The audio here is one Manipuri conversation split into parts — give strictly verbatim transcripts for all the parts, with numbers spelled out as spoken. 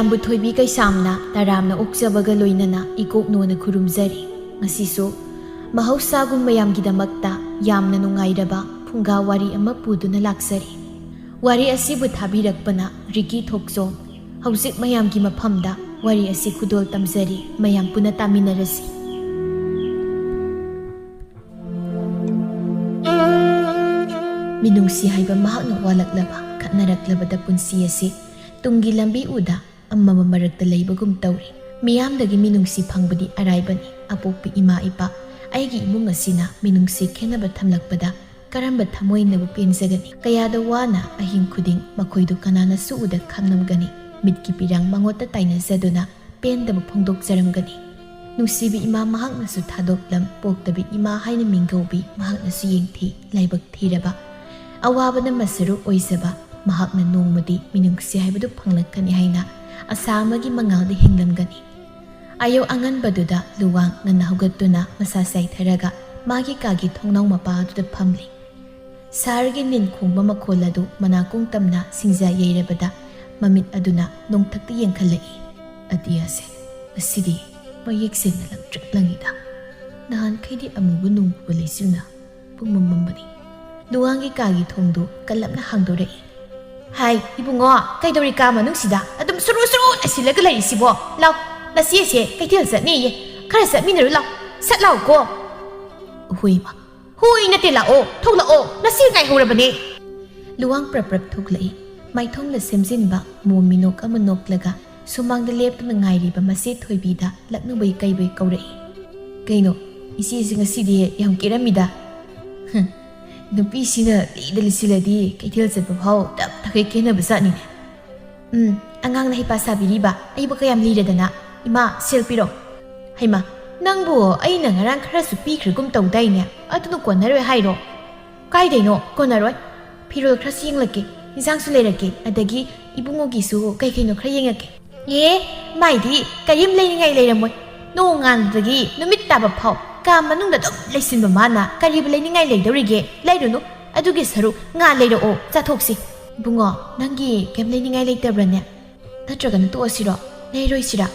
ꯃꯌꯥꯝꯕꯨ ꯊꯣꯏꯕꯤ ꯀꯩꯁꯥꯝꯅ ꯇꯔꯥꯝꯅ ꯑꯣꯛꯆꯕꯒ ꯂꯣꯏꯅꯅ ꯏꯀꯣꯛꯅꯣꯅ ꯈꯨꯔꯨꯝꯖꯔꯤ꯫ ꯉꯁꯤꯁꯨ ꯃꯍꯧꯁꯥꯒꯨꯝ ꯃꯌꯥꯝꯒꯤꯗꯃꯛꯇ ꯌꯥꯝꯅ ꯅꯨꯡꯉꯥꯏꯔꯕ ꯐꯨꯡꯒꯥ ꯋꯥꯔꯤ ꯑꯃ ꯄꯨꯗꯨꯅ ꯂꯥꯛꯆꯔꯤ꯫ ꯋꯥꯔꯤ ꯑꯁꯤꯕꯨ ꯊꯥꯕꯤꯔꯛꯄꯅ ꯔꯤꯀꯤ ꯊꯣꯛꯆꯣꯝ꯫ ꯍꯧꯖꯤꯛ ꯃꯌꯥꯝꯒꯤ ꯃꯐꯝꯗ ꯋꯥꯔꯤ ꯑꯁꯤ ꯈꯨꯗꯣꯜ ꯇꯝꯖꯔꯤ, ꯃꯌꯥꯝ ꯄꯨꯟꯅ ꯇꯥꯃꯤꯟꯅꯔꯁꯤ꯫ ꯃꯤꯅꯨꯡꯁꯤ ꯍꯥꯏꯕ ꯃꯍꯥꯛꯅ ꯋꯥꯠꯂꯛꯂꯕ, ꯈꯠꯅꯔꯛꯂꯕꯗ ꯄꯨꯟꯁꯤ ꯑꯁꯤ ꯇꯨꯡꯒꯤ ꯂꯝꯕꯤ ꯎꯗ ꯑꯃꯝꯕ ꯃꯔꯛꯇ ꯂꯩꯕꯒꯨꯝ ꯇꯧꯔꯤ꯫ ꯃꯤꯌꯥꯝꯗꯒꯤ ꯃꯤꯅꯨꯡꯁꯤ ꯐꯪꯕꯗꯤ ꯑꯔꯥꯏꯕꯅꯤ꯫ ꯑꯄꯣꯛꯄꯤ ꯏꯃꯥ ꯏꯄꯥ, ꯑꯩꯒꯤ ꯏꯃꯨꯡ ꯑꯁꯤꯅ ꯃꯤꯅꯨꯡꯁꯤ ꯈꯦꯟꯅꯕ ꯊꯝꯂꯛꯄꯗ ꯀꯔꯝꯕ ꯊꯃꯣꯏꯅꯕꯨ ꯄꯦꯟꯖꯒꯅꯤ? ꯀꯌꯥꯗ ꯋꯥꯅ ꯑꯍꯤꯡ ꯈꯨꯗꯤꯡ ꯃꯈꯣꯏꯗꯨ ꯀꯅꯥꯅꯁꯨ ꯎꯗ ꯈꯥꯡꯂꯝꯒꯅꯤ꯫ ꯃꯤꯠꯀꯤ ꯄꯤꯔꯥꯡ ꯃꯉꯣꯠꯇ ꯇꯥꯏꯅꯖꯗꯨꯅ ꯄꯦꯟꯗꯕ ꯐꯣꯡꯗꯣꯛꯆꯔꯝꯒꯅꯤ꯫ ꯅꯨꯡꯁꯤꯕꯤ ꯏꯃꯥ ꯃꯍꯥꯛꯅꯁꯨ ꯊꯥꯗꯣꯛꯂꯝ, ꯄꯣꯛꯇꯕꯤ ꯏꯃꯥ ꯍꯥꯏꯅ ꯃꯤꯡꯒꯧꯕꯤ ꯃꯍꯥꯛꯅꯁꯨ ꯌꯦꯡꯊꯤ, ꯂꯥꯏꯕꯛ ꯊꯤꯔꯕ꯫ ꯑꯋꯥꯕꯅ ꯃꯁꯔꯨꯛ ꯑꯣꯏꯖꯕ ꯃꯍꯥꯛꯅ ꯅꯣꯡꯃꯗꯤ ꯃꯤꯅꯨꯡꯁꯤ ꯍꯥꯏꯕꯗꯨ ꯐꯪꯂꯛꯀꯅꯤ ꯍꯥꯏꯅ ꯑꯁꯥ ꯑꯃꯒꯤ ꯃꯉꯥꯜꯗ ꯍꯤꯡꯂꯝꯒꯅꯤ꯫ ꯑꯌꯨꯛ ꯑꯉꯟꯕꯗꯨꯗ ꯂꯨꯋꯥꯡ ꯉꯟꯅ ꯍꯧꯒꯠꯇꯨꯅ ꯃꯁꯥ ꯆꯥꯏꯊꯔꯒ ꯃꯥꯒꯤ ꯀꯥꯒꯤ ꯊꯣꯡꯅꯥꯎ ꯃꯄꯥ ꯑꯗꯨꯗ ꯐꯝꯂꯤ꯫ ꯁꯍꯔꯒꯤ ꯅꯤꯟ ꯈꯣꯡꯕ ꯃꯈꯣꯜ ꯑꯗꯨ ꯃꯅꯥꯀꯣꯡ ꯇꯝꯅ ꯁꯤꯡꯖꯥ ꯌꯩꯔꯕꯗ ꯃꯃꯤꯠ ꯑꯗꯨꯅ ꯅꯣꯡꯊꯛꯇ ꯌꯦꯡꯈꯠꯂꯛꯏ꯫ "ꯑꯇꯤꯌꯥꯁꯦ ꯉꯁꯤꯗꯤ ꯃꯌꯦꯛ ꯁꯦꯡꯅ ꯂꯪꯇ꯭ꯔꯤꯛ ꯂꯪꯉꯤꯗ꯫ ꯅꯍꯥꯟꯈꯩꯗꯤ ꯑꯃꯨꯕ ꯅꯣꯡꯃꯒ ꯂꯩꯆꯤꯜꯅ ꯄꯨꯝꯃꯝ ꯃꯝꯕꯅꯤ꯫" ꯂꯨꯋꯥꯡꯒꯤ ꯀꯥꯒꯤ ꯊꯣꯡꯗꯨ ꯀꯜꯂꯞꯅ ꯍꯥꯡꯗꯣꯔꯛꯏ꯫ "ꯍꯥꯏ, ꯏꯕꯨꯡꯉꯣ, ꯀꯩꯗꯧꯔꯤ ꯀꯥ ꯃꯅꯨꯡꯁꯤꯗ? ꯑꯗꯨꯝ ꯁꯨꯔꯨ ꯁꯨꯔꯨ ꯅꯩꯁꯤꯜꯂꯒ ꯂꯩꯔꯤꯁꯤꯕꯣ? ꯂꯥꯎ, ꯅꯆꯦꯁꯦ ꯀꯩꯊꯦꯜ ꯆꯠꯅꯦꯌꯦ꯫ ꯈꯔ ꯆꯠꯃꯤꯟꯅꯔꯨ ꯂꯥꯎ꯫ ꯁꯠ ꯂꯥꯎꯀꯣ꯫" "ꯍꯣꯏ, ꯏꯃꯥ꯫ ꯍꯣꯏ ꯅꯠꯇꯦ, ꯂꯥꯛꯑꯣ, ꯊꯣꯛꯂꯛꯑꯣ, ꯅꯆꯦ ꯉꯥꯏꯍꯧꯔꯕꯅꯦ꯫" ꯂꯨꯋꯥꯡ ꯄ꯭ꯔꯞ ꯄ꯭ꯔꯞ ꯊꯣꯛꯂꯛꯏ꯫ ꯃꯥꯏꯊꯣꯡꯗ ꯁꯦꯝꯖꯤꯟꯕ ꯃꯣꯝ ꯃꯤꯅꯣꯛ ꯑꯃ ꯅꯣꯛꯂꯒ ꯁꯨꯃꯥꯡꯗ ꯂꯦꯞꯇꯨꯅ ꯉꯥꯏꯔꯤꯕ ꯃꯆꯦ ꯊꯣꯏꯕꯤꯗ ꯂꯛꯅꯕꯣꯏ ꯀꯩꯕꯣꯏ ꯀꯧꯔꯛꯏ꯫ "ꯀꯩꯅꯣ, ꯏꯆꯦꯁꯤ ꯉꯁꯤꯗꯤ ꯌꯥꯝ ꯀꯦꯔꯝꯃꯤꯗ?" "ꯍꯝ, ꯅꯨꯄꯤꯁꯤꯅ ꯂꯤꯗ ꯂꯤꯁꯤꯜꯂꯗꯤ ꯀꯩꯊꯦꯜ ꯆꯠꯄ ꯐꯥꯎ ꯇꯞ ꯇꯈꯩ ꯀꯦꯅꯕ ꯖꯥꯠꯅꯤꯅꯦ꯫" "ꯎꯝ, ꯑꯉꯥꯡꯅ ꯍꯩꯄꯥ ꯁꯥꯕꯤꯔꯤꯕ, ꯑꯩꯕꯨ ꯀꯌꯥꯝ ꯂꯤꯔꯗꯅ꯫ ꯏꯃꯥ, ꯁꯦꯜ ꯄꯤꯔꯣ꯫" "ꯍꯩꯃꯥ, ꯅꯪꯕꯨ ꯑꯩꯅ ꯉꯔꯥꯡ ꯈꯔꯁꯨ ꯄꯤꯈ꯭ꯔꯒꯨꯝ ꯇꯧꯗꯥꯏꯅꯦ? ꯑꯗꯨꯅ ꯀꯣꯟꯅꯔꯣꯏ ꯍꯥꯏꯔꯣ?" "ꯀꯥꯏꯗꯩꯅꯣ ꯀꯣꯟꯅꯔꯣꯏ? ꯐꯤꯔꯣꯜ ꯈꯔꯁꯨ ꯌꯦꯡꯂꯛꯀꯦ, ꯏꯟꯁꯥꯡꯁꯨ ꯂꯩꯔꯛꯀꯦ, ꯑꯗꯒꯤ ꯏꯕꯨꯡꯉꯣꯒꯤꯁꯨ ꯀꯩ ꯀꯩꯅꯣ ꯈꯔ ꯌꯦꯡꯉꯛꯀꯦ꯫" "ꯑꯦ, ꯃꯥꯏꯗꯤ ꯀꯔꯤꯝ ꯂꯩꯅꯤꯡꯉꯥꯏ ꯂꯩꯔꯝꯃꯣꯏ꯫ ꯅꯣꯡꯉꯥꯟꯕꯗꯒꯤ ꯅꯨꯃꯤꯠ ꯇꯥꯕ ꯐꯥꯎ ꯀꯥ ꯃꯅꯨꯡꯗ ꯑꯗꯨꯝ ꯂꯩꯁꯤꯟꯕ ꯃꯥꯅ ꯀꯔꯤꯕꯨ ꯂꯩꯅꯤꯡꯉꯥꯏ ꯂꯩꯗꯧꯔꯤꯒꯦ? ꯂꯩꯔꯨꯅꯨ꯫ ꯑꯗꯨꯒꯤ ꯁꯔꯨꯛ ꯉꯥ ꯂꯩꯔꯛꯑꯣ, ꯆꯥꯊꯣꯛꯁꯤ꯫" "ꯏꯕꯨꯡꯉꯣ, ꯅꯪꯒꯤ ꯀꯩꯝ ꯂꯩꯅꯤꯡꯉꯥꯏ ꯂꯩꯇꯕ꯭ꯔꯅꯦ?" ꯅꯠꯇ꯭ꯔꯒꯅ ꯇꯣꯛꯑꯁꯤꯔꯣ? ꯂꯩꯔꯣꯏꯁꯤꯔꯥ?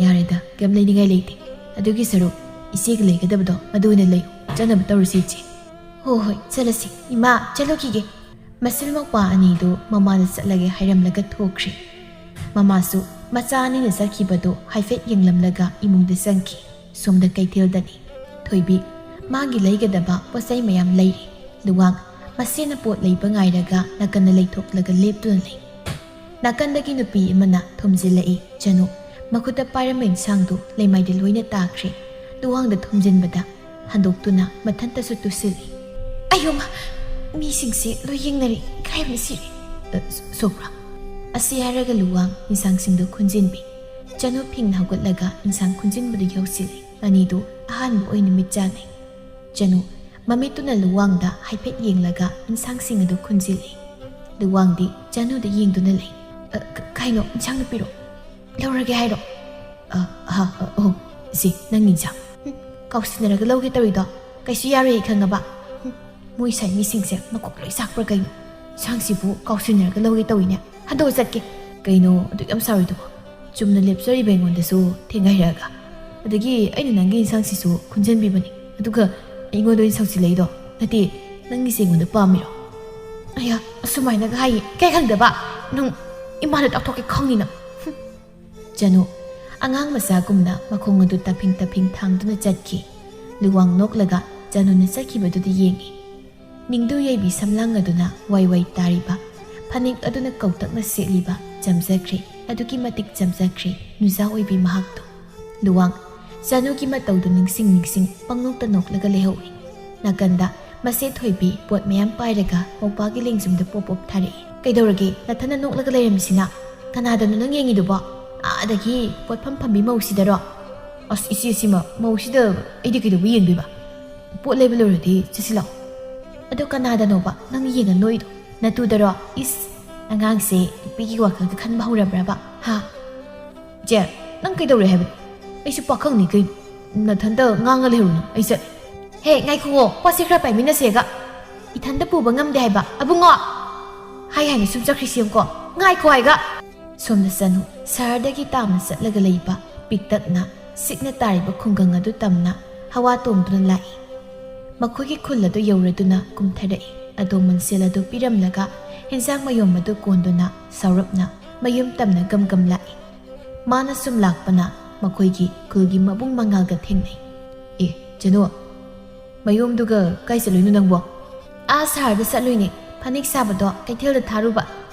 ꯌꯥꯔꯦꯗ, ꯀꯩꯝ ꯂꯩꯅꯤꯡꯉꯥꯏ ꯂꯩꯇꯦ꯫ ꯑꯗꯨꯒꯤ ꯁꯔꯨꯛ ꯏꯆꯦꯒ ꯂꯩꯒꯗꯕꯗꯣ ꯃꯗꯨ ꯑꯣꯏꯅ ꯂꯩꯌꯨ꯫ ꯆꯠꯅꯕ ꯇꯧꯔꯁꯤ, ꯏꯆꯦ꯫ ꯍꯣ ꯍꯣꯏ, ꯆꯠꯂꯁꯤ꯫ ꯏꯃꯥ, ꯆꯠꯂꯨꯈꯤꯒꯦ꯫ ꯃꯁꯤꯜ ꯃꯧꯄꯥ ꯑꯅꯤꯗꯨ ꯃꯃꯥꯗ ꯆꯠꯂꯒꯦ ꯍꯥꯏꯔꯝꯂꯒ ꯊꯣꯛꯈ꯭ꯔꯦ꯫ ꯃꯃꯥꯁꯨ ꯃꯆꯥ ꯑꯅꯤꯅ ꯆꯠꯈꯤꯕꯗꯨ ꯍꯥꯏꯐꯦꯠ ꯌꯦꯡꯂꯝꯂꯒ ꯏꯃꯨꯡꯗ ꯆꯪꯈꯤ꯫ ꯁꯣꯝꯗ ꯀꯩꯊꯦꯜꯗꯅꯤ꯫ ꯊꯣꯏꯕꯤ, ꯃꯥꯒꯤ ꯂꯩꯒꯗꯕ ꯄꯣꯠꯆꯩ ꯃꯌꯥꯝ ꯂꯩꯔꯤ꯫ ꯂꯨꯋꯥꯡ, ꯃꯁꯦꯅ ꯄꯣꯠ ꯂꯩꯕ ꯉꯥꯏꯔꯒ ꯅꯥꯀꯟꯗ ꯂꯩꯊꯣꯛꯂꯒ ꯂꯦꯞꯇꯨꯅ ꯂꯩ꯫ ꯅꯥꯀꯟꯗꯒꯤ ꯅꯨꯄꯤ ꯑꯃꯅ ꯊꯣꯝꯖꯤꯜꯂꯛꯏ꯫ ꯆꯅꯨ, ꯃꯈꯨꯠꯇ ꯄꯥꯏꯔꯝꯕ ꯏꯟꯁꯥꯡꯗꯨ ꯂꯩꯃꯥꯏꯗ ꯂꯣꯏꯅ ꯇꯥꯈ꯭ꯔꯦ꯫ ꯂꯨꯋꯥꯡꯗ ꯊꯣꯝꯖꯤꯟꯕꯗ ꯍꯟꯗꯣꯛꯇꯨꯅ ꯃꯊꯟꯇꯁꯨ ꯇꯨꯁꯤꯜꯂꯤ꯫ "ꯑꯌꯣꯃ! ꯃꯤꯁꯤꯡꯁꯦ ꯂꯣꯏ ꯌꯦꯡꯅꯔꯤ꯫ ꯏꯀꯥꯏꯕꯅ ꯁꯤꯔꯦ꯫" "ꯑ, ꯁꯣ-, ꯁꯣꯛꯄ꯭ꯔꯥ?" ꯑꯁꯤ ꯍꯥꯏꯔꯒ ꯂꯨꯋꯥꯡ ꯏꯟꯁꯥꯡꯁꯤꯡꯗꯨ ꯈꯨꯟꯖꯤꯟꯕꯤ꯫ ꯆꯅꯨ ꯐꯤꯡꯅ ꯍꯧꯒꯠꯂꯒ ꯏꯟꯁꯥꯡ ꯈꯨꯟꯖꯤꯟꯕꯗꯨ ꯌꯧꯁꯤꯜꯂꯤ꯫ ꯑꯅꯤꯗꯨ ꯑꯍꯥꯟꯕ ꯑꯣꯏꯅ ꯃꯤꯠ ꯆꯥꯟꯅꯩ꯫ ꯆꯅꯨ ꯃꯃꯤꯠꯇꯨꯅ ꯂꯨꯋꯥꯡꯗ ꯍꯥꯏꯐꯦꯠ ꯌꯦꯡꯂꯒ ꯏꯟꯁꯥꯡꯁꯤꯡ ꯑꯗꯨ ꯈꯨꯟꯖꯤꯜꯂꯤ꯫ ꯂꯨꯋꯥꯡꯗꯤ ꯆꯅꯨꯗ ꯌꯦꯡꯗꯨꯅ ꯂꯩ꯫ "ꯑ, ꯀ-, ꯀꯩꯅꯣ, ꯏꯟꯁꯥꯡ ꯅꯨꯄꯤꯔꯣ? ꯂꯧꯔꯒꯦ ꯍꯥꯏꯔꯣ?" "ꯑ, ꯑ, ꯑ, ꯑꯣ, ꯁꯤ ꯅꯪ ꯏꯟꯁꯥꯡ꯫" "ꯍꯨꯝ, ꯀꯥꯎꯁꯤꯟꯅꯔꯒ ꯂꯧꯒꯦ ꯇꯧꯔꯤꯗꯣ ꯀꯩꯁꯨ ꯌꯥꯔꯣꯏ ꯈꯪꯉꯕ?" "ꯍꯨꯝ, ꯃꯣꯏ ꯁꯥꯏ ꯃꯤꯁꯤꯡꯁꯦ ꯃꯀꯣꯛ ꯂꯣꯏ ꯆꯥꯛꯄ꯭ꯔꯥ ꯀꯩꯅꯣ? ꯏꯟꯁꯥꯡꯁꯤꯕꯨ ꯀꯥꯎꯁꯤꯟꯅꯔꯒ ꯂꯧꯒꯦ ꯇꯧꯏꯅꯦ꯫ ꯍꯟꯗꯣꯛꯑ ꯆꯠꯀꯦ꯫" "ꯀꯩꯅꯣ ꯑꯗꯨꯛ ꯌꯥꯝ ꯁꯥꯎꯔꯤꯗꯨꯕꯣ? ꯆꯨꯝꯅ ꯂꯦꯞꯆꯔꯤꯕ ꯑꯩꯉꯣꯟꯗꯁꯨ ꯊꯦꯡꯒꯥꯏꯔꯛꯑꯒ꯫ ꯑꯗꯒꯤ ꯑꯩꯅ ꯅꯪꯒꯤ ꯏꯟꯁꯥꯡꯁꯤꯁꯨ ꯈꯨꯟꯖꯟꯕꯤꯕꯅꯤ꯫ ꯑꯗꯨꯒ ꯑꯩꯉꯣꯟꯗ ꯑꯣꯏꯅ ꯁꯥꯎꯁꯤꯜꯂꯛꯏꯗꯣ? ꯅꯠꯇꯦ, ꯅꯪꯒꯤꯁꯦ ꯑꯩꯉꯣꯟꯗ ꯄꯥꯝꯃꯤꯔꯣ?" "ꯑꯌꯥ, ꯑꯁꯨꯃꯥꯏꯅꯒ ꯍꯥꯏꯌꯦ꯫ ꯀꯩ ꯈꯪꯗꯕ? ꯅꯪ ꯏꯃꯥꯗ ꯇꯥꯛꯊꯣꯛꯀꯦ ꯈꯪꯅꯤ ꯅꯪ꯫" ꯍꯨꯝ꯫ ꯆꯅꯨ ꯑꯉꯥꯡ ꯃꯆꯥꯒꯨꯝꯅ ꯃꯈꯣꯡ ꯑꯗꯨ ꯇꯞꯐꯤꯡ ꯇꯞꯐꯤꯡ ꯊꯥꯡꯗꯨꯅ ꯆꯠꯈꯤ꯫ ꯂꯨꯋꯥꯡ ꯅꯣꯛꯂꯒ ꯆꯅꯨꯅ ꯆꯠꯈꯤꯕꯗꯨꯗ ꯌꯦꯡꯉꯤ꯫ ꯅꯤꯡꯗꯨ ꯌꯩꯕꯤ ꯁꯝꯂꯥꯡ ꯑꯗꯨꯅ ꯋꯥꯏ ꯋꯥꯏ ꯇꯥꯔꯤꯕ ꯐꯅꯦꯛ ꯑꯗꯨꯅ ꯀꯧꯇꯛꯅ ꯁꯦꯠꯂꯤꯕ ꯆꯝꯖꯈ꯭ꯔꯦ, ꯑꯗꯨꯛꯀꯤ ꯃꯇꯤꯛ ꯆꯝꯖꯈ꯭ꯔꯦ ꯅꯨꯖꯥ ꯑꯣꯏꯕꯤ ꯃꯍꯥꯛꯇꯣ꯫ ꯂꯨꯋꯥꯡ ꯆꯅꯨꯒꯤ ꯃꯇꯧꯗꯨ ꯅꯤꯡꯁꯤꯡ ꯅꯤꯡꯁꯤꯡ ꯄꯪꯅꯣꯛꯇ ꯅꯣꯛꯂꯒ ꯂꯩꯍꯧꯏ꯫ ꯅꯥꯀꯟꯗ ꯃꯆꯦ ꯊꯣꯏꯕꯤ ꯄꯣꯠ ꯃꯌꯥꯝ ꯄꯥꯏꯔꯒ ꯃꯧꯄꯥꯒꯤ ꯂꯦꯡꯖꯨꯝꯗ ꯄꯣꯞ ꯄꯣꯞ ꯊꯥꯔꯛꯏ꯫ "ꯀꯩꯗꯧꯔꯒꯦ? ꯅꯊꯟꯅ ꯅꯣꯛꯂꯒ ꯂꯩꯔꯝꯃꯤꯁꯤꯅ? ꯀꯅꯥꯗꯅꯣ ꯅꯪ ꯌꯦꯡꯉꯤꯗꯨꯕꯣ? ꯑꯥꯗꯒꯤ ꯄꯣꯠꯐꯝ ꯐꯝꯕꯤ ꯃꯧꯁꯤꯗꯔꯣ?" "ꯑꯁ, ꯏꯆꯦ ꯁꯤꯃ, ꯃꯧꯁꯤꯗ ꯑꯩꯗꯤ ꯀꯩꯗꯧꯕ ꯌꯦꯡꯗꯣꯏꯕ? ꯄꯣꯠ ꯂꯩꯕ ꯂꯣꯏꯔꯗꯤ ꯆꯠꯁꯤ ꯂꯥꯛꯑꯣ꯫" "ꯑꯗꯣ ꯀꯅꯥꯗꯅꯣꯕ ꯅꯪ ꯌꯦꯡꯉ ꯅꯣꯛꯏꯗꯣ? ꯅꯇꯨꯗꯔꯣ? ꯏꯁ, ꯑꯉꯥꯡꯁꯦ ꯅꯨꯄꯤꯒꯤ ꯋꯥꯈꯜꯒ ꯈꯟꯕ ꯍꯧꯔꯕ꯭ꯔꯕ? ꯍꯥ?" "ꯆꯦ, ꯅꯪ ꯀꯩꯗꯧꯔꯦ ꯍꯥꯏꯕꯅꯣ? ꯑꯩꯁꯨ ꯄꯥꯈꯪꯅꯤ ꯀꯩꯅꯣ꯫ ꯅꯊꯟꯇ ꯉꯥꯡꯉ ꯂꯩꯍꯧꯔꯨꯅꯨ, ꯑꯩ ꯆꯠꯂꯦ꯫" "ꯍꯦ, ꯉꯥꯏꯈꯨꯑꯣ, ꯄꯣꯠꯁꯦ ꯈꯔ ꯄꯥꯏꯃꯤꯟꯅꯁꯦꯒ꯫ ꯏꯊꯟꯇ ꯄꯨꯕ ꯉꯝꯗꯦ ꯍꯥꯏꯕ, ꯑꯕꯨꯡꯉꯣ꯫ ꯍꯥꯏ ꯍꯥꯏꯅ ꯁꯨꯝ ꯆꯠꯈ꯭ꯔꯤꯁꯤ ꯌꯦꯡꯉꯨꯀꯣ꯫ ꯉꯥꯏꯈꯣ ꯍꯥꯏꯒ꯫" ꯁꯣꯝꯗ ꯆꯅꯨ ꯁꯍꯔꯗꯒꯤ ꯇꯥꯝꯅ ꯆꯠꯂꯒ ꯂꯩꯕ ꯄꯤꯛꯇꯛꯅ ꯁꯤꯛꯅ ꯇꯥꯔꯤꯕ ꯈꯨꯡꯒꯪ ꯑꯗꯨ ꯇꯝꯅ ꯍꯋꯥ ꯇꯣꯡꯗꯨꯅ ꯂꯥꯛꯏ꯫ ꯃꯈꯣꯏꯒꯤ ꯈꯨꯜ ꯑꯗꯨ ꯌꯧꯔꯗꯨꯅ ꯀꯨꯝꯊꯔꯛꯏ꯫ ꯑꯗꯣ ꯃꯟꯁꯦꯜ ꯑꯗꯨ ꯄꯤꯔꯝꯂꯒ ꯍꯦꯟꯖꯥꯡ ꯃꯌꯣꯝ ꯑꯗꯨ ꯀꯣꯟꯗꯨꯅ ꯁꯥꯎꯔꯞꯅ ꯃꯌꯨꯝ ꯇꯝꯅ ꯒꯝ ꯒꯝ ꯂꯥꯛꯏ꯫ ꯃꯥꯅ ꯁꯨꯝ ꯂꯥꯛꯄꯅ ꯃꯈꯣꯏꯒꯤ ꯈꯨꯜꯒꯤ ꯃꯕꯨꯡ ꯃꯉꯥꯜꯒ ꯊꯦꯡꯅꯩ꯫ "ꯑꯦ, ꯆꯅꯨ, ꯃꯌꯨꯝꯗꯨꯒ ꯀꯥꯏ ꯆꯠꯂꯨꯏꯅꯣ ꯅꯪꯕꯣ?" "ꯑꯥ ꯁꯍꯔꯗ ꯆꯠꯂꯨꯏꯅꯦ, ꯐꯅꯦꯛ ꯁꯥꯕꯗꯣ ꯀꯩꯊꯦꯜꯗ ꯊꯥꯔꯨꯕ,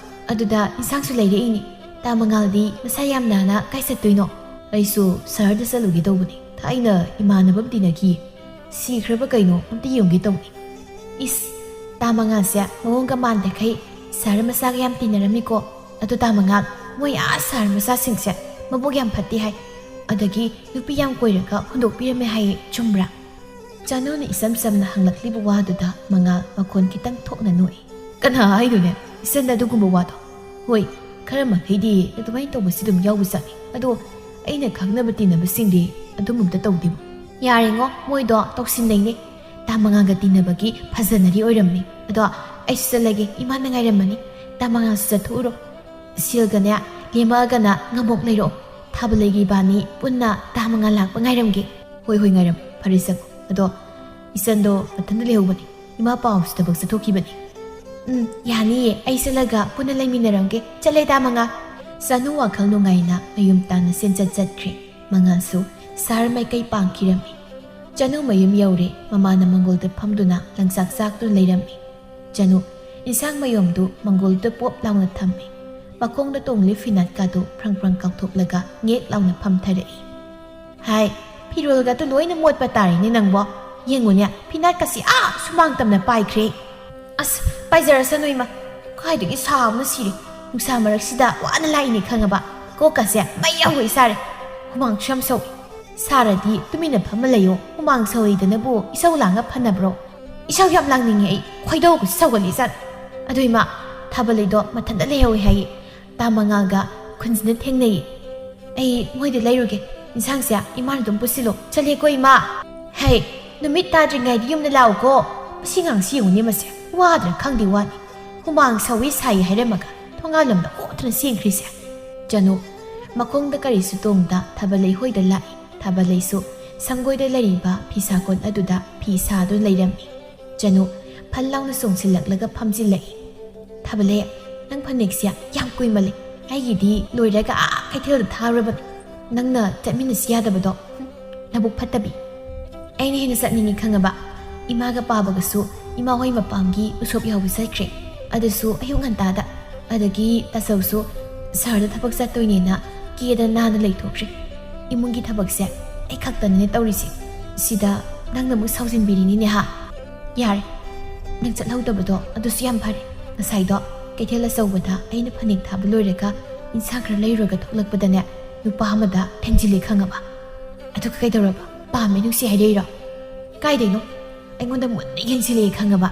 ꯑꯗꯨꯗ ꯏꯟꯁꯥꯡꯁꯨ ꯂꯩꯔꯛꯏꯅꯦ꯫ ꯇꯥ ꯃꯉꯥꯜꯗꯤ ꯃꯁꯥ ꯌꯥꯝ ꯅꯥꯅ ꯀꯥꯏ ꯆꯠꯇꯣꯏꯅꯣ?" "ꯑꯩꯁꯨ ꯁꯍꯔꯗ ꯆꯠꯂꯨꯒꯦ ꯇꯧꯕꯅꯦ, ꯊꯥꯏꯅ ꯏꯃꯥꯟꯅꯕ ꯑꯃ ꯇꯤꯟꯅꯈꯤ, ꯁꯤꯈ꯭ꯔꯕ ꯀꯩꯅꯣ ꯑꯝꯇ ꯌꯦꯡꯒꯦ ꯇꯧꯅꯤ꯫" "ꯏꯁ, ꯇꯥ ꯃꯉꯥꯜꯁꯦ ꯃꯑꯣꯡꯒ ꯃꯥꯟꯗꯈꯩ ꯁꯍꯔ ꯃꯆꯥꯒ ꯌꯥꯝ ꯇꯤꯟꯅꯔꯝꯃꯤꯀꯣ꯫ ꯑꯗꯣ ꯇꯥ ꯃꯉꯥꯜ, ꯃꯣꯏ ꯑꯥ ꯁꯍꯔ ꯃꯆꯥꯁꯤꯡꯁꯦ ꯃꯕꯨꯛ ꯌꯥꯝ ꯐꯠꯇꯦ ꯍꯥꯏ, ꯑꯗꯒꯤ ꯅꯨꯄꯤ ꯌꯥꯝ ꯀꯣꯏꯔꯒ ꯍꯨꯟꯗꯣꯛꯄꯤꯔꯝꯃꯦ ꯍꯥꯏꯌꯦ, ꯆꯨꯝꯕ꯭ꯔꯥ?" ꯆꯅꯨꯅ ꯏꯆꯝ ꯆꯝꯅ ꯍꯪꯂꯛꯂꯤꯕ ꯋꯥꯗꯨꯗ ꯃꯉꯥꯜ ꯃꯈꯣꯟ ꯈꯤꯇꯪ ꯊꯣꯛꯅ ꯅꯣꯛꯏ꯫ "ꯀꯅꯥ ꯍꯥꯏꯅꯣꯅꯦ ꯏꯆꯟꯗ ꯑꯗꯨꯒꯨꯝꯕ ꯋꯥꯗꯣ?" "ꯍꯣꯏ, ꯈꯔ ꯃꯈꯩꯗꯤ ꯑꯗꯨꯃꯥꯏꯅ ꯇꯧꯕꯁꯤ ꯑꯗꯨꯝ ꯌꯥꯎꯕ ꯆꯠꯅꯤ, ꯑꯗꯣ ꯑꯩꯅ ꯈꯪꯅꯕ ꯇꯤꯟꯅꯕꯁꯤꯡꯗꯤ ꯑꯗꯨꯝ ꯑꯝꯇ ꯇꯧꯗꯦꯕ꯫" "ꯌꯥꯔꯦꯉꯣ, ꯃꯣꯏꯗꯣ ꯇꯧꯁꯤꯟꯅꯩꯅꯦ꯫ ꯇꯥ ꯃꯉꯥꯜꯒ ꯇꯤꯟꯅꯕꯒꯤ ꯐꯖꯅꯔꯤ ꯑꯣꯏꯔꯝꯅꯤ꯫ ꯑꯗꯣ ꯑꯩꯁꯨ ꯆꯠꯂꯒꯦ, ꯏꯃꯥꯅ ꯉꯥꯏꯔꯝꯃꯅꯤ꯫ ꯇꯥ ꯃꯉꯥꯜꯁꯨ ꯆꯠꯊꯣꯛꯎꯔꯣ꯫ ꯁꯤꯜꯒꯅꯦ, ꯂꯦꯝꯃꯛꯑꯒꯅ ꯉꯝꯃꯣꯛ ꯂꯩꯔꯛꯑꯣ꯫ ꯊꯥꯕꯂꯩꯒ ꯏꯕꯥꯅꯤ ꯄꯨꯟꯅ ꯇꯥ ꯃꯉꯥꯜ ꯂꯥꯛꯄ ꯉꯥꯏꯔꯝꯒꯦ꯫" "ꯍꯣꯏ, ꯍꯣꯏ, ꯉꯥꯏꯔꯝ꯫ ꯐꯔꯦ, ꯆꯪꯉꯣ꯫ ꯑꯗꯣ ꯏꯆꯟꯗꯣ ꯃꯊꯟꯇ ꯂꯩꯍꯧꯕꯅꯤ꯫ ꯏꯃꯥ ꯄꯥꯎꯁꯨ ꯊꯕꯛ ꯆꯠꯊꯣꯛꯈꯤꯕꯅꯤ꯫" "ꯎꯝ, ꯌꯥꯅꯤꯌꯦ꯫ ꯑꯩ ꯆꯠꯂꯒ ꯄꯨꯟꯅ ꯂꯩꯃꯤꯟꯅꯔꯝꯒꯦ꯫ ꯆꯠꯂꯦ, ꯇꯥ ꯃꯉꯥꯜ꯫" ꯆꯅꯨ ꯋꯥꯈꯜ ꯅꯨꯡꯉꯥꯏꯅ ꯃꯌꯨꯝ ꯇꯥꯟꯅ ꯆꯦꯟꯆꯠ ꯆꯠꯈ꯭ꯔꯦ꯫ ꯃꯉꯥꯜꯁꯨ ꯁꯍꯔ ꯃꯥꯏꯀꯩ ꯄꯥꯡꯈꯤꯔꯝꯃꯤ꯫ ꯆꯅꯨ ꯃꯌꯨꯝ ꯌꯧꯔꯦ꯫ ꯃꯃꯥꯅ ꯃꯪꯒꯣꯜꯗ ꯐꯝꯗꯨꯅ ꯂꯪꯆꯥꯛ ꯆꯥꯛꯇꯨꯅ ꯂꯩꯔꯝꯃꯤ꯫ ꯆꯅꯨ ꯏꯟꯁꯥꯡ ꯃꯌꯣꯝꯗꯨ ꯃꯪꯒꯣꯜꯗꯨꯗ ꯄꯣꯞ ꯂꯥꯎꯅ ꯊꯝꯃꯤ꯫ ꯃꯈꯣꯡꯗ ꯇꯣꯡꯂꯤ ꯐꯤꯅꯥꯠꯀꯥꯗꯨ ꯐ꯭ꯔꯪ ꯐ꯭ꯔꯪ ꯀꯥꯎꯊꯣꯛꯂꯒ ꯉꯦꯛ ꯂꯥꯎꯅ ꯐꯝꯊꯔꯛꯏ꯫ "ꯍꯥꯏ, ꯐꯤꯔꯣꯜꯒꯗꯨ ꯂꯣꯏꯅ ꯃꯣꯠꯄ ꯇꯥꯔꯦꯅꯦ ꯅꯪꯕꯣ꯫ ꯌꯦꯡꯉꯨꯅꯦ, ꯐꯤꯅꯥꯠꯀꯁꯤ ꯑꯥ ꯁꯨꯃꯥꯡ ꯇꯝꯅ ꯄꯥꯏꯈ꯭ꯔꯦ꯫" "ꯑꯁ, ꯄꯥꯏꯖꯔꯁꯅꯨ ꯏꯃꯥ, ꯀꯥꯏꯗꯒꯤ ꯁꯥꯕꯅ ꯁꯤꯔꯦ꯫ ꯅꯨꯡꯁꯥ ꯃꯔꯛꯁꯤꯗ ꯋꯥꯅ ꯂꯥꯛꯏꯅꯦ ꯈꯪꯉꯕ? ꯀꯣꯛꯀꯁꯦ ꯃꯩ ꯌꯥꯎꯒꯩ ꯁꯥꯔꯦ꯫ ꯍꯨꯃꯥꯡꯁꯨ ꯌꯥꯝ ꯁꯧꯏ꯫" "ꯁꯥꯔꯗꯤ ꯇꯨꯃꯤꯟꯅ ꯐꯝꯃ ꯂꯩꯌꯣ꯫ ꯍꯨꯃꯥꯡ ꯁꯧꯏꯗꯅꯕꯨ ꯏꯁꯧ ꯂꯥꯡꯉ ꯐꯅꯕ꯭ꯔꯣ?" "ꯏꯁꯧ ꯌꯥꯝ ꯂꯥꯡꯅꯤꯡꯉꯦ ꯑꯩ꯫ ꯈꯣꯏꯗꯧꯒꯁꯦ ꯁꯧꯒꯠꯂꯤ ꯖꯥꯠ꯫ ꯑꯗꯣ ꯏꯃꯥ, ꯊꯥꯕꯂꯩꯗꯣ ꯃꯊꯟꯇ ꯂꯩꯍꯧꯋꯦ ꯍꯥꯏꯌꯦ꯫ ꯇꯥ ꯃꯉꯥꯜꯒ ꯈꯨꯟꯁꯤꯅ ꯊꯦꯡꯅꯩꯌꯦ꯫ ꯑꯩ ꯃꯣꯏꯗ ꯂꯩꯔꯨꯒꯦ꯫ ꯏꯟꯁꯥꯡꯁꯦ ꯏꯃꯥꯅ ꯑꯗꯨꯝ ꯄꯨꯁꯤꯜꯂꯣ꯫ ꯆꯠꯂꯦꯀꯣ ꯏꯃꯥ꯫ ꯍꯩ, ꯅꯨꯃꯤꯠ ꯇꯥꯗ꯭ꯔꯤꯉꯩꯗ ꯌꯨꯝꯗ ꯂꯥꯛꯎꯀꯣ꯫ ꯃꯁꯤ ꯉꯥꯡꯁꯤ ꯌꯦꯡꯉꯨꯅꯦ ꯃꯁꯦ꯫ ꯋꯥꯗ꯭ꯔꯥ ꯈꯪꯗꯦ ꯋꯥꯅꯤ꯫ ꯍꯨꯃꯥꯡ ꯁꯧꯏ ꯁꯥꯏ ꯍꯥꯏꯔꯝꯃꯒ ꯊꯣꯡꯒꯥꯜꯂꯣꯝꯗ ꯑꯣꯠꯇꯨꯅ ꯆꯦꯟꯈ꯭ꯔꯤꯁꯦ꯫ ꯆꯅꯨ ꯃꯈꯣꯡꯗ ꯀꯔꯤꯁꯨ ꯇꯣꯡꯗ ꯊꯥꯕꯂꯩ ꯍꯣꯏꯗ ꯂꯥꯛꯏ꯫ ꯊꯥꯕꯂꯩꯁꯨ ꯁꯪꯒꯣꯏꯗ ꯂꯩꯔꯤꯕ ꯐꯤꯁꯥ ꯀꯣꯟ ꯑꯗꯨꯗ ꯐꯤ ꯁꯥꯗꯨꯅ ꯂꯩꯔꯝꯃꯤ꯫ ꯆꯅꯨ ꯐꯟ ꯂꯥꯎꯅ ꯆꯣꯡꯁꯤꯜꯂꯛꯂꯒ ꯐꯝꯖꯤꯜꯂꯛꯏ꯫ "ꯊꯥꯕꯂꯩ, ꯅꯪ ꯐꯅꯦꯛꯁꯦ ꯌꯥꯝ ꯀꯨꯏꯃꯜꯂꯦ꯫ ꯑꯩꯒꯤꯗꯤ ꯂꯣꯏꯔꯒ ꯑꯥ ꯀꯩꯊꯦꯜꯗ ꯊꯥꯔꯨꯔꯕꯅꯤ꯫ ꯅꯪꯅ ꯆꯠꯃꯤꯟꯅꯁꯤ ꯌꯥꯗꯕꯗꯣ? ꯍꯨꯝ, ꯅꯕꯨꯛ ꯐꯠꯇꯕꯤ꯫ ꯑꯩꯅ ꯍꯦꯟꯅ ꯆꯠꯅꯤꯡꯉꯤ ꯈꯪꯉꯕ? ꯏꯃꯥꯒ ꯄꯥꯕꯒꯁꯨ ꯏꯃꯥ ꯍꯣꯏ ꯃꯄꯥꯝꯒꯤ ꯎꯁꯣꯞ ꯌꯥꯎꯕ ꯆꯠꯈ꯭ꯔꯦ꯫ ꯑꯗꯨꯁꯨ ꯑꯌꯨꯛ ꯉꯟꯇꯥꯗ꯫ ꯑꯗꯒꯤ ꯇꯥꯆꯧꯁꯨ ꯁꯍꯔꯗ ꯊꯕꯛ ꯆꯠꯇꯣꯏꯅꯦꯅ ꯀꯦꯗ ꯅꯥꯟꯅ ꯂꯩꯊꯣꯛꯈ꯭ꯔꯦ꯫ ꯏꯃꯨꯡꯒꯤ ꯊꯕꯛꯁꯦ ꯑꯩ ꯈꯛꯇꯅꯤꯅꯦ ꯇꯧꯔꯤꯁꯦ꯫ ꯁꯤꯗ ꯅꯪꯅ ꯑꯃꯨꯛ ꯁꯥꯎꯖꯤꯟꯕꯤꯔꯤꯅꯤꯅꯦ ꯍꯥ? ꯌꯥꯔꯦ, ꯅꯪ ꯆꯠꯍꯧꯗꯕꯗꯣ ꯑꯗꯨꯁꯨ ꯌꯥꯝ ꯐꯔꯦ꯫ ꯉꯁꯥꯏꯗꯣ ꯀꯩꯊꯦꯜ ꯑꯆꯧꯕꯗ ꯑꯩꯅ ꯐꯅꯦꯛ ꯊꯥꯕ ꯂꯣꯏꯔꯒ ꯏꯟꯁꯥꯡ ꯈꯔ ꯂꯩꯔꯨꯔꯒ ꯊꯣꯛꯂꯛꯄꯗꯅꯦ, ꯅꯨꯄꯥ ꯑꯃꯗ ꯊꯦꯡꯖꯤꯜꯂꯦ ꯈꯪꯉꯕ? ꯑꯗꯨꯒ ꯀꯩꯗꯧꯔꯕ? ꯄꯥꯝꯃꯦ ꯅꯨꯡꯁꯤ ꯍꯥꯏꯔꯛꯏꯔꯣ? ꯀꯥꯏꯗꯩꯅꯣ? ꯑꯩꯉꯣꯟꯗ ꯃꯨꯟꯅ ꯌꯦꯡꯁꯤꯜꯂꯛꯑꯦ ꯈꯪꯉꯕ?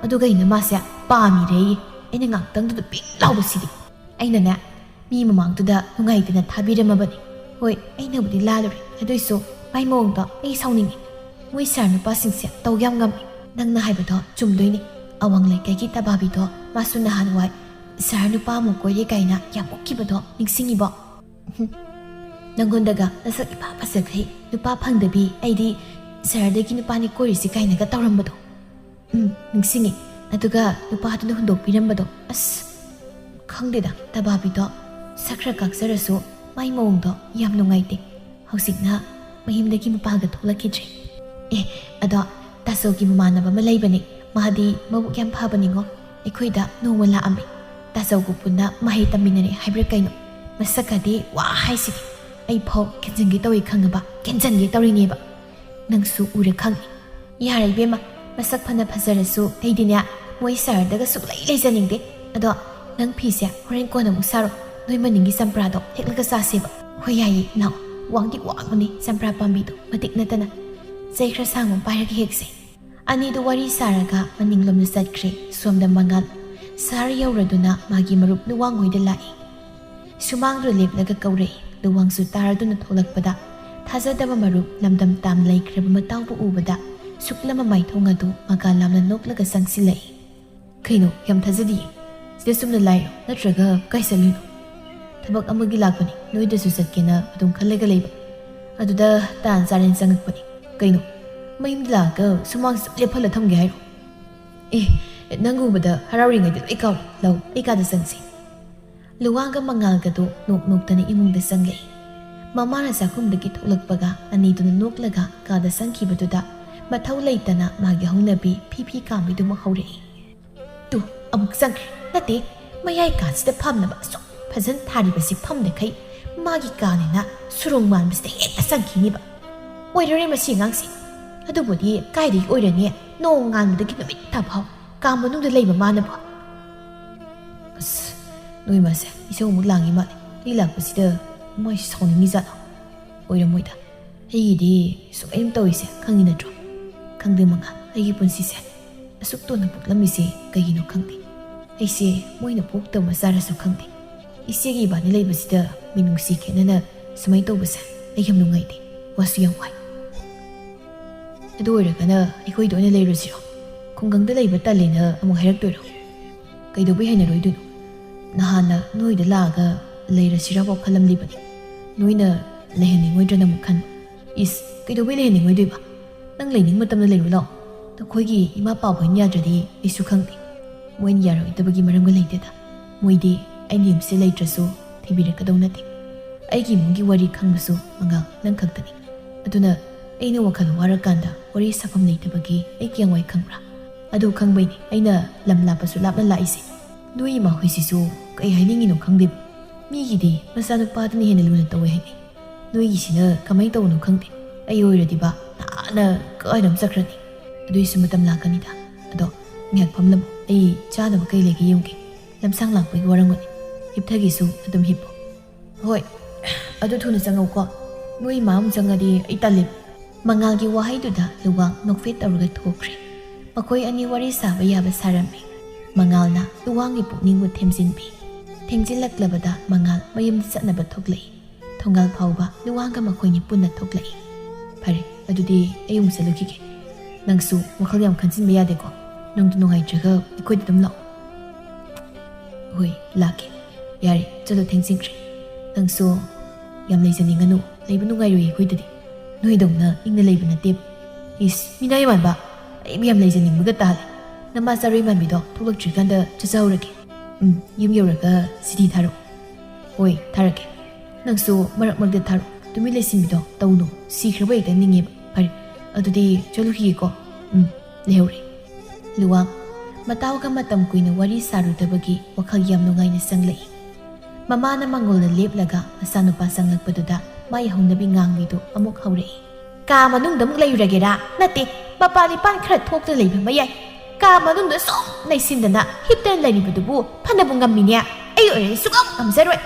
ꯑꯗꯨꯒ ꯑꯩꯅ ꯃꯥꯁꯦ ꯄꯥꯝꯃꯤꯔꯦꯌꯦ꯫ ꯑꯩꯅ ꯉꯥꯛꯇꯪꯗꯨꯗ ꯄꯤꯡ ꯂꯥꯎꯕꯁꯤꯗꯤ꯫ ꯑꯩꯅꯅꯦ, ꯃꯤ ꯃꯃꯥꯡꯗꯨꯗ ꯅꯨꯡꯉꯥꯏꯇꯅ ꯊꯥꯕꯤꯔꯝꯃꯕꯅꯤ꯫ ꯍꯣꯏ, ꯑꯩꯅꯕꯨꯗꯤ ꯂꯥꯜꯂꯨꯔꯦ, ꯑꯗꯨꯏꯁꯨ ꯃꯥꯏ ꯃꯑꯣꯡꯗꯣ ꯑꯩ ꯁꯥꯎꯅꯤꯡꯉꯤ꯫ ꯃꯣꯏ ꯁꯥꯔ ꯅꯨꯄꯥꯁꯤꯡꯁꯦ ꯇꯧ ꯌꯥꯝ ꯉꯝꯃꯤ꯫ ꯅꯪꯅ ꯍꯥꯏꯕꯗꯣ ꯆꯨꯝꯗꯣꯏꯅꯤ꯫ ꯑꯋꯥꯡ ꯂꯩꯀꯥꯏꯒꯤ ꯇꯕꯥꯕꯤꯗꯣ, ꯃꯥꯁꯨ ꯅꯍꯥꯟꯋꯥꯏ ꯁꯥꯔ ꯅꯨꯄꯥ ꯑꯃ ꯀꯣꯏꯔꯦ ꯀꯥꯏꯅ ꯌꯥꯝ ꯃꯨꯛꯈꯤꯕꯗꯣ ꯅꯤꯡꯁꯤꯡꯉꯤꯕꯣ? ꯍꯨꯝ, ꯅꯪꯉꯣꯟꯗꯒ ꯅꯁꯛ ꯏꯐ ꯐꯖꯈꯩ ꯅꯨꯄꯥ ꯐꯪꯗꯕꯤ, ꯑꯩꯗꯤ ꯁꯍꯔꯗꯒꯤ ꯅꯨꯄꯥꯅꯤ ꯀꯣꯏꯔꯤꯁꯤ ꯀꯥꯏꯅꯒ ꯇꯧꯔꯝꯕꯗꯣ꯫ ꯎꯝ, ꯅꯤꯡꯁꯤꯡꯉꯤ꯫ ꯑꯗꯨꯒ ꯅꯨꯄꯥꯗꯨꯅ ꯍꯨꯟꯗꯣꯛꯄꯤꯔꯝꯕꯗꯣ꯫ ꯑꯁ, ꯈꯪꯗꯦꯗ, ꯇꯕꯥꯕꯤꯗꯣ ꯁꯛ ꯈꯔ ꯀꯥꯛꯆꯔꯁꯨ ꯃꯥꯏ ꯃꯑꯣꯡꯗꯣ ꯌꯥꯝ ꯅꯨꯡꯉꯥꯏꯇꯦ꯫ ꯍꯧꯖꯤꯛꯅ ꯃꯌꯨꯝꯗꯒꯤ ꯃꯄꯥꯟꯒ ꯊꯣꯛꯂꯛꯈꯤꯗ꯭ꯔꯦ꯫ ꯑꯦ, ꯑꯗꯣ ꯇꯥꯆꯧꯒꯤ ꯃꯃꯥꯟꯅꯕ ꯑꯃ ꯂꯩꯕꯅꯦ, ꯃꯥꯗꯤ ꯃꯕꯨꯛ ꯌꯥꯝ ꯐꯕꯅꯤꯉꯣ꯫ ꯑꯩꯈꯣꯏꯗ ꯅꯣꯡꯃ ꯂꯥꯛꯑꯝꯃꯦ꯫ ꯇꯥꯆꯧꯒ ꯄꯨꯟꯅ ꯃꯍꯩ ꯇꯝꯃꯤꯟꯅꯔꯦ ꯍꯥꯏꯕ꯭ꯔꯥ ꯀꯩꯅꯣ꯫ ꯃꯁꯛꯀꯗꯤ ꯋꯥ ꯍꯥꯏꯁꯤꯗꯤ꯫ ꯑꯩ ꯐꯥꯎ ꯀꯦꯟꯁꯤꯟꯒꯦ ꯇꯧꯏ ꯈꯪꯉꯕ, ꯀꯦꯟꯁꯤꯟꯒꯦ ꯇꯧꯔꯤꯅꯦꯕ꯫ ꯅꯪꯁꯨ ꯎꯔ ꯈꯪꯅꯤ꯫ ꯌꯥꯔꯦ ꯏꯕꯦꯝꯃ, ꯃꯁꯛ ꯐꯅ ꯐꯖꯔꯁꯨ ꯑꯩꯗꯤꯅꯦ, ꯃꯣꯏ ꯁꯍꯔꯗꯒ ꯁꯨꯛꯂꯩ ꯂꯩꯖꯅꯤꯡꯗꯦ꯫ ꯑꯗꯣ ꯅꯪ ꯐꯤꯁꯦ ꯍꯣꯔꯦꯟ ꯀꯣꯟꯅ ꯑꯃꯨꯛ ꯁꯥꯔꯣ꯫ ꯅꯣꯏ ꯃꯅꯤꯡꯒꯤ ꯆꯝꯄ꯭ꯔꯥꯗꯣ ꯍꯦꯛꯂꯒ ꯆꯥꯁꯦꯕ꯫ ꯍꯣꯏ ꯌꯥꯏꯌꯦ, ꯂꯥꯛꯑꯣ꯫ ꯋꯥꯡꯗꯤ ꯋꯥꯡꯕꯅꯤ ꯆꯝꯄ꯭ꯔꯥ ꯄꯥꯝꯕꯤꯗꯣ, ꯃꯇꯤꯛ ꯅꯠꯇꯅ꯫ ꯆꯩ ꯈꯔ ꯁꯥꯡꯕ ꯑꯃ ꯄꯥꯏꯔꯒ ꯍꯦꯛꯁꯦ꯫ ꯑꯅꯤꯗꯨ ꯋꯥꯔꯤ ꯁꯥꯔꯒ ꯃꯅꯤꯡꯂꯣꯝꯗ ꯆꯠꯈ꯭ꯔꯦ꯫ ꯁꯣꯝꯗ ꯃꯉꯥꯜ ꯁꯍꯔ ꯌꯧꯔꯗꯨꯅ ꯃꯥꯒꯤ ꯃꯔꯨꯞ ꯂꯨꯋꯥꯡ ꯍꯣꯏꯗ ꯂꯥꯛꯏ꯫ ꯁꯨꯃꯥꯡꯗꯨ ꯂꯦꯞꯂꯒ ꯀꯧꯔꯛꯏ꯫ ꯂꯨꯋꯥꯡꯁꯨ ꯇꯥꯔꯗꯨꯅ ꯊꯣꯛꯂꯛꯄꯗ ꯊꯥꯖꯗꯕ ꯃꯔꯨꯞ ꯂꯝꯗꯝ ꯇꯥꯝ ꯂꯩꯈ꯭ꯔꯕ ꯃꯇꯥꯎꯕꯨ ꯎꯕꯗ ꯁꯨꯛꯂꯝꯕ ꯃꯥꯏꯊꯣꯡ ꯑꯗꯨ ꯃꯉꯥꯜ ꯂꯥꯝꯅ ꯅꯣꯛꯂꯒ ꯆꯪꯁꯤꯜꯂꯛꯏ꯫ "ꯀꯩꯅꯣ, ꯌꯥꯝ ꯊꯥꯖꯗꯤꯌꯦ꯫ ꯁꯤꯗ ꯆꯨꯝꯅ ꯂꯥꯛꯏꯔꯣ, ꯅꯠꯇ꯭ꯔꯒ ꯀꯥꯏ ꯆꯠꯂꯨꯏꯅꯣ?" ꯊꯕꯛ ꯑꯃꯒꯤ ꯂꯥꯛꯄꯅꯤ, ꯅꯣꯏꯗꯁꯨ ꯆꯠꯀꯦꯅ ꯑꯗꯨꯝ ꯈꯜꯂꯒ ꯂꯩꯕ꯫ ꯑꯗꯨꯗ ꯇꯥꯟ ꯆꯥꯔꯦꯅ ꯆꯪꯉꯛꯄꯅꯤ꯫ ꯀꯩꯅꯣ, ꯃꯌꯨꯝꯗ ꯂꯥꯛꯑꯒ ꯁꯨꯃꯥꯡꯁꯤꯗ ꯂꯦꯞꯍꯜꯂ ꯊꯝꯒꯦ ꯍꯥꯏꯔꯣ? ꯑꯦ, ꯅꯪ ꯎꯕꯗ ꯍꯔꯥꯎꯔꯤꯉꯩꯗ ꯂꯣꯏ ꯀꯥꯎ꯫ ꯂꯥꯎ, ꯑꯩ ꯀꯥꯗ ꯆꯪꯁꯤ꯫ ꯂꯨꯋꯥꯡꯒ ꯃꯉꯥꯜꯒꯗꯨ ꯅꯣꯛ ꯅꯣꯛꯇꯅ ꯏꯃꯨꯡꯗ ꯆꯪꯂꯛꯏ꯫ ꯃꯃꯥꯅ ꯆꯥꯛꯈꯨꯝꯗꯒꯤ ꯊꯣꯛꯂꯛꯄꯒ ꯑꯅꯤꯗꯨꯅ ꯅꯣꯛꯂꯒ ꯀꯥꯗ ꯆꯪꯈꯤꯕꯗꯨꯗ ꯃꯊꯧ ꯂꯩꯇꯅ ꯃꯥꯒꯤ ꯍꯧꯅꯕꯤ ꯐꯤ ꯐꯤ ꯀꯥꯝꯕꯤꯗꯨꯃꯛ ꯍꯧꯔꯛꯏ꯫ ꯇꯨ, ꯑꯃꯨꯛ ꯆꯪꯈ꯭ꯔꯦ꯫ ꯅꯠꯇꯦ, ꯃꯌꯥꯏ ꯀꯥꯁꯤꯗ ꯐꯝꯅꯕ ꯑꯁꯨꯛ ꯐꯖꯅ ꯊꯥꯔꯤꯕꯁꯤ ꯐꯝꯗꯈꯩ ꯃꯥꯒꯤ ꯀꯥꯅꯦꯅ ꯁꯨꯔꯣꯡ ꯃꯥꯟꯕꯁꯤꯗ ꯍꯦꯛꯇ ꯆꯪꯈꯤꯅꯤꯕ꯫ ꯑꯣꯏꯔꯔꯣꯏ ꯃꯁꯤ ꯑꯉꯥꯡꯁꯤ꯫ ꯑꯗꯨꯕꯨꯗꯤ ꯀꯥꯏꯗꯒꯤ ꯑꯣꯏꯔꯅꯤ? ꯅꯣꯡ ꯉꯥꯟꯕꯗꯒꯤ ꯅꯨꯃꯤꯠ ꯇꯥꯐꯥꯎ ꯀꯥ ꯃꯅꯨꯡꯗ ꯂꯩꯕ ꯃꯥꯅꯕꯨ꯫ ꯑꯁ, ꯅꯣꯏ ꯃꯥꯁꯦ ꯏꯁꯧ ꯑꯃꯨꯛ ꯂꯥꯡꯉꯤ ꯃꯥꯜꯂꯦ꯫ ꯑꯩ ꯂꯥꯛꯄꯁꯤꯗ ꯃꯣꯏ ꯁꯥꯎꯅꯤꯡꯉꯤ ꯖꯥꯠꯂꯣ? ꯑꯣꯏꯔꯝꯃꯣꯏꯗ꯫ ꯑꯩꯒꯤꯗꯤ ꯁꯨꯃꯥꯏꯅ ꯇꯧꯔꯤꯁꯦ ꯈꯪꯉꯤ ꯅꯠꯇ꯭ꯔꯣ? ꯈꯪꯗꯦ ꯃꯉꯥꯜ, ꯑꯩꯒꯤ ꯄꯨꯟꯁꯤꯁꯦ ꯑꯁꯨꯛ ꯇꯣꯟꯅ ꯄꯣꯛꯂꯝꯃꯤꯁꯦ ꯀꯩꯒꯤꯅꯣ ꯈꯪꯗꯦ꯫ ꯑꯩꯁꯦ ꯃꯣꯏꯅ ꯄꯣꯛꯇꯕ ꯃꯆꯥꯔꯁꯨ ꯈꯪꯗꯦ꯫ ꯏꯆꯦꯒꯤ ꯏꯕꯥꯅꯤ ꯂꯩꯕꯁꯤꯗ ꯃꯤꯅꯨꯡꯁꯤ ꯈꯦꯠꯅꯅ ꯁꯨꯃꯥꯏꯅ ꯇꯧꯕꯁꯦ ꯑꯩ ꯌꯥꯝ ꯅꯨꯡꯉꯥꯏꯇꯦ, ꯋꯥꯁꯨ ꯌꯥꯝ ꯋꯥꯏ꯫ ꯑꯗꯨ ꯑꯣꯏꯔꯒꯅ ꯑꯩꯈꯣꯏꯗ ꯑꯣꯏꯅ ꯂꯩꯔꯨꯁꯤꯔꯣ? ꯈꯨꯡꯒꯪꯗ ꯂꯩꯕ ꯇꯜꯂꯦꯅ ꯑꯃꯨꯛ ꯍꯥꯏꯔꯛꯇꯣꯏꯔꯣ? ꯀꯩꯗꯧꯕꯩ ꯍꯩꯅꯔꯣꯏꯗꯣꯏꯅꯣ? ꯅꯍꯥꯟꯅ ꯅꯣꯏꯗ ꯂꯥꯛꯑꯒ ꯂꯩꯔꯁꯤꯔꯥꯐꯥꯎ ꯈꯜꯂꯝꯂꯤꯕꯅꯤ꯫ ꯅꯣꯏꯅ ꯂꯩꯍꯟꯅꯤꯡꯉꯣꯏꯗ꯭ꯔꯅ ꯑꯃꯨꯛ ꯈꯟ꯫ ꯏꯁ, ꯀꯩꯗꯧꯕꯩ ꯂꯩꯍꯟꯅꯤꯡꯉꯣꯏꯗꯣꯏꯕ? ꯅꯪ ꯂꯩꯅꯤꯡ ꯃꯇꯝꯗ ꯂꯩꯔꯨ ꯂꯥꯛꯑꯣ꯫ ꯅꯈꯣꯏꯒꯤ ꯏꯃꯥ ꯄꯥꯕꯍꯣꯏꯅ ꯌꯥꯗ꯭ꯔꯗꯤ ꯑꯩꯁꯨ ꯈꯪꯗꯦ꯫ ꯃꯣꯏꯅ ꯌꯥꯔꯣꯏꯗꯕꯒꯤ ꯃꯔꯝꯒ ꯂꯩꯇꯦꯗ꯫ ꯃꯣꯏꯗꯤ ꯑꯩꯅ ꯌꯨꯝꯁꯤꯗ ꯂꯩꯇ꯭ꯔꯁꯨ ꯊꯤꯕꯤꯔꯛꯀꯗꯧ ꯅꯠꯇꯦ꯫ ꯑꯩꯒꯤ ꯏꯃꯨꯡꯒꯤ ꯋꯥꯔꯤ ꯈꯪꯕꯁꯨ ꯃꯉꯥꯜ ꯅꯪ ꯈꯛꯇꯅꯤ꯫ ꯑꯗꯨꯅ ꯑꯩꯅ ꯋꯥꯈꯜ ꯋꯥꯔꯀꯥꯟꯗ ꯋꯥꯔꯤ ꯁꯥꯐꯝ ꯂꯩꯇꯕꯒꯤ ꯑꯩ ꯀꯌꯥꯝ ꯋꯥꯏ ꯈꯪꯕ꯭ꯔꯥ? ꯑꯗꯨ ꯈꯪꯕꯩꯅꯦ ꯑꯩꯅ ꯂꯝ ꯂꯥꯞꯄꯁꯨ ꯂꯥꯞꯅ ꯂꯥꯛꯏꯁꯦ꯫ ꯅꯣꯏ ꯏꯃꯥ ꯍꯣꯏꯁꯤꯁꯨ ꯀꯩ ꯍꯥꯏꯅꯤꯡꯉꯤꯅꯣ ꯈꯪꯗꯦ꯫ ꯃꯤꯒꯤꯗꯤ ꯃꯆꯥꯅꯨꯄꯥꯗꯨꯅ ꯍꯦꯟꯅ ꯂꯨꯅ ꯇꯧꯋꯦ ꯍꯥꯏꯅꯩ꯫ ꯅꯣꯏꯒꯤꯁꯤꯅ ꯀꯃꯥꯏꯅ ꯇꯧꯕꯅꯣ ꯈꯪꯗꯦ꯫ ꯑꯩ ꯑꯣꯏꯔꯗꯤꯕ ꯅꯍꯥꯟꯅ ꯀꯥꯏꯗꯅꯣꯝ ꯆꯠꯈ꯭ꯔꯅꯤ꯫ ꯑꯗꯨꯏꯁꯨ ꯃꯇꯝ ꯂꯥꯛꯀꯅꯤꯗ꯫ ꯑꯗꯣ ꯉꯥꯏꯍꯥꯛ ꯐꯝꯂꯝꯃꯨ, ꯑꯩ ꯆꯥꯅꯕ ꯀꯩ ꯂꯩꯒꯦ ꯌꯦꯡꯒꯦ꯫ ꯂꯝꯁꯥꯡ ꯂꯥꯛꯄꯒꯤ ꯋꯥꯔꯝꯒꯅꯤ꯫ ꯍꯤꯞꯊꯒꯦꯁꯨ ꯑꯗꯨꯝ ꯍꯤꯞꯄꯣ꯫ ꯍꯣꯏ, ꯑꯗꯨ ꯊꯨꯅ ꯆꯪꯉꯧꯀꯣ꯫ ꯅꯣꯏ ꯏꯃꯥ ꯑꯃꯨꯛ ꯆꯪꯉꯗꯤ ꯑꯩ ꯇꯜꯂꯦ꯫ ꯃꯉꯥꯜꯒꯤ ꯋꯥꯍꯩꯗꯨꯗ ꯂꯨꯋꯥꯡ ꯅꯣꯛꯐꯦꯠ ꯇꯧꯔꯒ ꯊꯣꯛꯈ꯭ꯔꯦ꯫ ꯃꯈꯣꯏ ꯑꯅꯤ ꯋꯥꯔꯤ ꯁꯥꯕ ꯌꯥꯕ ꯁꯥꯔꯝꯃꯤ꯫ ꯃꯉꯥꯜꯅ ꯂꯨꯋꯥꯡꯒꯤ ꯄꯨꯛꯅꯤꯡꯕꯨ ꯊꯦꯝꯖꯤꯟꯕꯤ꯫ ꯊꯦꯡꯖꯤꯜꯂꯛꯂꯕꯗ ꯃꯉꯥꯜ ꯃꯌꯨꯝꯗ ꯆꯠꯅꯕ ꯊꯣꯛꯂꯛꯏ꯫ ꯊꯣꯡꯒꯥꯜ ꯐꯥꯎꯕ ꯂꯨꯋꯥꯡꯒ ꯃꯈꯣꯏꯅꯤ ꯄꯨꯟꯅ ꯊꯣꯛꯂꯛꯏ꯫ ꯐꯔꯦ, ꯑꯗꯨꯗꯤ ꯑꯩ ꯑꯃꯨꯛ ꯆꯠꯂꯨꯈꯤꯒꯦ꯫ ꯅꯪꯁꯨ ꯋꯥꯈꯜ ꯌꯥꯝ ꯈꯟꯖꯤꯟꯕ ꯌꯥꯗꯦꯀꯣ꯫ ꯅꯪꯗꯨ ꯅꯨꯡꯉꯥꯏꯇ꯭ꯔꯒ ꯑꯩꯈꯣꯏꯗ ꯑꯗꯨꯝ ꯂꯥꯛꯑꯣ꯫ ꯍꯣꯏ, ꯂꯥꯛꯀꯦ꯫ ꯌꯥꯔꯦ, ꯆꯠꯂꯣ, ꯊꯦꯡꯖꯤꯟꯈ꯭ꯔꯦ꯫ ꯅꯪꯁꯨ ꯌꯥꯝ ꯂꯩꯖꯅꯤꯡꯒꯅꯨ, ꯂꯩꯕ ꯅꯨꯡꯉꯥꯏꯔꯣꯏꯌꯦ ꯑꯩꯈꯣꯏꯗꯗꯤ꯫ ꯅꯣꯏꯗꯧꯅ ꯏꯪꯅ ꯂꯩꯕ ꯅꯠꯇꯦꯕ꯫ ꯏꯁ, ꯃꯤꯅꯥꯏ ꯃꯥꯟꯕ, ꯑꯩꯕꯨ ꯌꯥꯝ ꯂꯩꯖꯅꯤꯡꯕꯒ ꯇꯥꯍꯜꯂꯦ꯫ ꯅꯃꯥ ꯆꯥꯔꯣꯏ ꯃꯥꯟꯕꯤꯗꯣ ꯊꯣꯛꯂꯛꯇ꯭ꯔꯤꯀꯥꯟꯗ ꯆꯠꯆꯍꯧꯔꯒꯦ꯫ ꯎꯝ, ꯌꯨꯝ ꯌꯧꯔꯒ ꯁꯤꯗꯤ ꯊꯥꯔꯛꯑꯣ꯫ ꯍꯣꯏ, ꯊꯥꯔꯛꯀꯦ꯫ ꯅꯪꯁꯨ ꯃꯔꯛ ꯃꯔꯛꯇ ꯊꯥꯔꯛꯑꯣ꯫ ꯇꯨꯃꯤꯟ ꯂꯩꯁꯤꯟꯕꯤꯗꯣ ꯇꯧꯅꯨ꯫ ꯁꯤꯈ꯭ꯔꯕ ꯍꯦꯛꯇ ꯅꯤꯡꯉꯦꯕ꯫ ꯐꯔꯦ, ꯑꯗꯨꯗꯤ ꯆꯠꯂꯨꯈꯤꯒꯦꯀꯣ꯫ ꯎꯝ, ꯂꯩꯍꯧꯔꯦ꯫ ꯂꯨꯋꯥꯡ ꯃꯇꯥꯎꯒ ꯃꯇꯝ ꯀꯨꯏꯅ ꯋꯥꯔꯤ ꯁꯥꯔꯨꯗꯕꯒꯤ ꯋꯥꯈꯜ ꯌꯥꯝ ꯅꯨꯡꯉꯥꯏꯅ ꯆꯪꯂꯛꯏ꯫ ꯃꯃꯥꯅ ꯃꯉꯣꯟꯗ ꯂꯦꯞꯂꯒ ꯃꯆꯥꯅꯨꯄꯥ ꯆꯪꯂꯛꯄꯗꯨꯗ ꯃꯥꯏ ꯍꯧꯅꯕꯤ ꯉꯥꯡꯕꯤꯗꯨ ꯑꯃꯨꯛ ꯍꯧꯔꯛꯏ꯫ "ꯀꯥ ꯃꯅꯨꯡꯗ ꯑꯃꯨꯛ ꯂꯩꯔꯨꯔꯒꯦꯔꯥ? ꯅꯠꯇꯦ, ꯃꯄꯥꯟ ꯏꯄꯥꯟ ꯈꯔ ꯊꯣꯛꯇꯅ ꯂꯩꯕ ꯑꯃ ꯌꯥꯏ꯫ ꯀꯥ ꯃꯅꯨꯡꯗ ꯁꯨꯝ ꯂꯩꯁꯤꯟꯗꯅ ꯍꯤꯞꯇꯅ ꯂꯩꯔꯤꯕꯗꯨꯕꯨ ꯐꯅꯕꯨ ꯉꯝꯃꯤꯅꯦ꯫ ꯑꯩ ꯑꯣꯏꯔꯗꯤ ꯁꯨꯛꯉꯝ ꯉꯝꯖꯔꯣꯏ꯫"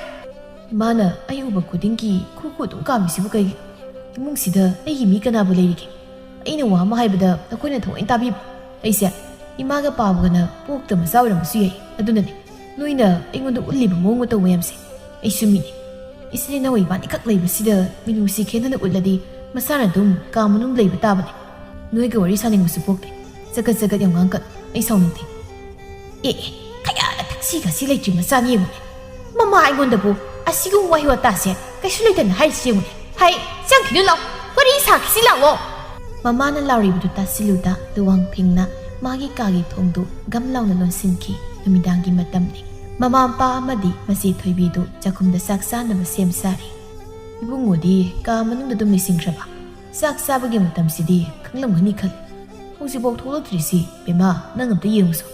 ꯏꯃꯥꯅ ꯑꯩ ꯎꯕ ꯈꯨꯗꯤꯡꯒꯤ ꯈꯨ ꯈꯨ ꯑꯗꯨꯝ ꯀꯥꯝꯃꯤꯁꯤꯕꯨ ꯀꯩꯒꯤ? ꯏꯃꯨꯡꯁꯤꯗ ꯑꯩꯒꯤ ꯃꯤ ꯀꯅꯥꯕꯨ ꯂꯩꯔꯤꯒꯦ? ꯑꯩꯅ ꯋꯥ ꯑꯃ ꯍꯥꯏꯕꯗ ꯅꯈꯣꯏꯅ ꯊꯑꯣꯏꯅ ꯇꯥꯕꯤꯕ꯭ꯔꯥ? ꯑꯩꯁꯦ ꯏꯃꯥꯒ ꯄꯥꯕꯒꯅ ꯄꯣꯛꯇ ꯃꯆꯥ ꯑꯣꯏꯔꯝꯕꯁꯨ ꯌꯥꯏ꯫ ꯑꯗꯨꯅꯅꯦ ꯅꯣꯏꯅ ꯑꯩꯉꯣꯟꯗ ꯎꯠꯂꯤꯕ ꯃꯑꯣꯡ ꯃꯇꯧ ꯃꯌꯥꯝꯁꯦ꯫ ꯑꯩꯁꯨ ꯃꯤꯅꯤ꯫ ꯏꯆꯤꯜ ꯏꯅꯥꯎ ꯏꯕꯥꯅꯤꯈꯛ ꯂꯩꯕꯁꯤꯗ ꯃꯤꯅꯨꯡꯁꯤ ꯈꯦꯟꯗꯅ ꯎꯠꯂꯗꯤ ꯃꯁꯥꯅ ꯑꯗꯨꯝ ꯀꯥ ꯃꯅꯨꯡ ꯂꯩꯕ ꯇꯥꯕꯅꯦ꯫ ꯅꯣꯏꯒ ꯋꯥꯔꯤ ꯁꯥꯅꯤꯡꯕꯁꯨ ꯄꯣꯛꯇꯦ꯫ ꯆꯒꯠ ꯆꯒꯠ ꯌꯥꯝ ꯉꯥꯡꯒꯠ꯫ ꯑꯩ ꯁꯥꯎꯅꯤꯡꯗꯦ꯫ ꯑꯦ, ꯑꯦ, ꯀꯌꯥꯗ ꯊꯛꯁꯤ ꯈꯥꯁꯤ ꯂꯩꯇ꯭ꯔꯤ ꯃꯆꯥꯅꯤ ꯌꯦꯡꯉꯨꯅꯦ꯫ ꯃꯃꯥ ꯑꯩꯉꯣꯟꯗꯕꯨ ꯑꯁꯤꯒꯨꯝꯕ ꯋꯥꯍꯩ ꯋꯥꯇꯥꯁꯦ ꯀꯩꯁꯨ ꯂꯩꯇꯅ ꯍꯥꯏꯔꯤꯁꯤ ꯌꯦꯡꯉꯨꯅꯦ꯫ ꯍꯥꯏ, ꯆꯪꯈꯤꯅꯨ ꯂꯥꯎ, ꯋꯥꯔꯤ ꯁꯥꯈꯤꯁꯤ ꯂꯥꯛꯑꯣ꯫ ꯃꯃꯥꯅ ꯂꯥꯎꯔꯤꯕꯗꯨ ꯇꯥꯁꯤꯜꯂꯨꯗ ꯂꯨꯋꯥꯡ ꯐꯤꯡꯅ ꯃꯥꯒꯤ ꯀꯥꯒꯤ ꯊꯣꯡꯗꯨ ꯒꯝ ꯂꯥꯎꯅ ꯂꯣꯟꯁꯤꯟꯈꯤ꯫ ꯅꯨꯃꯤꯗꯥꯡꯒꯤ ꯃꯇꯝꯅꯤ꯫ ꯃꯃꯥ ꯃꯄꯥ ꯑꯃꯗꯤ ꯃꯆꯦ ꯊꯣꯏꯕꯤꯗꯨ ꯆꯥꯛꯈꯨꯝꯗ ꯆꯥꯛ ꯆꯥꯅꯕ ꯁꯦꯝ ꯁꯥꯔꯤ꯫ "ꯏꯕꯨꯡꯉꯣꯗꯤ ꯀꯥ ꯃꯅꯨꯡꯗ ꯑꯗꯨꯝ ꯂꯩꯁꯤꯟꯈ꯭ꯔꯕ? ꯆꯥꯛ ꯆꯥꯕꯒꯤ ꯃꯇꯝꯁꯤꯗꯤ ꯈꯪꯂꯝꯒꯅꯤ ꯈꯜꯂꯤ꯫ ꯍꯧꯖꯤꯛꯐꯥꯎ ꯊꯣꯛꯂꯛꯇ꯭ꯔꯤꯁꯤ, ꯕꯦꯝꯃ, ꯅꯪ ꯑꯝꯇ ꯌꯦꯡꯉꯨꯁꯣ꯫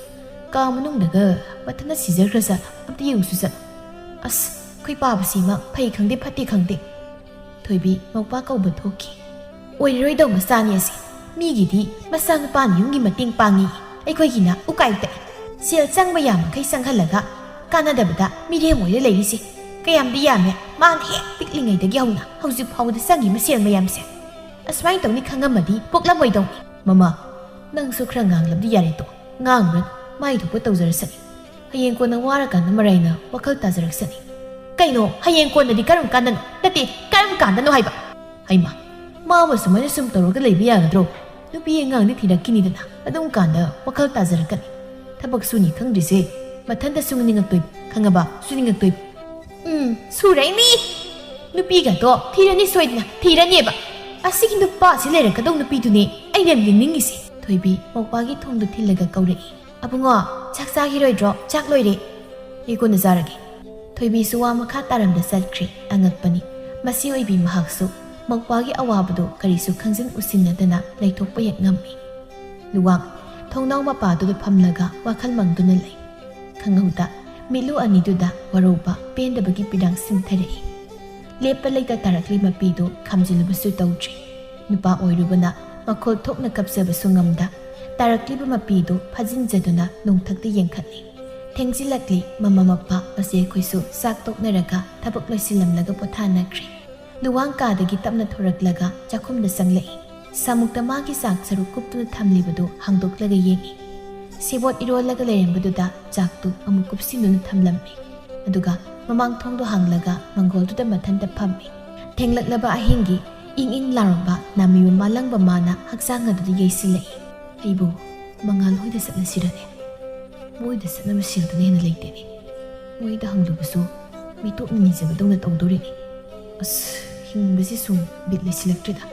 ꯀꯥ ꯃꯅꯨꯡꯗꯒ ꯃꯊꯟꯇ ꯁꯤꯖꯈ꯭ꯔꯖꯥꯠꯂ? ꯑꯝꯇ ꯌꯦꯡꯉꯨꯁꯨ ꯆꯠꯂꯣ꯫ ꯑꯁ, ꯑꯩꯈꯣꯏ ꯄꯥꯕꯁꯤꯃ ꯐꯩ ꯈꯪꯗꯦ ꯐꯠꯇꯦ ꯈꯪꯗꯦ꯫" ꯊꯣꯏꯕꯤ ꯃꯧꯄꯥ ꯀꯧꯕ ꯊꯣꯛꯈꯤ꯫ "ꯑꯣꯏꯔꯔꯣꯏꯗꯧ ꯃꯆꯥꯅꯤ ꯑꯁꯤ꯫ ꯃꯤꯒꯤꯗꯤ ꯃꯆꯥꯅꯨꯄꯥꯅ ꯌꯨꯝꯒꯤ ꯃꯇꯦꯡ ꯄꯥꯡꯉꯤ, ꯑꯩꯈꯣꯏꯒꯤꯅ ꯎꯀꯥꯏ ꯇꯛꯏ꯫ ꯁꯦꯜ ꯆꯪꯕ ꯌꯥꯃꯈꯩ ꯆꯪꯍꯜꯂꯒ ꯀꯥꯟꯅꯗꯕꯗ ꯃꯤꯔꯦꯝ ꯑꯣꯏꯔ ꯂꯩꯔꯤꯁꯦ꯫ ꯀꯌꯥꯝꯗꯤ ꯌꯥꯝꯃꯦ, ꯃꯥꯅ ꯍꯦꯛ ꯄꯤꯛꯂꯤꯉꯩꯗꯒꯤ ꯍꯧꯅ ꯍꯧꯖꯤꯛ ꯐꯥꯎꯕꯗ ꯆꯪꯉꯤꯕ ꯁꯦꯜ ꯃꯌꯥꯝꯁꯦ꯫ ꯑꯁꯨꯃꯥꯏꯅ ꯇꯧꯅꯤ ꯈꯪꯉꯝꯃꯗꯤ ꯄꯣꯛꯂꯝꯃꯣꯏꯗꯧꯅꯤ꯫" "ꯃꯃꯥ, ꯅꯪꯁꯨ ꯈꯔ ꯉꯥꯡꯂꯕꯗꯤ ꯌꯥꯔꯦꯗꯣ꯫ ꯉꯥꯡꯉꯨꯔꯅꯨ, ꯃꯥꯏ ꯊꯣꯛꯄ ꯇꯧꯖꯔꯁꯅꯤ꯫ ꯍꯌꯦꯡ ꯀꯣꯟꯅ ꯋꯥꯔꯀꯥꯟꯗ ꯃꯔꯥꯏꯅ ꯋꯥꯈꯜ ꯇꯥꯖꯔꯛꯁꯅꯤ꯫" "ꯀꯩꯅꯣ, ꯍꯌꯦꯡ ꯀꯣꯟꯅꯗꯤ ꯀꯔꯝ ꯀꯥꯟꯗꯅꯣ? ꯅꯠꯇꯦ, ꯀꯔꯝ ꯀꯥꯟꯗꯅꯣ ꯍꯥꯏꯕ?" "ꯍꯩꯃꯥ, ꯃꯥꯕꯨ ꯁꯨꯃꯥꯏꯅ ꯁꯨꯝ ꯇꯧꯔꯒ ꯂꯩꯕ ꯌꯥꯒꯗ꯭ꯔꯣ? ꯅꯨꯄꯤ ꯑꯉꯥꯡꯗꯤ ꯊꯤꯔꯛꯈꯤꯅꯤꯗꯅ, ꯑꯗꯨꯝ ꯀꯥꯟꯗ ꯋꯥꯈꯜ ꯇꯥꯖꯔꯛꯀꯅꯤ꯫ ꯊꯕꯛ ꯁꯨꯅꯤ ꯈꯪꯗ꯭ꯔꯤꯁꯦ ꯃꯊꯟꯇ ꯁꯨꯅꯤꯡꯉꯛꯇꯣꯏꯕ, ꯈꯪꯉꯕ? ꯁꯨꯅꯤꯡꯉꯛꯇꯣꯏꯕ꯫ ꯎꯝ, ꯁꯨꯔꯩꯅꯤ꯫ ꯅꯨꯄꯤꯒꯗꯣ ꯊꯤꯔꯅꯤ ꯁꯣꯏꯗꯅ, ꯊꯤꯔꯅꯦꯕ꯫ ꯑꯁꯤꯒꯤ ꯅꯨꯄꯥꯁꯤ ꯂꯩꯔꯛꯀꯗꯧ ꯅꯨꯄꯤꯗꯨꯅꯦ ꯑꯩꯅ ꯌꯦꯡꯅꯤꯡꯉꯤꯁꯦ꯫ ꯊꯣꯏꯕꯤ ꯃꯧꯄꯥꯒꯤ ꯊꯣꯡꯗꯣ ꯊꯤꯜꯂꯒ ꯀꯧꯔꯛꯏ꯫ "ꯑꯕꯨꯡꯉꯣ, ꯆꯥꯛ ꯆꯥꯈꯤꯔꯣꯏꯗ꯭ꯔꯣ? ꯆꯥꯛ ꯂꯣꯏꯔꯦ꯫ ꯑꯩ ꯀꯣꯟꯅ ꯆꯥꯔꯒꯦ꯫" ꯊꯣꯏꯕꯤꯁꯨ ꯋꯥ ꯃꯈꯥ ꯇꯥꯔꯝꯗ ꯆꯠꯈ꯭ꯔꯦ꯫ ꯑꯉꯛꯄꯅꯤ, ꯃꯁꯤ ꯑꯣꯏꯕꯤ ꯃꯍꯥꯛꯁꯨ ꯃꯧꯄꯥꯒꯤ ꯑꯋꯥꯕꯗꯨ ꯀꯔꯤꯁꯨ ꯈꯪꯖꯤꯟ ꯎꯁꯤꯟꯅꯗꯅ ꯂꯩꯊꯣꯛꯄ ꯍꯦꯛ ꯉꯝꯃꯤ꯫ ꯂꯨꯋꯥꯡ ꯊꯣꯡꯅꯥꯎ ꯃꯄꯥꯗꯨꯗ ꯐꯝꯂꯒ ꯋꯥꯈꯜ ꯃꯪꯗꯨꯅ ꯂꯩ꯫ ꯈꯪꯍꯧꯗ ꯃꯤꯠꯂꯨ ꯑꯅꯤꯗꯨꯗ ꯋꯥꯔꯧꯕ, ꯄꯦꯟꯗꯕꯒꯤ ꯄꯤꯔꯥꯡ ꯁꯤꯟꯊꯔꯛꯏ꯫ ꯂꯦꯞꯄ ꯂꯩꯇ ꯇꯥꯔꯛꯂꯤ ꯃꯄꯤꯗꯨ ꯈꯥꯝꯖꯤꯜꯂꯨꯕꯁꯨ ꯇꯧꯗ꯭ꯔꯤ꯫ ꯅꯨꯄꯥ ꯑꯣꯏꯔꯨꯕꯅ ꯃꯈꯣꯜ ꯊꯣꯛꯅ ꯀꯞꯆꯕꯁꯨ ꯉꯝꯗ, ꯇꯥꯔꯛꯂꯤꯕ ꯃꯄꯤꯗꯨ ꯐꯥꯖꯤꯟꯖꯗꯨꯅ ꯅꯣꯡꯊꯛꯇ ꯌꯦꯡꯈꯠꯂꯤ꯫ ꯊꯦꯡꯖꯤꯜꯂꯛꯂꯤ꯫ ꯃꯃꯥ ꯃꯄꯥ ꯃꯆꯦ ꯑꯩꯈꯣꯏꯁꯨ ꯆꯥꯛ ꯇꯣꯛꯅꯔꯒ ꯊꯕꯛ ꯂꯣꯏꯁꯤꯜꯂꯝꯂꯒ ꯄꯣꯊꯥꯅꯈ꯭ꯔꯦ꯫ ꯂꯨꯋꯥꯡ ꯀꯥꯗꯒꯤ ꯇꯞꯅ ꯊꯣꯔꯛꯂꯒ ꯆꯥꯛꯈꯨꯝꯗ ꯆꯪꯂꯛꯏ꯫ ꯁꯥꯃꯨꯛꯇ ꯃꯥꯒꯤ ꯆꯥꯛ ꯁꯔꯨꯛ ꯀꯨꯞꯇꯨꯅ ꯊꯝꯂꯤꯕꯗꯨ ꯍꯥꯡꯗꯣꯛꯂꯒ ꯌꯦꯡꯏ꯫ ꯁꯦꯕꯣꯠ ꯏꯔꯣꯜꯂꯒ ꯂꯩꯔꯝꯕꯗꯨꯗ ꯆꯥꯛꯇꯨ ꯑꯃꯨꯛ ꯀꯨꯞꯁꯤꯟꯗꯨꯅ ꯊꯝꯂꯝꯃꯤ꯫ ꯑꯗꯨꯒ ꯃꯃꯥꯡ ꯊꯣꯡꯗꯣ ꯍꯥꯡꯂꯒ ꯃꯪꯒꯣꯜꯗꯨꯗ ꯃꯊꯟꯇ ꯐꯝꯃꯤ꯫ ꯊꯦꯡꯂꯛꯂꯕ ꯑꯍꯤꯡꯒꯤ ꯏꯪ ꯏꯪ ꯂꯥꯎꯔꯝꯕ ꯅꯥꯃꯤꯕ ꯃꯥꯂꯪꯕ ꯃꯥꯅ ꯍꯛꯆꯥꯡ ꯑꯗꯨꯗ ꯌꯩꯁꯤꯜꯂꯛꯏ꯫ "ꯑꯩꯕꯨ ꯃꯉꯥꯜ ꯍꯣꯏꯗ ꯆꯠꯂꯁꯤꯔꯅꯦ? ꯃꯣꯏꯗ ꯆꯠꯅꯕ ꯁꯦꯜꯗꯨꯅ ꯍꯦꯟꯅ ꯂꯩꯇꯦꯅꯦ꯫ ꯃꯣꯏꯗ ꯍꯪꯂꯨꯕꯁꯨ ꯃꯤꯇꯣꯞꯅ ꯅꯤꯖꯕꯗꯧꯅ ꯇꯧꯗꯣꯔꯤꯅꯤ꯫ ꯑꯁ, ꯍꯤꯡꯕꯁꯤ ꯁꯨꯝ ꯕꯤꯠ ꯂꯩꯁꯤꯜꯂꯛꯇ꯭ꯔꯦꯗ꯫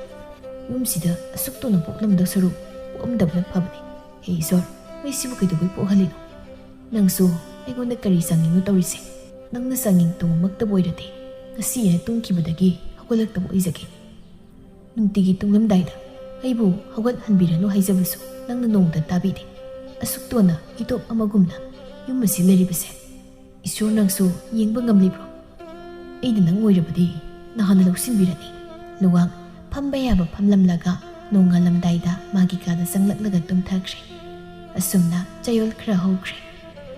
ꯌꯨꯝꯁꯤꯗ ꯑꯁꯨꯛ ꯇꯣꯟꯅ ꯄꯣꯛꯂꯝꯗꯧ ꯁꯔꯨꯛ ꯄꯣꯛꯑꯝꯗꯕꯅ ꯐꯕꯅꯤ꯫ ꯍꯦ ꯏꯁꯣꯔ, ꯃꯩꯁꯤꯕꯨ ꯀꯩꯗꯧꯕꯩ ꯄꯣꯛꯍꯜꯂꯤꯅꯣ? ꯅꯪꯁꯨ ꯑꯩꯉꯣꯟꯗ ꯀꯔꯤ ꯆꯥꯡꯌꯦꯡꯅꯣ ꯇꯧꯔꯤꯁꯦ? ꯅꯪꯅ ꯆꯥꯡꯌꯦꯡ ꯇꯧꯕꯃꯛꯇꯕꯨ ꯑꯣꯏꯔꯗꯤ ꯉꯁꯤ ꯑꯩꯅ ꯇꯨꯝꯈꯤꯕꯗꯒꯤ ꯍꯧꯒꯠꯂꯛꯇꯕ ꯑꯣꯏꯖꯒꯦ꯫ ꯅꯨꯡꯇꯤꯒꯤ ꯇꯨꯝꯂꯝꯗꯥꯏꯗ ꯑꯩꯕꯨ ꯍꯧꯒꯠꯍꯟꯕꯤꯔꯅꯨ ꯍꯥꯏꯖꯕꯁꯨ ꯅꯪꯅ ꯅꯣꯡꯃꯇ ꯇꯥꯕꯤꯗꯦ꯫ ꯑꯁꯨꯛ ꯇꯣꯟꯅ ꯏꯇꯣꯞ ꯑꯃꯒꯨꯝꯅ ꯌꯨꯝ ꯑꯁꯤ ꯂꯩꯔꯤꯕꯁꯦ ꯏꯁꯣꯔ ꯅꯪꯁꯨ ꯌꯦꯡꯕ ꯉꯝꯂꯤꯕ꯭ꯔꯣ? ꯑꯩꯅ ꯅꯪ ꯑꯣꯏꯔꯕꯗꯤ ꯅꯍꯥꯟꯅ ꯂꯧꯁꯤꯟꯕꯤꯔꯅꯤ꯫" ꯂꯨꯋꯥꯡ ꯐꯝꯕ ꯌꯥꯕ ꯐꯝꯂꯝꯂꯒ ꯅꯣꯡꯉꯥꯜꯂꯝꯗꯥꯏꯗ ꯃꯥꯒꯤ ꯀꯥꯗ ꯆꯪꯂꯛꯂꯒ ꯇꯨꯝꯊꯈ꯭ꯔꯦ꯫ ꯑꯁꯨꯝꯅ ꯆꯌꯣꯜ ꯈꯔ ꯍꯧꯈ꯭ꯔꯦ꯫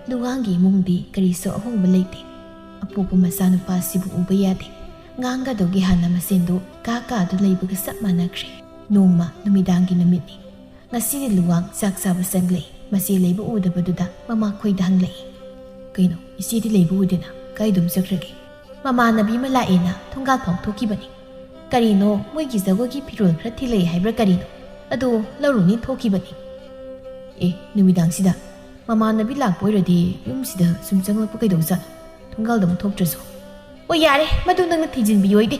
ꯂꯨꯋꯥꯡꯒꯤ ꯏꯃꯨꯡꯗꯤ ꯀꯔꯤꯁꯨ ꯑꯍꯣꯡꯕ ꯂꯩꯇꯦ꯫ ꯑꯄꯣꯛꯄ ꯃꯆꯥꯅꯨꯄꯥ ꯑꯁꯤꯕꯨ ꯎꯕ ꯌꯥꯗꯦ꯫ ꯉꯥꯡꯒꯗꯧꯒꯤ ꯍꯥꯟꯅ ꯃꯁꯦꯟꯗꯨ ꯀꯥ ꯀꯥꯗꯨ ꯂꯩꯕꯒ ꯆꯞ ꯃꯥꯟꯅꯈ꯭ꯔꯦ꯫ ꯅꯣꯡꯃ ꯅꯨꯃꯤꯗꯥꯡꯒꯤ ꯅꯨꯃꯤꯠꯅꯤ꯫ ꯉꯁꯤꯗꯤ ꯂꯨꯋꯥꯡ ꯆꯥꯛ ꯆꯥꯕ ꯆꯪꯂꯛꯏ꯫ ꯃꯆꯦ ꯂꯩꯕ ꯎꯗꯕꯗꯨꯗ ꯃꯃꯥꯈꯣꯏꯗ ꯍꯪꯂꯛꯏ꯫ "ꯀꯩꯅꯣ, ꯏꯆꯦꯗꯤ ꯂꯩꯕ ꯎꯗꯦꯅ? ꯀꯥꯏꯗꯣꯝ ꯆꯠꯈ꯭ꯔꯒꯦ?" "ꯃꯃꯥꯟꯅꯕꯤ ꯑꯃ ꯂꯥꯛꯑꯦꯅ ꯊꯣꯡꯒꯥꯜ ꯐꯥꯎ ꯊꯣꯛꯈꯤꯕꯅꯤ꯫ ꯀꯔꯤꯅꯣ, ꯃꯣꯏꯒꯤ ꯖꯒꯣꯏꯒꯤ ꯐꯤꯔꯣꯜ ꯈꯔ ꯊꯤꯜꯂꯛꯑꯦ ꯍꯥꯏꯕ꯭ꯔꯥ ꯀꯔꯤꯅꯣ? ꯑꯗꯨ ꯂꯧꯔꯨꯅꯤ ꯊꯣꯛꯈꯤꯕꯅꯤ꯫" "ꯑꯦ, ꯅꯨꯃꯤꯗꯥꯡꯁꯤꯗ? "ꯃꯃꯥꯟꯅꯕꯤ ꯂꯥꯛꯄ ꯑꯣꯏꯔꯗꯤ ꯌꯨꯝꯁꯤꯗ ꯁꯨꯝ ꯆꯪꯂꯛꯄ ꯀꯩꯗꯧꯖꯥꯠꯅꯣ? ꯊꯣꯡꯒꯥꯜꯗ ꯑꯃꯨꯛ ꯊꯣꯛꯇ꯭ꯔꯁꯨ?" "ꯑꯣ, ꯌꯥꯔꯦ, ꯃꯗꯨ ꯅꯪꯅ ꯊꯤꯖꯤꯟꯕꯤꯌꯣꯏꯗꯦ꯫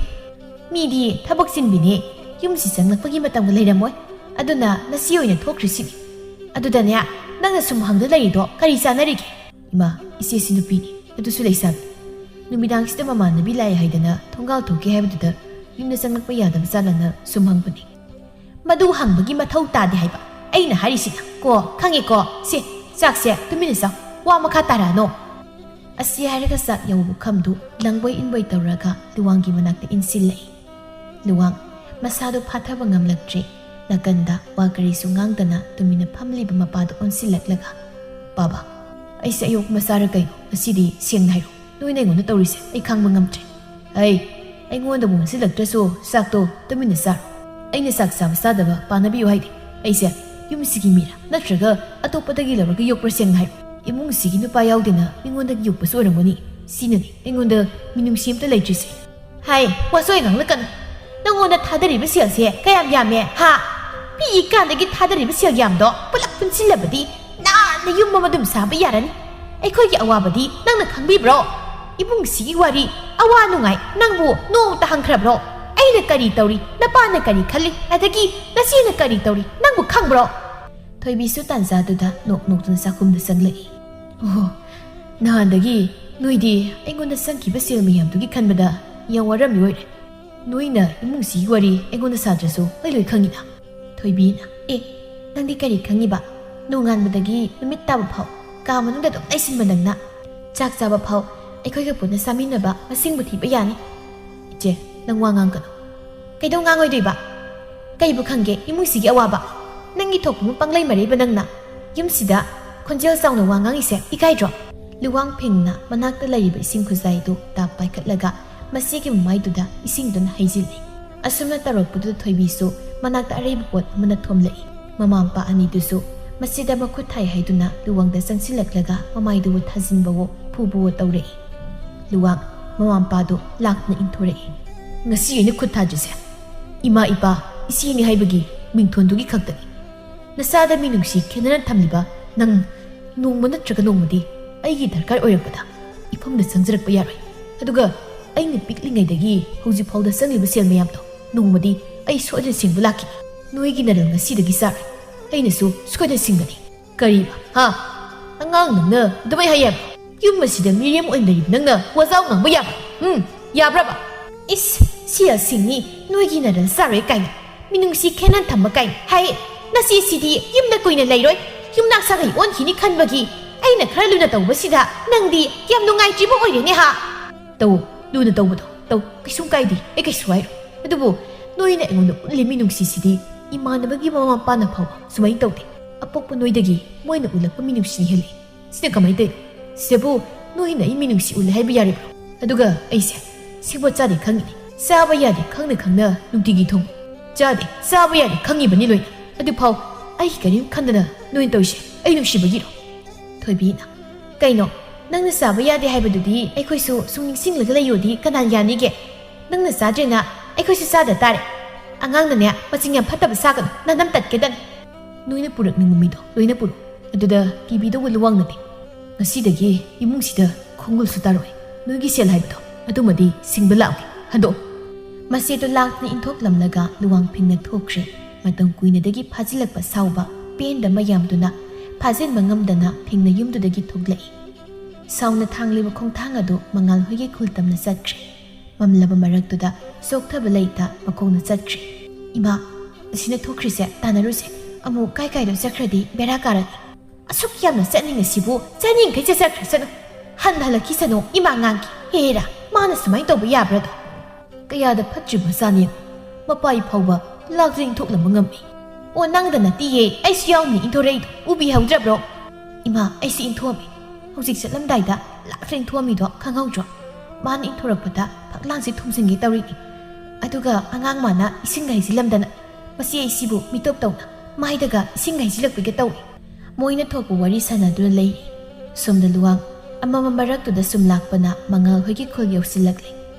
ꯃꯤꯗꯤ ꯊꯕꯛ ꯆꯤꯟꯕꯤꯅꯦ꯫ ꯌꯨꯝꯁꯤ ꯆꯪꯂꯛꯄꯒꯤ ꯃꯇꯝꯒ ꯂꯩꯔꯝꯃꯣꯏ꯫ ꯑꯗꯨꯅ ꯅꯁꯤ ꯑꯣꯏꯅ ꯊꯣꯛꯈ꯭ꯔꯤꯁꯤꯅꯤ꯫ ꯑꯗꯨꯗꯅꯦ, ꯅꯪꯅ ꯁꯨꯝ ꯍꯪꯗ ꯂꯩꯔꯤꯗꯣ ꯀꯔꯤ ꯆꯥꯟꯅꯔꯤꯒꯦ?" "ꯏꯃꯥ, ꯏꯆꯦꯁꯤ ꯅꯨꯄꯤꯅꯤ, ꯑꯗꯨꯁꯨ ꯂꯩꯁꯥꯕꯤ꯫ ꯅꯨꯃꯤꯗꯥꯡꯁꯤꯗ ꯃꯃꯥꯟꯅꯕꯤ ꯂꯥꯛꯑꯦ ꯍꯥꯏꯗꯅ ꯊꯣꯡꯒꯥꯜ ꯊꯣꯛꯀꯦ ꯍꯥꯏꯕꯗꯨꯗ ꯌꯨꯝꯗ ꯆꯪꯂꯛꯄ ꯌꯥꯗꯕ ꯖꯥꯠꯂꯅ ꯁꯨꯝ ꯍꯪꯕꯅꯤ꯫" "ꯃꯗꯨ ꯍꯪꯕꯒꯤ ꯃꯊꯧ ꯇꯥꯗꯦ ꯍꯥꯏꯕ ꯑꯩꯅ ꯍꯥꯏꯔꯤꯁꯤꯅ꯫ ꯀꯣ, ꯈꯪꯉꯦꯀꯣ꯫ ꯁꯦ, ꯆꯥꯛꯁꯦ ꯇꯨꯃꯤꯟꯅ ꯆꯥꯎ꯫ ꯋꯥ ꯃꯈꯥ ꯇꯥꯔꯛꯑꯅꯣ꯫" ꯑꯁꯤ ꯍꯥꯏꯔꯒ ꯆꯥꯛ ꯌꯧꯕ ꯄꯨꯈꯝꯗꯨ ꯂꯪꯕꯣꯏ ꯏꯟꯕꯣꯏ ꯇꯧꯔꯒ ꯂꯨꯋꯥꯡꯒꯤ ꯃꯅꯥꯛꯇ ꯏꯟꯁꯤꯜꯂꯛꯏ꯫ ꯂꯨꯋꯥꯡ ꯃꯁꯥꯗꯨ ꯐꯥꯊꯕ ꯉꯝꯂꯛꯇ꯭ꯔꯦ꯫ ꯅꯥꯀꯟꯗ ꯋꯥ ꯀꯔꯤꯁꯨ ꯉꯥꯡꯗꯅ ꯇꯨꯃꯤꯟꯅ ꯐꯝꯂꯤꯕ ꯃꯄꯥꯗꯨ ꯑꯣꯟꯁꯤꯜꯂꯛꯂꯒ, "ꯕꯥꯕꯥ, ꯑꯩꯁꯦ ꯑꯌꯣꯛꯄ ꯃꯆꯥꯔ ꯀꯩꯅꯣ? ꯉꯁꯤꯗꯤ ꯁꯦꯡꯅ ꯍꯥꯏꯔꯣ, ꯅꯣꯏꯅ ꯑꯩꯉꯣꯟꯗ ꯇꯧꯔꯤꯁꯦ ꯑꯩ ꯈꯥꯡꯕ ꯉꯝꯗ꯭ꯔꯦ꯫" "ꯑꯩ, ꯑꯩꯉꯣꯟꯗꯕꯨ ꯑꯣꯟꯁꯤꯜꯂꯛꯇ꯭ꯔꯁꯨ ꯆꯥꯛꯇꯣ ꯇꯨꯃꯤꯟꯅ ꯆꯥꯔꯣ꯫ ꯑꯩꯅ ꯆꯥꯛ ꯆꯥꯕ ꯆꯥꯗꯕ ꯄꯥꯅꯕꯤꯌꯨ ꯍꯥꯏꯗꯦ꯫ ꯑꯩꯁꯦ ꯌꯨꯝꯁꯤꯒꯤ ꯃꯤꯔꯥ ꯅꯠꯇ꯭ꯔꯒ ꯑꯇꯣꯞꯄꯗꯒꯤ ꯂꯧꯔꯒ ꯌꯣꯛꯄ꯭ꯔꯥ? ꯁꯦꯡꯅ ꯍꯥꯏꯔꯣ, ꯏꯃꯨꯡꯁꯤꯒꯤ ꯅꯨꯄꯥ ꯌꯥꯎꯗꯦꯅ ꯃꯤꯉꯣꯟꯗꯒꯤ ꯌꯣꯛꯄꯁꯨ ꯑꯣꯏꯔꯝꯒꯅꯤ꯫ ꯁꯤꯅꯅꯤ ꯑꯩꯉꯣꯟꯗ ꯃꯤꯅꯨꯡꯁꯤ ꯑꯝꯇ ꯂꯩꯇ꯭ꯔꯤꯁꯦ꯫" "ꯍꯥꯏ, ꯋꯥꯆꯣꯏ ꯉꯥꯡꯂꯛꯀꯅꯨ꯫ ꯅꯪꯉꯣꯟꯗ ꯊꯥꯗꯔꯤꯕ ꯁꯦꯜꯁꯦ ꯀꯌꯥꯝ ꯌꯥꯝꯃꯦ, ꯍꯥ? ꯄꯤꯛꯏꯀꯥꯟꯗꯒꯤ ꯊꯥꯗꯔꯤꯕ ꯁꯦꯜ ꯌꯥꯝꯗꯣ ꯄꯨꯂꯞ ꯄꯨꯟꯁꯤꯜꯂꯕꯗꯤ ꯅꯥꯟꯅ ꯌꯨꯝ ꯑꯃ ꯑꯗꯨꯝ ꯁꯥꯕ ꯌꯥꯔꯅꯤ꯫ ꯑꯩꯈꯣꯏꯒꯤ ꯑꯋꯥꯕꯗꯤ ꯅꯪꯅ ꯈꯪꯕꯤꯕ꯭ꯔꯣ? ꯏꯃꯨꯡꯁꯤꯒꯤ ꯋꯥꯔꯤ, ꯑꯋꯥ ꯅꯨꯡꯉꯥꯏ ꯅꯪꯕꯨ ꯅꯣꯡꯃꯇ ꯍꯪꯈ꯭ꯔꯕ꯭ꯔꯣ? ꯑꯩꯅ ꯀꯔꯤ ꯇꯧꯔꯤ, ꯅꯄꯥꯅ ꯀꯔꯤ ꯈꯜꯂꯤ, ꯑꯗꯒꯤ ꯅꯆꯦꯅ ꯀꯔꯤ ꯇꯧꯔꯤ ꯅꯪꯕꯨ ꯈꯪꯕ꯭ꯔꯣ?" ꯊꯣꯏꯕꯤꯁꯨ ꯇꯥꯟꯖꯥꯗꯨꯗ ꯅꯣꯛ ꯅꯣꯛꯇꯨꯅ ꯆꯥꯛꯈꯨꯝꯗ ꯆꯪꯂꯛꯏ꯫ "ꯑꯣꯍꯣ, ꯅꯍꯥꯟꯗꯒꯤ ꯅꯣꯏꯗꯤ ꯑꯩꯉꯣꯟꯗ ꯆꯪꯈꯤꯕ ꯁꯦꯜ ꯃꯌꯥꯝꯗꯨꯒꯤ ꯈꯟꯕꯗ ꯌꯥꯝ ꯋꯥꯔꯝꯃꯤ ꯑꯣꯏꯔꯦ꯫ ꯅꯣꯏꯅ ꯏꯃꯨꯡꯁꯤꯒꯤ ꯋꯥꯔꯤ ꯑꯩꯉꯣꯟꯗ ꯁꯥꯗ꯭ꯔꯁꯨ ꯑꯩ ꯂꯣꯏ ꯈꯪꯉꯤꯅ꯫" ꯊꯣꯏꯕꯤꯅ, "ꯑꯦ, ꯅꯪꯗꯤ ꯀꯔꯤ ꯈꯪꯉꯤꯕ? ꯅꯣꯡꯉꯥꯟꯕꯗꯒꯤ ꯅꯨꯃꯤꯠ ꯇꯥꯕ ꯐꯥꯎ ꯀꯥ ꯃꯅꯨꯡꯗ ꯑꯗꯨꯝ ꯂꯩꯁꯤꯟꯕ ꯅꯪꯅ꯫ ꯆꯥꯛ ꯆꯥꯕ ꯐꯥꯎ ꯑꯩꯈꯣꯏꯒ ꯄꯨꯟꯅ ꯆꯥꯃꯤꯟꯅꯕ ꯃꯁꯤꯡꯕꯨ ꯊꯤꯕ ꯌꯥꯅꯤ꯫" "ꯏꯆꯦ, ꯅꯪ ꯋꯥ ꯉꯥꯡꯒꯅꯨ꯫" "ꯀꯩꯗꯧ ꯉꯥꯡꯉꯣꯏꯗꯣꯏꯕ? ꯀꯩꯕꯨ ꯈꯪꯒꯦ ꯏꯃꯨꯡꯁꯤꯒꯤ ꯑꯋꯥꯕ? ꯅꯪꯒꯤ ꯊꯣꯛꯄ ꯑꯃ ꯄꯪꯂꯩ ꯃꯔꯩꯕ ꯅꯪꯅ꯫ ꯌꯨꯝꯁꯤꯗ ꯈꯣꯟꯖꯦꯜ ꯆꯥꯎꯅ ꯋꯥ ꯉꯥꯡꯉꯤꯁꯦ ꯏꯀꯥꯏꯗ꯭ꯔꯣ?" ꯂꯨꯋꯥꯡ ꯐꯤꯡꯅ ꯃꯅꯥꯛꯇ ꯂꯩꯔꯤꯕ ꯏꯁꯤꯡ ꯈꯨꯖꯥꯏꯗꯨ ꯇꯥꯞ ꯄꯥꯏꯈꯠꯂꯒ ꯃꯆꯦꯒꯤ ꯃꯃꯥꯏꯗꯨꯗ ꯏꯁꯤꯡꯗꯨꯅ ꯍꯩꯖꯤꯜꯂꯤ꯫ ꯑꯁꯨꯝꯅ ꯇꯧꯔꯛꯄꯗꯨꯗ ꯊꯣꯏꯕꯤꯁꯨ ꯃꯅꯥꯛꯇ ꯑꯔꯩꯕ ꯄꯣꯠ ꯑꯃꯅ ꯊꯣꯝꯂꯛꯏ꯫ ꯃꯃꯥ ꯃꯄꯥ ꯑꯅꯤꯗꯨꯁꯨ ꯃꯁꯤꯗ ꯃꯈꯨꯠ ꯊꯥꯏ ꯍꯥꯏꯗꯨꯅ ꯂꯨꯋꯥꯡꯗ ꯆꯪꯁꯤꯜꯂꯛꯂꯒ ꯃꯃꯥꯏꯗꯨꯕꯨ ꯊꯥꯖꯤꯟꯕꯋꯣ ꯐꯨꯕꯋꯣ ꯇꯧꯔꯛꯏ꯫ ꯂꯨꯋꯥꯡ ꯃꯃꯥ ꯃꯄꯥꯗꯨ ꯂꯥꯛꯅ ꯏꯟꯊꯣꯔꯛꯏ꯫ "ꯉꯁꯤ ꯑꯩꯅ ꯈꯨꯠ ꯊꯥꯗ꯭ꯔꯤꯁꯦ ꯏꯃꯥ ꯏꯄꯥ ꯏꯆꯦꯅꯤ ꯍꯥꯏꯕꯒꯤ ꯃꯤꯡꯊꯣꯟꯗꯨꯒꯤ ꯈꯛꯇꯅꯤ꯫ ꯅꯆꯥꯗ ꯃꯤꯅꯨꯡꯁꯤ ꯈꯦꯠꯅꯅ ꯊꯝꯂꯤꯕ ꯅꯪ ꯅꯣꯡꯃ ꯅꯠꯇ꯭ꯔꯒ ꯅꯣꯡꯃꯗꯤ ꯑꯩꯒꯤ ꯗꯔꯀꯥꯔ ꯑꯣꯏꯔꯛꯄꯗ ꯏꯐꯝꯗ ꯆꯪꯖꯔꯛꯄ ꯌꯥꯔꯣꯏ꯫ ꯑꯗꯨꯒ ꯑꯩꯅ ꯄꯤꯛꯂꯤꯉꯩꯗꯒꯤ ꯍꯧꯖꯤꯛ ꯐꯥꯎꯗ ꯆꯪꯂꯤꯕ ꯁꯦꯜ ꯃꯌꯥꯝꯗꯣ ꯅꯣꯡꯃꯗꯤ ꯑꯩ ꯁꯣꯏꯗꯅ ꯁꯤꯡꯕ ꯂꯥꯛꯈꯤꯅꯤ꯫ ꯅꯣꯏꯒꯤ ꯅꯔꯜ ꯉꯁꯤꯗꯒꯤ ꯆꯥꯔꯣꯏ꯫ ꯑꯩꯅꯁꯨ ꯁꯣꯏꯗꯅ ꯁꯤꯡꯒꯅꯤ꯫ ꯀꯔꯤꯕ? ꯍꯥ? ꯑꯉꯥꯡ ꯅꯪꯅ ꯑꯗꯨꯃꯥꯏ ꯍꯥꯏꯌꯦꯕ? ꯌꯨꯝ ꯑꯁꯤꯗ ꯃꯤꯔꯦꯝ ꯑꯣꯏꯅ ꯂꯩꯔꯤꯕ ꯅꯪꯅ ꯋꯥꯖꯥꯎ ꯉꯥꯡꯕ ꯌꯥꯕ? ꯎꯝ, ꯌꯥꯕ꯭ꯔꯕ? ꯏꯁ, ꯁꯤ ꯑꯁꯤꯅꯤ ꯅꯣꯏꯒꯤ ꯅꯔꯜ ꯆꯥꯔꯣꯏ ꯀꯥꯏꯅ, ꯃꯤꯅꯨꯡꯁꯤ ꯈꯦꯅꯟ ꯊꯝꯕ ꯀꯥꯏꯅ ꯍꯥꯏ꯫ ꯅꯆꯦꯁꯤꯗꯤ ꯌꯨꯝꯗ ꯀꯨꯏꯅ ꯂꯩꯔꯣꯏ, ꯌꯨꯝꯅꯥꯛ ꯁꯥꯒꯩ ꯑꯣꯟꯈꯤꯅꯤ ꯈꯟꯕꯒꯤ ꯑꯩꯅ ꯈꯔ ꯂꯨꯅ ꯇꯧꯕꯁꯤꯗ ꯅꯪꯗꯤ ꯌꯥꯝ ꯅꯨꯡꯉꯥꯏꯇ꯭ꯔꯤꯕ ꯑꯣꯏꯔꯦꯅꯦ ꯍꯥ? ꯇꯧ, ꯂꯨꯅ ꯇꯧꯕꯗꯣ ꯇꯧ, ꯀꯩꯁꯨꯝ ꯀꯥꯏꯗꯦ, ꯑꯩ ꯀꯩꯁꯨ ꯍꯥꯏꯔꯣꯏ꯫ ꯑꯗꯨꯕꯨ ꯅꯣꯏꯅ ꯑꯩꯉꯣꯟꯗ ꯎꯠꯂꯤ ꯃꯤꯅꯨꯡꯁꯤꯁꯤꯗꯤ ꯏꯃꯥꯟꯅꯕꯒꯤ ꯃꯃꯥ ꯃꯄꯥꯅ ꯐꯥꯎꯕ ꯁꯨꯃꯥꯏꯅ ꯇꯧꯗꯦ꯫ ꯑꯄꯣꯛꯄ ꯅꯣꯏꯗꯒꯤ ꯃꯣꯏꯅ ꯎꯠꯂꯛꯄ ꯃꯤꯅꯨꯡꯁꯤꯅ ꯍꯦꯜꯂꯤ꯫ ꯁꯤꯅ ꯀꯃꯥꯏꯅ ꯇꯧꯔꯤꯅꯣ? ꯁꯤꯗꯕꯨ ꯅꯣꯏꯅ ꯑꯩ ꯃꯤꯅꯨꯡꯁꯤ ꯎꯠꯂꯦ ꯍꯥꯏꯕ ꯌꯥꯔꯤꯕ꯭ꯔꯣ? ꯑꯗꯨꯒ ꯑꯩꯁꯦ ꯁꯤꯕꯣꯠ ꯆꯥꯗꯦ ꯈꯪꯉꯤꯅꯦ꯫ ꯆꯥꯕ ꯌꯥꯗꯦ ꯈꯪꯅ ꯈꯪꯅ ꯅꯨꯡꯇꯤꯒꯤ ꯊꯣꯡꯉꯤ꯫ ꯆꯥꯗꯦ, ꯆꯥꯕ ꯌꯥꯗꯦ ꯈꯪꯉꯤꯕꯅꯤ ꯂꯣꯏꯅ꯫ ꯑꯗꯨꯐꯥꯎ ꯑꯩ ꯀꯔꯤꯝ ꯈꯟꯗꯅ ꯅꯣꯏꯅ ꯇꯧꯔꯤꯁꯦ ꯑꯩ ꯅꯨꯡꯁꯤꯕꯒꯤꯔꯣ? ꯊꯣꯏꯕꯤꯅ, "ꯀꯩꯅꯣ? ꯅꯪꯅ ꯆꯥꯕ ꯌꯥꯗꯦ ꯍꯥꯏꯕꯗꯨꯗꯤ ꯑꯩꯈꯣꯏꯁꯨ ꯁꯨꯝ ꯅꯤꯡꯁꯤꯡꯂꯒ ꯂꯩꯌꯣꯗꯤ ꯀꯅꯥꯅ ꯌꯥꯅꯤꯒꯦ? ꯅꯪꯅ ꯆꯥꯗ꯭ꯔꯦꯅ ꯑꯩꯈꯣꯏꯁꯨ ꯆꯥꯗ ꯇꯥꯔꯦ꯫ ꯑꯉꯥꯡꯅꯅꯦ ꯃꯆꯤꯡ ꯌꯥꯝ ꯐꯠꯇꯕ ꯁꯥꯒꯅꯨ, ꯅꯅꯝ ꯇꯠꯀꯦꯗꯅꯤ꯫ ꯅꯣꯏꯅ ꯄꯨꯔꯛꯅꯤꯡꯕ ꯃꯤꯗꯣ ꯂꯣꯏꯅ ꯄꯨꯔꯛꯑꯣ꯫ ꯑꯗꯨꯗ ꯀꯤꯕꯤꯗꯧꯕ ꯂꯨꯋꯥꯡꯅꯗꯤ ꯉꯁꯤꯗꯒꯤ ꯏꯃꯨꯡꯁꯤꯗ ꯈꯣꯡꯒꯨꯜꯁꯨ ꯇꯥꯔꯣꯏ꯫ ꯅꯣꯏꯒꯤ ꯁꯦꯜ ꯍꯥꯏꯕꯗꯣ ꯑꯗꯨꯃꯗꯤ ꯁꯤꯡꯕ ꯂꯥꯛꯑꯣꯏ꯫ ꯍꯟꯗꯣꯛꯑꯣ꯫" ꯃꯆꯦꯗꯨ ꯂꯥꯛꯇꯅ ꯏꯟꯊꯣꯛꯂꯝꯂꯒ ꯂꯨꯋꯥꯡ ꯐꯤꯡꯅ ꯊꯣꯛꯈ꯭ꯔꯦ꯫ ꯃꯇꯝ ꯀꯨꯏꯅꯗꯒꯤ ꯐꯥꯖꯤꯜꯂꯛꯄ ꯁꯥꯎꯕ ꯄꯦꯟꯗ ꯃꯌꯥꯝꯗꯨꯅ ꯐꯥꯖꯤꯟꯕ ꯉꯝꯗꯅ ꯐꯤꯡꯅ ꯌꯨꯝꯗꯨꯗꯒꯤ ꯊꯣꯛꯂꯛꯏ꯫ ꯁꯥꯎꯅ ꯊꯥꯡꯂꯤꯕ ꯈꯣꯡꯊꯥꯡ ꯑꯗꯨ ꯃꯉꯥꯜ ꯍꯣꯏꯒꯤ ꯈꯨꯜ ꯇꯝꯅ ꯆꯠꯈ꯭ꯔꯦ꯫ ꯃꯝꯂꯕ ꯃꯔꯛꯇꯨꯗ ꯆꯣꯛꯊꯕ ꯂꯩꯇ ꯃꯈꯣꯡꯅ ꯆꯠꯈ꯭ꯔꯦ꯫ "ꯏꯃꯥ, ꯑꯁꯤꯅ ꯊꯣꯛꯈ꯭ꯔꯤꯁꯦ ꯇꯥꯟꯅꯔꯨꯁꯦ꯫ ꯑꯃꯨꯛ ꯀꯥꯏ ꯀꯥꯏꯗꯣ ꯆꯠꯈ꯭ꯔꯗꯤ ꯕꯦꯔꯥ ꯀꯥꯔꯅꯤ꯫ ꯑꯁꯨꯛ ꯌꯥꯝꯅ ꯆꯠꯅꯤꯡꯉꯤꯁꯤꯕꯨ ꯆꯠꯅꯤꯡꯈꯩ ꯆꯠꯆꯈ꯭ꯔꯁꯅꯨ꯫ ꯍꯟꯅ ꯍꯜꯂꯛꯈꯤꯁꯅꯨ ꯏꯃꯥ ꯉꯥꯡꯒꯦ꯫ ꯍꯦꯔꯥ, ꯃꯥꯅ ꯁꯨꯃꯥꯏꯅ ꯇꯧꯕ ꯌꯥꯕ꯭ꯔꯥꯗꯣ?" ꯀꯌꯥꯗ ꯐꯠꯇ꯭ꯔꯤꯕ ꯆꯥꯅꯦ꯫ ꯃꯄꯥꯏ ꯐꯥꯎꯕ ꯂꯥꯛꯇ ꯏꯟꯊꯣꯛꯂꯝꯕ ꯉꯝꯃꯤ꯫ "ꯑꯣ, ꯅꯪꯗ ꯅꯠꯇꯤꯌꯦ, ꯑꯩꯁꯨ ꯌꯥꯎꯅꯤ ꯏꯟꯊꯣꯔꯛꯏꯗꯣ꯫ ꯎꯕꯤꯍꯧꯗ꯭ꯔꯕ꯭ꯔꯣ?" "ꯏꯃꯥ, ꯑꯩꯁꯨ ꯏꯟꯊꯣꯛꯑꯝꯃꯤ꯫ ꯍꯧꯖꯤꯛ ꯆꯠꯂꯝꯗꯥꯏꯗ ꯂꯥꯛꯇ ꯏꯟꯊꯣꯛꯑꯝꯃꯤꯗꯣ ꯈꯪꯍꯧꯗ꯭ꯔꯣ? ꯃꯥꯅ ꯏꯟꯊꯣꯔꯛꯄꯗ ꯐꯛꯂꯥꯡꯁꯦ ꯊꯨꯝꯖꯤꯟꯒꯦ ꯇꯧꯔꯤꯅꯤ꯫ ꯑꯗꯨꯒ ꯑꯉꯥꯡ ꯃꯥꯅ ꯏꯁꯤꯡꯒ ꯍꯩꯖꯤꯜꯂꯝꯗꯅ꯫ ꯃꯁꯤ ꯑꯩꯁꯤꯕꯨ ꯃꯤꯇꯣꯞ ꯇꯧꯅ ꯃꯥꯏꯗꯒ ꯏꯁꯤꯡ ꯍꯩꯖꯤꯜꯂꯛꯄꯤꯒ ꯇꯧꯏ꯫" ꯃꯣꯏꯅ ꯊꯣꯛꯄ ꯋꯥꯔꯤ ꯁꯥꯟꯅꯗꯨꯅ ꯂꯩ꯫ ꯁꯣꯝꯗ ꯂꯨꯋꯥꯡ ꯑꯃꯃꯝ ꯃꯔꯛꯇꯨꯗ ꯁꯨꯝ ꯂꯥꯛꯄꯅ ꯃꯉꯥꯜ ꯍꯣꯏꯒꯤ ꯈꯨꯜ ꯌꯧꯁꯤꯜꯂꯛꯂꯦ꯫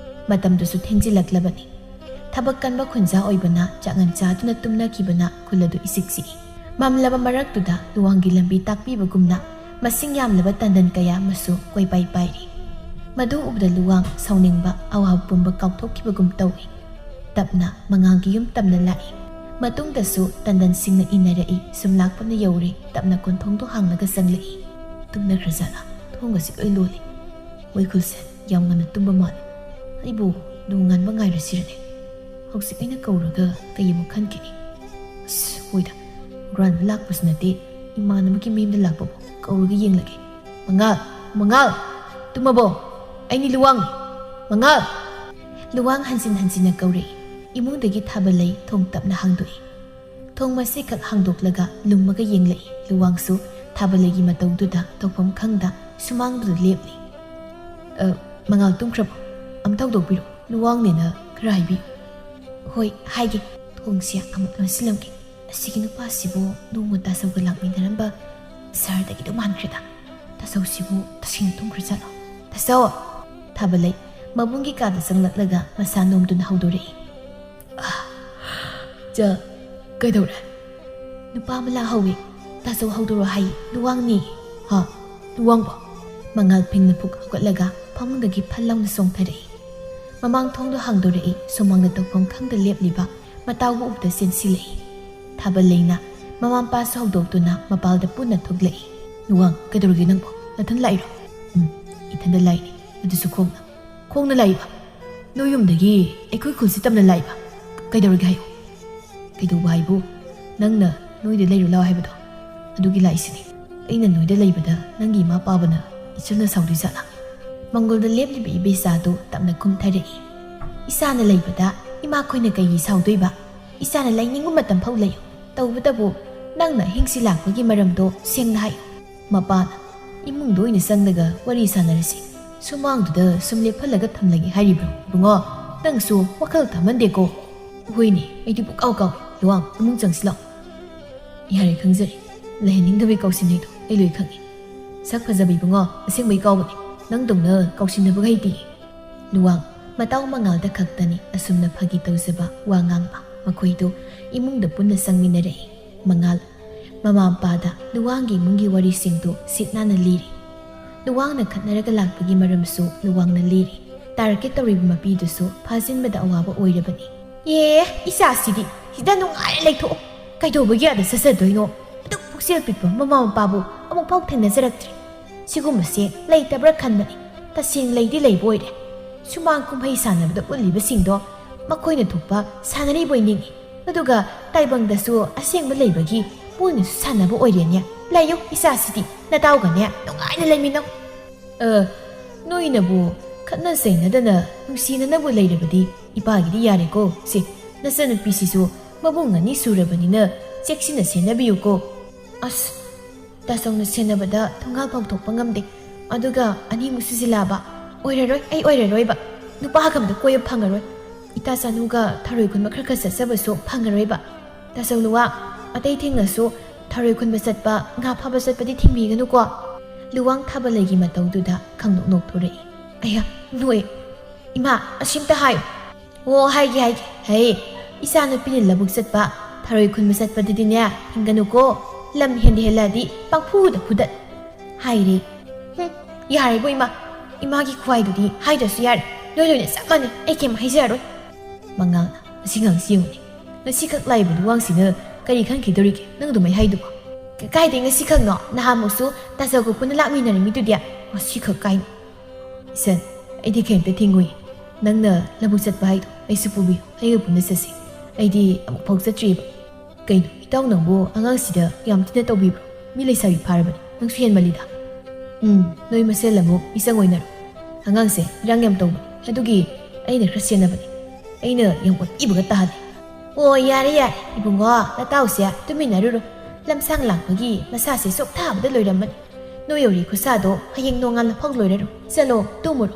ꯃꯇꯝꯗꯨꯁꯨ ꯊꯦꯡꯖꯤꯜꯂꯛꯂꯕꯅꯤ꯫ ꯊꯕꯛ ꯀꯟꯕ ꯈꯨꯟꯖꯥ ꯑꯣꯏꯕꯅ ꯆꯥꯛꯉꯟ ꯆꯥꯗꯨꯅ ꯇꯨꯝꯅꯈꯤꯕꯅ ꯈꯨꯜ ꯑꯗꯨ ꯏꯆꯤꯛ ꯆꯤꯛꯏ꯫ ꯃꯝꯂꯕ ꯃꯔꯛꯇꯨꯗ ꯂꯨꯋꯥꯡꯒꯤ ꯂꯝꯕꯤ ꯇꯥꯛꯄꯤꯕꯒꯨꯝꯅ ꯃꯁꯤꯡ ꯌꯥꯝꯂꯕ ꯇꯟꯗꯟ ꯀꯌꯥ ꯑꯃꯁꯨ ꯀꯣꯏꯄꯥꯏ ꯄꯥꯏꯔꯤ꯫ ꯃꯗꯨ ꯎꯕꯗ ꯂꯨꯋꯥꯡ ꯁꯥꯎꯅꯤꯡꯕ ꯑꯋꯥꯕ ꯄꯨꯝꯕ ꯀꯥꯎꯊꯣꯛꯈꯤꯕꯒꯨꯝ ꯇꯧꯏ꯫ ꯇꯞꯅ ꯃꯉꯥꯜꯒꯤ ꯌꯨꯝ ꯇꯝꯅ ꯂꯥꯛꯏ꯫ ꯃꯇꯨꯡꯗꯁꯨ ꯇꯟꯗꯟꯁꯤꯡꯅ ꯏꯟꯅꯔꯛꯏ꯫ ꯁꯨꯝ ꯂꯥꯛꯄꯅ ꯌꯧꯔꯦ꯫ ꯇꯞꯅ ꯀꯣꯟꯊꯣꯡꯗꯣ ꯍꯥꯡꯂꯒ ꯆꯪꯂꯛꯏ꯫ ꯇꯨꯝꯅꯈ꯭ꯔꯖꯥꯠꯂꯥ? ꯊꯣꯡꯒꯁꯤ ꯂꯣꯏ ꯂꯣꯜꯂꯤ꯫ ꯃꯣꯏ ꯈꯨꯜꯁꯦ ꯌꯥꯝ ꯉꯟꯅ ꯇꯨꯝꯕ ꯃꯥꯜꯂꯦ꯫ ꯑꯩꯕꯨ ꯅꯣꯡꯉꯥꯟꯕ ꯉꯥꯏꯔꯁꯤꯔꯅꯦ? ꯍꯧꯖꯤꯛ ꯑꯩꯅ ꯀꯧꯔꯒ ꯀꯩ ꯑꯃꯨꯛ ꯈꯟꯈꯤꯅꯤ? ꯑꯁ, ꯍꯣꯏꯗ, ꯍꯨꯔꯥꯟꯕ ꯂꯥꯛꯄꯁꯨ ꯅꯠꯇꯦ, ꯏꯃꯥꯟꯅꯕꯒꯤ ꯃꯌꯨꯝꯗ ꯂꯥꯛꯄꯕꯨ ꯀꯧꯔꯒ ꯌꯦꯡꯂꯒꯦ꯫ ꯃꯉꯥꯜ, ꯃꯉꯥꯜ, ꯇꯨꯝꯃꯕꯣ? ꯑꯩꯅꯤ ꯂꯨꯋꯥꯡꯅꯤ꯫ ꯃꯉꯥꯜ! ꯂꯨꯋꯥꯡ ꯍꯟꯖꯤꯟ ꯍꯟꯖꯤꯟꯅ ꯀꯧꯔꯛꯏ꯫ ꯏꯃꯨꯡꯗꯒꯤ ꯊꯥꯕꯂꯩ ꯊꯣꯡ ꯇꯞꯅ ꯍꯥꯡꯗꯣꯛꯏ꯫ ꯊꯣꯡ ꯃꯁꯤꯈꯛ ꯍꯥꯡꯗꯣꯛꯂꯒ ꯂꯨꯝꯃꯒ ꯌꯦꯡꯂꯛꯏ꯫ ꯂꯨꯋꯥꯡꯁꯨ ꯊꯥꯕꯂꯩꯒꯤ ꯃꯇꯧꯗꯨꯗ ꯇꯧꯐꯝ ꯈꯪꯗ ꯁꯨꯃꯥꯡꯗꯨꯗ ꯂꯦꯞꯂꯤ꯫ "ꯑ, ꯃꯉꯥꯜ ꯇꯨꯝꯈ꯭ꯔꯕꯣ? ꯑꯝꯇ ꯍꯧꯗꯣꯛꯄꯤꯔꯣ꯫ ꯂꯨꯋꯥꯡꯅꯦꯅ ꯈꯔ ꯍꯥꯏꯕꯤꯌꯨ꯫" "ꯍꯣꯏ, ꯍꯥꯏꯒꯦ꯫ ꯊꯣꯡꯁꯦ ꯑꯃꯨꯛ ꯂꯣꯟꯁꯤꯜꯂꯝꯒꯦ꯫ ꯑꯁꯤꯒꯤ ꯅꯨꯄꯥꯁꯤꯕꯨ ꯅꯣꯡꯃ ꯇꯥꯆꯧꯒ ꯂꯥꯛꯃꯤꯟꯅꯔꯝꯕ ꯁꯍꯔꯗꯒꯤꯗꯣ ꯃꯥꯟꯈ꯭ꯔꯦꯗ꯫ ꯇꯥꯆꯧꯁꯤꯕꯨ ꯇꯁꯦꯡꯅ ꯇꯨꯝꯈ꯭ꯔꯖꯥꯠꯂꯣ? ꯇꯥꯆꯧ!" ꯊꯥꯕꯂꯩ ꯃꯕꯨꯡꯒꯤ ꯀꯥꯗ ꯆꯪꯂꯛꯂꯒ ꯃꯁꯥ ꯅꯣꯝꯗꯨꯅ ꯍꯧꯗꯣꯔꯛꯏ꯫ "ꯑ, ꯆ, ꯀꯩꯗꯧꯔꯦ?" "ꯅꯨꯄꯥ ꯑꯃ ꯂꯥꯛꯍꯧꯋꯤ꯫ ꯇꯥꯆꯧ ꯍꯧꯗꯣꯔꯛꯑꯣ ꯍꯥꯏ꯫ ꯂꯨꯋꯥꯡꯅꯤ꯫" "ꯍꯥ? ꯂꯨꯋꯥꯡꯕꯣ?" ꯃꯉꯥꯜ ꯐꯤꯡꯅ ꯐꯨꯛ ꯍꯧꯒꯠꯂꯒ ꯐꯃꯨꯡꯗꯒꯤ ꯐꯜ ꯂꯥꯎꯅ ꯆꯣꯡꯊꯔꯛꯏ꯫ ꯃꯃꯥꯡ ꯊꯣꯡꯗꯣ ꯍꯥꯡꯗꯣꯔꯛꯏ꯫ ꯁꯨꯃꯥꯡꯗ ꯇꯧꯐꯝ ꯈꯪꯗ ꯂꯦꯞꯂꯤꯕ ꯃꯇꯥꯎꯕꯨ ꯎꯕꯗ ꯆꯦꯟꯁꯤꯜꯂꯛꯏ꯫ ꯊꯥꯕꯂꯩꯅ ꯃꯃꯥ ꯃꯄꯥꯁꯨ ꯍꯧꯗꯣꯛꯇꯨꯅ ꯃꯄꯥꯜꯗ ꯄꯨꯟꯅ ꯊꯣꯛꯂꯛꯏ꯫ "ꯂꯨꯋꯥꯡ, ꯀꯩꯗꯧꯔꯒꯦ ꯅꯪꯕꯣ? ꯅꯊꯟ ꯂꯥꯛꯏꯔꯣ?" "ꯎꯝ, ꯏꯊꯟꯗ ꯂꯥꯛꯏꯅꯦ, ꯑꯗꯨꯁꯨ ꯈꯣꯡꯅ꯫" "ꯈꯣꯡꯅ ꯂꯥꯛꯏꯕ? ꯅꯣꯏ ꯌꯨꯝꯗꯒꯤ ꯑꯩꯈꯣꯏ ꯈꯨꯜꯁꯤ ꯇꯝꯅ ꯂꯥꯛꯏꯕ? ꯀꯩꯗꯧꯔꯒꯦ ꯍꯥꯏꯌꯨ꯫" "ꯀꯩꯗꯧꯕ ꯍꯥꯏꯕꯨ, ꯅꯪꯅ ꯅꯣꯏꯗ ꯂꯩꯔꯨ ꯂꯥꯎ ꯍꯥꯏꯕꯗꯣ, ꯑꯗꯨꯒꯤ ꯂꯥꯛꯏꯁꯤꯅꯤ꯫ ꯑꯩꯅ ꯅꯣꯏꯗ ꯂꯩꯕꯗ ꯅꯪꯒꯤ ꯏꯃꯥ ꯄꯥꯕꯅ ꯏꯆꯜꯅ ꯁꯥꯎꯗꯣꯏ ꯖꯥꯠꯂꯥ?" ꯃꯪꯒꯣꯜꯗ ꯂꯦꯞꯂꯤꯕ ꯏꯕꯦꯆꯥꯗꯨ ꯇꯞꯅ ꯀꯨꯝꯊꯔꯛꯏ꯫ "ꯏꯆꯥꯅ ꯂꯩꯕꯗ ꯏꯃꯥꯈꯣꯏꯅ ꯀꯩꯒꯤ ꯁꯥꯎꯗꯣꯏꯕ? ꯏꯆꯥꯅ ꯂꯩꯅꯤꯡꯕ ꯃꯇꯝ ꯐꯥꯎ ꯂꯩꯌꯨ꯫ ꯇꯧꯕꯇꯕꯨ ꯅꯪꯅ ꯑꯍꯤꯡꯁꯤ ꯂꯥꯛꯄꯒꯤ ꯃꯔꯝꯗꯣ ꯁꯦꯡꯅ ꯍꯥꯏꯌꯨ꯫" ꯃꯄꯥꯅ ꯏꯃꯨꯡꯗ ꯑꯣꯏꯅ ꯆꯪꯂꯒ ꯋꯥꯔꯤ ꯁꯥꯟꯅꯔꯁꯤ꯫ ꯁꯨꯃꯥꯡꯗꯨꯗ ꯁꯨꯝ ꯂꯦꯞꯍꯜꯂꯒ ꯊꯝꯂꯒꯦ ꯍꯥꯏꯔꯤꯕ꯭ꯔꯣ? ꯏꯕꯨꯡꯉꯣ, ꯅꯪꯁꯨ ꯋꯥꯈꯜ ꯊꯝꯍꯟꯗꯦꯀꯣ꯫ ꯍꯣꯏꯅꯦ, ꯑꯩꯗꯤ ꯄꯨꯀꯥꯎ ꯀꯥꯎꯏ꯫ ꯂꯨꯋꯥꯡ, ꯏꯃꯨꯡ ꯆꯪꯁꯤꯜꯂꯛꯑꯣ꯫ ꯌꯥꯔꯦ, ꯈꯪꯖꯔꯦ꯫ ꯂꯩꯍꯟꯅꯤꯡꯗꯕꯩ ꯀꯥꯎꯁꯤꯟꯅꯩꯗꯣ ꯑꯩ ꯂꯣꯏ ꯈꯪꯉꯦ꯫ ꯁꯛ ꯐꯖꯕ ꯏꯕꯨꯡꯉꯣ, ꯑꯁꯦꯡꯕꯩ ꯀꯥꯎꯕꯅꯦ꯫ ꯅꯪꯗꯧꯅ ꯀꯥꯎꯁꯤꯟꯅꯕꯒ ꯍꯩꯇꯦ꯫ ꯂꯨꯋꯥꯡ, ꯃꯇꯥꯎ ꯃꯉꯥꯜꯗ ꯈꯛꯇꯅꯤ ꯑꯁꯨꯝꯅ ꯐꯥꯒꯤ ꯇꯧꯖꯕ ꯋꯥ ꯉꯥꯡꯕ꯫ ꯃꯈꯣꯏꯗꯨ ꯏꯃꯨꯡꯗ ꯄꯨꯟꯅ ꯆꯪꯃꯤꯟꯅꯔꯛꯏ꯫ ꯃꯉꯥꯜ, ꯃꯃꯥ ꯃꯄꯥꯗ ꯂꯨꯋꯥꯡꯒꯤ ꯏꯃꯨꯡꯒꯤ ꯋꯥꯔꯤꯁꯤꯡꯗꯨ ꯁꯤꯠ ꯅꯥꯟꯅ ꯂꯤꯔꯤ꯫ ꯂꯨꯋꯥꯡꯅ ꯈꯠꯅꯔꯒ ꯂꯥꯛꯄꯒꯤ ꯃꯔꯝꯁꯨ ꯂꯨꯋꯥꯡꯅ ꯂꯤꯔꯤ꯫ ꯇꯥꯔꯛꯀꯦ ꯇꯧꯔꯤꯕ ꯃꯄꯤꯗꯨꯁꯨ ꯐꯥꯖꯤꯟꯕꯗ ꯑꯋꯥꯕ ꯑꯣꯏꯔꯕꯅꯤ꯫ "ꯑꯦ, ꯏꯆꯥꯁꯤꯗꯤ ꯁꯤꯗ ꯅꯨꯡꯉꯥꯏꯅ ꯂꯩꯊꯣꯛꯑꯣ꯫ ꯀꯩꯗꯧꯕꯒꯤ ꯑꯥꯗ ꯆꯠꯆꯗꯣꯏꯅꯣ? ꯑꯗꯨꯛ ꯄꯨꯛꯆꯦꯜ ꯄꯤꯛꯄ ꯃꯃꯥ ꯃꯄꯥꯕꯨ ꯑꯃꯨꯛ ꯐꯥꯎ ꯊꯦꯡꯅꯖꯔꯛꯇ꯭ꯔꯤ꯫ ꯁꯤꯒꯨꯝꯕꯁꯦ ꯂꯩꯇꯕ꯭ꯔꯥ ꯈꯟꯕꯅꯤ꯫ ꯇꯁꯦꯡ ꯂꯩꯗꯤ ꯂꯩꯕ ꯑꯣꯏꯔꯦ꯫ ꯁꯨꯃꯥꯡ ꯀꯨꯝꯍꯩ ꯁꯥꯟꯅꯕꯗ ꯎꯠꯂꯤꯕꯁꯤꯡꯗꯣ ꯃꯈꯣꯏꯅ ꯊꯣꯛꯄ ꯁꯥꯟꯅꯔꯤꯕꯣꯏ ꯅꯤꯡꯏ꯫ ꯑꯗꯨꯒ ꯇꯥꯏꯕꯪꯗꯁꯨ ꯑꯁꯦꯡꯕ ꯂꯩꯕꯒꯤ ꯃꯣꯏꯅꯁꯨ ꯁꯥꯟꯅꯕ ꯑꯣꯏꯔꯦꯅꯦ꯫ ꯂꯩꯌꯨ, ꯏꯆꯥꯁꯤꯗꯤ ꯅꯇꯥꯎꯒꯅꯦ ꯅꯨꯡꯉꯥꯏꯅ ꯂꯩꯃꯤꯟꯅꯧ꯫" "ꯑ, ꯅꯣꯏꯅꯕꯨ ꯈꯠꯅ ꯆꯩꯅꯗꯅ ꯅꯨꯡꯁꯤꯅꯅꯕꯨ ꯂꯩꯔꯕꯗꯤ ꯏꯄꯥꯒꯤꯗꯤ ꯌꯥꯔꯦꯀꯣ꯫ ꯁꯦ, ꯅꯆꯟꯅꯨꯄꯤꯁꯤꯁꯨ ꯃꯕꯨꯡ ꯑꯅꯤ ꯁꯨꯔꯕꯅꯤꯅ ꯆꯦꯛꯁꯤꯟꯅ ꯁꯦꯟꯅꯕꯤꯌꯨꯀꯣ꯫" "ꯑꯁ, ꯇꯥꯆꯧꯅ ꯁꯦꯟꯅꯕꯗ ꯊꯣꯡꯒꯥꯜ ꯐꯥꯎ ꯊꯣꯛꯄ ꯉꯝꯗꯦ꯫ ꯑꯗꯨꯒ ꯑꯅꯤꯃꯨꯛ ꯁꯨꯖꯤꯜꯂꯛꯑꯕ꯫ ꯑꯣꯏꯔꯔꯣꯏ, ꯑꯩ ꯑꯣꯏꯔꯔꯣꯏꯕ꯫ ꯅꯨꯄꯥꯒ ꯑꯝꯇ ꯀꯣꯏꯕ ꯐꯪꯉꯔꯣꯏ꯫ ꯏꯇꯥ ꯆꯥꯅꯨꯒ ꯊꯔꯣꯏ ꯈꯨꯟꯕ ꯈꯔ ꯈꯔ ꯆꯠꯆꯕꯁꯨ ꯐꯪꯉꯔꯣꯏꯕ꯫ ꯇꯥꯆꯧ ꯂꯨꯋꯥ, ꯑꯇꯩ ꯊꯦꯡꯅꯁꯨ ꯊꯔꯣꯏ ꯈꯨꯟꯕ ꯆꯠꯄ, ꯉꯥ ꯐꯥꯕ ꯆꯠꯄꯗꯤ ꯊꯤꯡꯕꯤꯒꯅꯨꯀꯣ꯫" ꯂꯨꯋꯥꯡ ꯊꯥꯕ ꯂꯩꯒꯤ ꯃꯇꯧꯗꯨꯗ ꯈꯪꯅꯣꯛ ꯅꯣꯛꯊꯣꯔꯛꯏ꯫ "ꯑꯌꯥ, ꯅꯣꯏ꯫ ꯏꯃꯥ, ꯑꯁꯤꯝꯇ ꯍꯥꯏꯌꯨ꯫" "ꯑꯣ, ꯍꯥꯏꯒꯦ, ꯍꯥꯏꯒꯦ꯫ ꯍꯩ, ꯏꯆꯥꯅꯨꯄꯤꯅ ꯂꯧꯕꯨꯛ ꯆꯠꯄ, ꯊꯔꯣꯏ ꯈꯨꯟꯕ ꯆꯠꯄꯗꯨꯗꯤꯅꯦ, ꯊꯤꯡꯒꯅꯨꯀꯣ꯫ ꯂꯝ ꯍꯦꯟꯗ ꯍꯦꯜꯂꯛꯑꯗꯤ ꯄꯪꯐꯨꯗ ꯐꯨꯗꯠ" ꯍꯥꯏꯔꯦ꯫ "ꯍꯨꯝ, ꯌꯥꯔꯦꯕꯣ ꯏꯃꯥ꯫ ꯏꯃꯥꯒꯤ ꯈꯨꯍꯥꯏꯗꯨꯗꯤ ꯍꯥꯏꯗ꯭ꯔꯁꯨ ꯌꯥꯔꯦ꯫ ꯅꯣꯏ ꯂꯣꯏꯅ ꯆꯞ ꯃꯥꯟꯅꯩ꯫ ꯑꯩ ꯀꯩꯝ ꯍꯥꯏꯖꯔꯔꯣꯏ꯫" ꯃꯉꯥꯜꯅ, "ꯃꯁꯤ ꯉꯥꯡꯁꯤ ꯌꯦꯡꯉꯨꯅꯦ꯫ ꯉꯁꯤꯈꯛ ꯂꯥꯛꯏꯕ ꯂꯨꯋꯥꯡꯁꯤꯅ ꯀꯔꯤ ꯈꯟꯈꯤꯗꯧꯔꯤꯒꯦ ꯅꯪ ꯑꯗꯨꯃꯥꯏ ꯍꯥꯏꯗꯨꯕꯣ?" "ꯀ-, ꯀꯥꯏꯗꯩ ꯉꯁꯤꯈꯛꯅꯣ? ꯅꯍꯥꯟꯃꯨꯛꯁꯨ ꯇꯥꯆꯧꯒ ꯄꯨꯟꯅ ꯂꯥꯛꯃꯤꯟꯅꯔꯝꯃꯤꯗꯨꯗꯤ꯫ ꯉꯁꯤꯈꯛ ꯀꯥꯏꯅ?" "ꯏꯆꯟ, ꯑꯩꯗꯤ ꯀꯩꯝꯇ ꯊꯤꯡꯉꯨꯏ꯫ ꯅꯪꯅ ꯂꯧꯕꯨꯛ ꯆꯠꯄ ꯍꯥꯏꯗꯣ ꯑꯩꯁꯨ ꯄꯨꯕꯤꯌꯨ꯫ ꯑꯩꯒ ꯄꯨꯟꯅ ꯆꯠꯁꯤ꯫ ꯑꯩꯗꯤ ꯑꯃꯨꯛꯐꯥꯎ ꯆꯠꯇ꯭ꯔꯤꯕ꯫" "ꯀꯩꯅꯣ, ꯏꯇꯥꯎ ꯅꯪꯕꯨ ꯑꯉꯥꯡꯁꯤꯗ ꯌꯥꯝ ꯊꯤꯅ ꯇꯧꯕꯤꯕ꯭ꯔꯣ? ꯃꯤ ꯂꯩꯁꯥꯕꯤ ꯐꯥꯔꯕꯅꯤ꯫ ꯅꯪꯁꯨ ꯍꯦꯟꯃꯜꯂꯤꯗ꯫" "ꯎꯝ, ꯅꯣꯏ ꯃꯁꯦꯜ ꯑꯃꯨꯛ ꯃꯤꯆꯪ ꯑꯣꯏꯅꯔꯣ꯫ ꯑꯉꯥꯡꯁꯦ ꯏꯔꯥꯡ ꯌꯥꯝ ꯇꯧꯕꯅꯤ꯫ ꯑꯗꯨꯒꯤ ꯑꯩꯅ ꯈꯔ ꯁꯦꯟꯅꯕꯅꯤ꯫ ꯑꯩꯅ ꯌꯥꯝ ꯑꯣꯠꯄꯤꯕꯒ ꯇꯥꯗꯦ꯫" "ꯑꯣ, ꯌꯥꯔꯦ, ꯌꯥꯔꯦ꯫ ꯏꯕꯨꯡꯉꯣ, ꯅꯇꯥꯎꯁꯦ ꯇꯨꯃꯤꯟꯅꯔꯨꯔꯣ꯫ ꯂꯝꯁꯥꯡ ꯂꯥꯛꯄꯒꯤ ꯃꯁꯥꯁꯦ ꯆꯣꯛꯊꯕꯗ ꯂꯣꯏꯔꯝꯃꯅꯤ꯫ ꯅꯣꯏ ꯌꯧꯔꯤ ꯈꯨꯠꯁꯥꯗꯣ ꯍꯌꯦꯡ ꯅꯣꯡꯉꯥꯜꯂ ꯐꯥꯎ ꯂꯣꯏꯔꯔꯣꯏ꯫ ꯆꯠꯂꯣ, ꯇꯨꯝꯃꯨꯔꯣ꯫"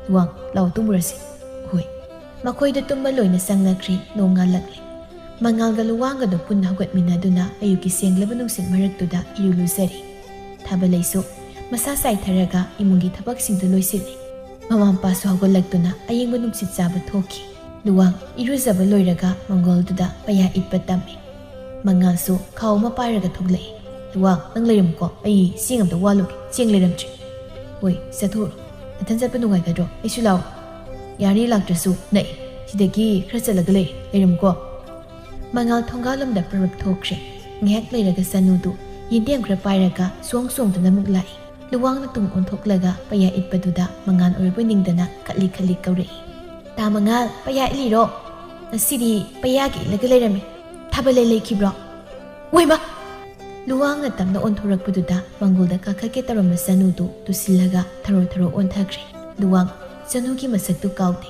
"ꯂꯨꯋꯥꯡ, ꯂꯥꯛꯑꯣ, ꯇꯨꯝꯃꯨꯔꯁꯤ꯫" "ꯍꯣꯏ꯫" ꯃꯈꯣꯏꯗ ꯇꯨꯝꯕ ꯂꯣꯏꯅ ꯆꯪꯅꯈ꯭ꯔꯦ꯫ ꯅꯣꯡꯉꯥꯜꯂꯛꯂꯦ꯫ ꯃꯉꯥꯜꯒ ꯂꯨꯋꯥꯡꯒꯗꯣ ꯄꯨꯟꯅ ꯍꯧꯒꯠꯃꯤꯟꯅꯗꯨꯅ ꯑꯌꯨꯛꯀꯤ ꯁꯦꯡꯂꯕ ꯅꯨꯡꯁꯤꯠ ꯃꯔꯛꯇꯨꯗ ꯏꯔꯨ ꯂꯨꯖꯔꯤ꯫ ꯊꯥꯕꯂꯩꯁꯨ ꯃꯁꯥ ꯆꯥꯏꯊꯔꯒ ꯏꯃꯨꯡꯒꯤ ꯊꯕꯛꯁꯤꯡꯗꯨ ꯂꯣꯏꯁꯤꯜꯂꯤ꯫ ꯃꯃꯥ ꯃꯄꯥꯁꯨ ꯍꯧꯒꯠꯂꯛꯇꯨꯅ ꯑꯌꯤꯡꯕ ꯅꯨꯡꯁꯤꯠ ꯆꯥꯕ ꯊꯣꯛꯈꯤ꯫ ꯂꯨꯋꯥꯡ ꯏꯔꯨꯖꯕ ꯂꯣꯏꯔꯒ ꯃꯪꯒꯣꯜꯗꯨꯗ ꯄꯩꯌꯥ ꯏꯠꯄ ꯇꯝꯃꯤ꯫ ꯃꯉꯥꯜꯁꯨ ꯈꯥꯎ ꯑꯃ ꯄꯥꯏꯔꯒ ꯊꯣꯛꯂꯛꯏ꯫ "ꯂꯨꯋꯥꯡ, ꯅꯪ ꯂꯩꯔꯝꯃꯨꯀꯣ, ꯑꯩ ꯆꯦꯡ ꯑꯝꯇ ꯋꯥꯠꯂꯨꯒꯦ, ꯆꯦꯡ ꯂꯩꯔꯝꯗ꯭ꯔꯦ꯫" "ꯍꯣꯏ, ꯆꯠꯊꯣꯛꯎꯔꯣ, ꯅꯊꯟ ꯆꯠꯄ ꯅꯨꯡꯉꯥꯏꯒꯗ꯭ꯔꯣ? ꯑꯩꯁꯨ ꯂꯥꯛꯑꯣ?" "ꯌꯥꯔꯅꯤ, ꯂꯥꯛꯇ꯭ꯔꯁꯨ ꯅꯛꯑꯦ, ꯁꯤꯗꯒꯤ ꯈꯔ ꯆꯠꯂꯒ ꯂꯩꯔꯦ, ꯂꯩꯔꯝꯃꯨꯀꯣ꯫" ꯃꯉꯥꯜ ꯊꯣꯡꯒꯥꯜꯂꯣꯝꯗ ꯄꯔꯞ ꯊꯣꯛꯈ꯭ꯔꯦ꯫ ꯉꯥꯏꯍꯥꯛ ꯂꯩꯔꯒ ꯆꯅꯨꯗꯨ ꯌꯦꯟꯗꯦꯝ ꯈꯔ ꯄꯥꯏꯔꯒ ꯁꯣꯡ ꯁꯣꯡꯗꯨꯅ ꯑꯃꯨꯛ ꯂꯥꯛꯏ꯫ ꯂꯨꯋꯥꯡꯅ ꯇꯨꯡ ꯑꯣꯟꯊꯣꯛꯂꯒ ꯄꯩꯌꯥ ꯏꯠꯄꯗꯨꯗ ꯃꯉꯥꯜ ꯑꯣꯏꯔꯕꯣꯏ ꯅꯤꯡꯗꯅ ꯈꯠꯂꯤ ꯈꯠꯂꯤ ꯀꯧꯔꯛꯏ꯫ "ꯇꯥ ꯃꯉꯥꯜ, ꯄꯩꯌꯥ ꯏꯠꯂꯤꯔꯣ? ꯉꯁꯤꯗꯤ ꯄꯩꯌꯥꯒ ꯏꯠꯂꯒ ꯂꯩꯔꯝꯃꯤ꯫ ꯊꯥꯕꯜ ꯂꯩ ꯂꯩꯈꯤꯕ꯭ꯔꯣ?" "ꯑꯣꯏꯃ!" ꯂꯨꯋꯥꯡꯅ ꯇꯞꯅ ꯑꯣꯟꯊꯣꯔꯛꯄꯗꯨꯗ ꯃꯪꯒꯣꯜꯗ ꯀꯥꯈꯠꯀꯦ ꯇꯧꯔꯝꯕ ꯆꯅꯨꯗꯨ ꯇꯨꯁꯤꯜꯂꯒ ꯊꯔꯣ ꯊꯔꯣ ꯑꯣꯟꯊꯈ꯭ꯔꯦ꯫ ꯂꯨꯋꯥꯡ ꯆꯅꯨꯒꯤ ꯃꯁꯛꯇꯨ ꯀꯥꯎꯗꯦ꯫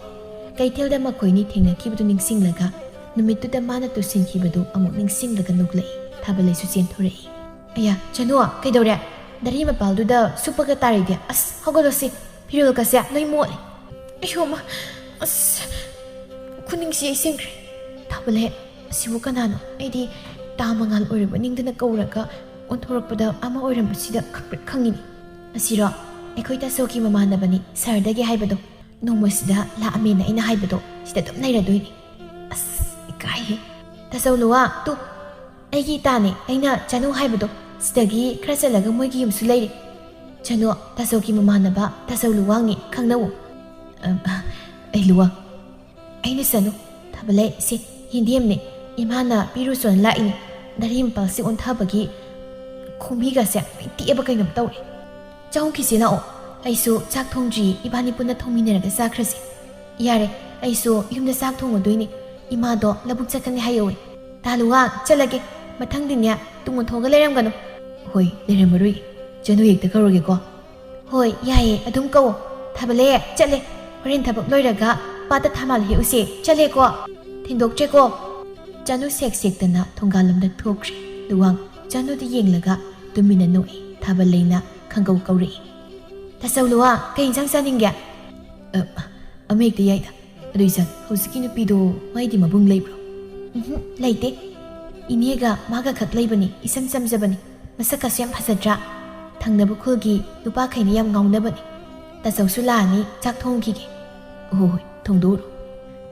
ꯀꯩꯊꯦꯜꯗ ꯃꯈꯣꯏꯅꯤ ꯊꯦꯡꯅꯈꯤꯕꯗꯨ ꯅꯤꯡꯁꯤꯡꯂꯒ ꯅꯨꯃꯤꯠꯇꯨꯗ ꯃꯥꯅ ꯇꯨꯁꯤꯟꯈꯤꯕꯗꯨ ꯑꯃꯨꯛ ꯅꯤꯡꯁꯤꯡꯂꯒ ꯅꯣꯛꯂꯛꯏ꯫ ꯊꯥꯕꯜ ꯂꯩꯁꯨ ꯆꯦꯟꯊꯣꯔꯛꯏ꯫ "ꯑꯌꯥ, ꯆꯅꯨ, ꯀꯩꯗꯧꯔꯦ? ꯗꯔꯤ ꯃꯄꯥꯜꯗꯨꯗ ꯁꯨꯞꯄꯒ ꯇꯥꯔꯤꯗꯤ꯫ ꯑꯁ, ꯍꯧꯒꯠꯂꯣꯁꯤ, ꯐꯤꯔꯣꯜꯒꯁꯦ ꯂꯣꯏ ꯃꯣꯠꯂꯦ꯫" "ꯑꯩꯌꯣꯃ, ꯑꯁ, ꯈꯨꯅꯤꯡꯁꯤ ꯌꯩꯁꯤꯟꯈ꯭ꯔꯦ꯫ ꯊꯥꯕꯜ ꯂꯩ, ꯑꯁꯤꯕꯨ ꯀꯅꯥꯅꯣ? ꯑꯩꯗꯤ ꯇꯥ ꯃꯉꯥꯜ ꯑꯣꯏꯔꯕ ꯅꯤꯡꯗꯅ ꯀꯧꯔꯒ ꯑꯣꯟꯊꯣꯔꯛꯄꯗ ꯑꯃ ꯑꯣꯏꯔꯝꯕꯁꯤꯗ ꯈꯪꯄ꯭ꯔꯦꯛ ꯈꯪꯉꯤꯅꯤ꯫ ꯑꯁꯤꯔꯣ? ꯑꯩꯈꯣꯏ ꯇꯥꯆꯧꯒꯤ ꯃꯃꯥꯟꯅꯕꯅꯤ, ꯁꯍꯔꯗꯒꯤ ꯍꯥꯏꯕꯗꯣ꯫ ꯅꯣꯡꯃꯁꯤꯗ ꯂꯥꯛꯑꯝꯃꯦꯅ ꯑꯩꯅ ꯍꯥꯏꯕꯗꯣ, ꯁꯤꯗ ꯑꯗꯨꯝ ꯂꯩꯔꯗꯣꯏꯅꯤ꯫ ꯑꯁ, ꯏꯀꯥꯏꯍꯦ꯫ ꯇꯥꯆꯧ ꯂꯨꯋꯥ, ꯇꯨ, ꯑꯩꯒꯤ ꯏꯇꯥꯅꯦ, ꯑꯩꯅ ꯆꯅꯨ ꯍꯥꯏꯕꯗꯣ, ꯁꯤꯗꯒꯤ ꯈꯔ ꯆꯠꯂꯒ ꯃꯣꯏꯒꯤ ꯌꯨꯝꯁꯨ ꯂꯩꯔꯦ꯫ ꯆꯅꯨ, ꯇꯥꯆꯧꯒꯤ ꯃꯃꯥꯟꯅꯕ ꯇꯥꯆꯧ ꯂꯨꯋꯥꯡꯅꯤ, ꯈꯪꯅꯧ꯫" "ꯑꯝ, ꯑꯩ ꯂꯨꯋꯥꯡ?" "ꯑꯩꯅ ꯆꯅꯨ, ꯊꯥꯕꯜ ꯂꯩ, ꯁꯤ ꯌꯦꯟꯗꯦꯝꯅꯦ, ꯏꯃꯥꯅ ꯄꯤꯔꯨꯆꯣꯅ ꯂꯥꯛꯏꯅꯦ꯫ ꯗꯔꯤ ꯃꯄꯥꯜꯁꯤ ꯑꯣꯟꯊꯕꯒꯤ ꯈꯣꯡꯕꯤꯒꯁꯦ ꯂꯣꯏ ꯇꯦꯛꯑꯕ ꯀꯩꯅꯣꯝ ꯇꯧꯔꯦ꯫ ꯆꯥꯛꯈꯨꯝ ꯈꯤꯁꯦ ꯂꯥꯛꯑꯣ, ꯑꯩꯁꯨ ꯆꯥꯛ ꯊꯣꯡꯗ꯭ꯔꯤ, ꯏꯕꯥꯅꯤ ꯄꯨꯟꯅ ꯊꯣꯡꯃꯤꯟꯅꯔꯒ ꯆꯥꯈ꯭ꯔꯁꯦ꯫" "ꯌꯥꯔꯦ, ꯑꯩꯁꯨ ꯌꯨꯝꯗ ꯆꯥꯛ ꯊꯣꯡꯉꯨꯗꯣꯏꯅꯤ, ꯏꯃꯥꯗꯣ ꯂꯧꯕꯨꯛ ꯆꯠꯀꯅꯤ ꯍꯥꯏꯍꯧꯋꯦ꯫ ꯇꯥ ꯂꯨꯋꯥꯡ, ꯆꯠꯂꯒꯦ, ꯃꯊꯪꯗꯤꯅꯦ ꯇꯨꯡ ꯑꯣꯟꯊꯣꯛꯑꯒ ꯂꯩꯔꯝꯒꯅꯨ꯫" "ꯍꯣꯏ, ꯂꯩꯔꯝꯃꯔꯣꯏ, ꯆꯅꯨ ꯍꯦꯛꯇ ꯀꯧꯔꯒꯦꯀꯣ꯫" "ꯍꯣꯏ, ꯌꯥꯏꯌꯦ, ꯑꯗꯨꯝ ꯀꯧꯋꯣ꯫ ꯊꯥꯕꯜ ꯂꯩ, ꯆꯠꯂꯦ, ꯍꯣꯔꯦꯟ ꯊꯕꯛ ꯂꯣꯏꯔꯒ ꯄꯥꯠꯇ ꯊꯝꯕꯥꯜ ꯍꯦꯛꯎꯁꯦ, ꯆꯠꯂꯦꯀꯣ, ꯊꯤꯟꯗꯣꯛꯇ꯭ꯔꯦꯀꯣ꯫" ꯆꯅꯨ ꯁꯦꯛ ꯁꯦꯛꯇꯅ ꯊꯣꯡꯒꯥꯜꯂꯣꯝꯗ ꯊꯣꯛꯈ꯭ꯔꯦ꯫ ꯂꯨꯋꯥꯡ ꯆꯅꯨꯗ ꯌꯦꯡꯂꯒ ꯇꯨꯃꯤꯟꯅ ꯅꯣꯛꯏ꯫ ꯊꯥꯕꯜ ꯂꯩꯅ ꯈꯪꯒꯧ ꯀꯧꯔꯛꯏ꯫ "ꯇꯥꯆꯧ ꯂꯨꯋꯥꯡ, ꯀꯩ ꯏꯟꯁꯥꯡ ꯆꯥꯅꯤꯡꯒꯦ?" "ꯑ, ꯑꯃ ꯍꯦꯛꯇ ꯌꯥꯏꯗ꯫ ꯑꯗꯨ ꯏꯆꯟ, ꯍꯧꯖꯤꯛꯀꯤ ꯅꯨꯄꯤꯗꯣ ꯃꯥꯏꯗꯤ ꯃꯕꯨꯡ ꯂꯩꯕ꯭ꯔꯣ?" "ꯎꯝꯍꯨꯝ, ꯂꯩꯇꯦ꯫ ꯏꯅꯦꯒ ꯃꯥꯒ ꯈꯛ ꯂꯩꯕꯅꯤ, ꯏꯆꯝ ꯆꯝꯖꯕꯅꯤ꯫ ꯃꯁꯛꯀꯁꯨ ꯌꯥꯝ ꯐꯖꯗ꯭ꯔꯥ? ꯊꯪꯅꯕ ꯈꯨꯜꯒꯤ ꯅꯨꯄꯥꯈꯩꯅ ꯌꯥꯝ ꯉꯥꯎꯅꯕꯅꯤ꯫ ꯇꯥꯆꯧꯁꯨ ꯂꯥꯛꯑꯅꯤ, ꯆꯥꯛ ꯊꯣꯡꯈꯤꯒꯦ꯫" "ꯍꯣꯏ, ꯍꯣꯏ, ꯊꯣꯡꯗꯣꯛꯎꯔꯣ꯫"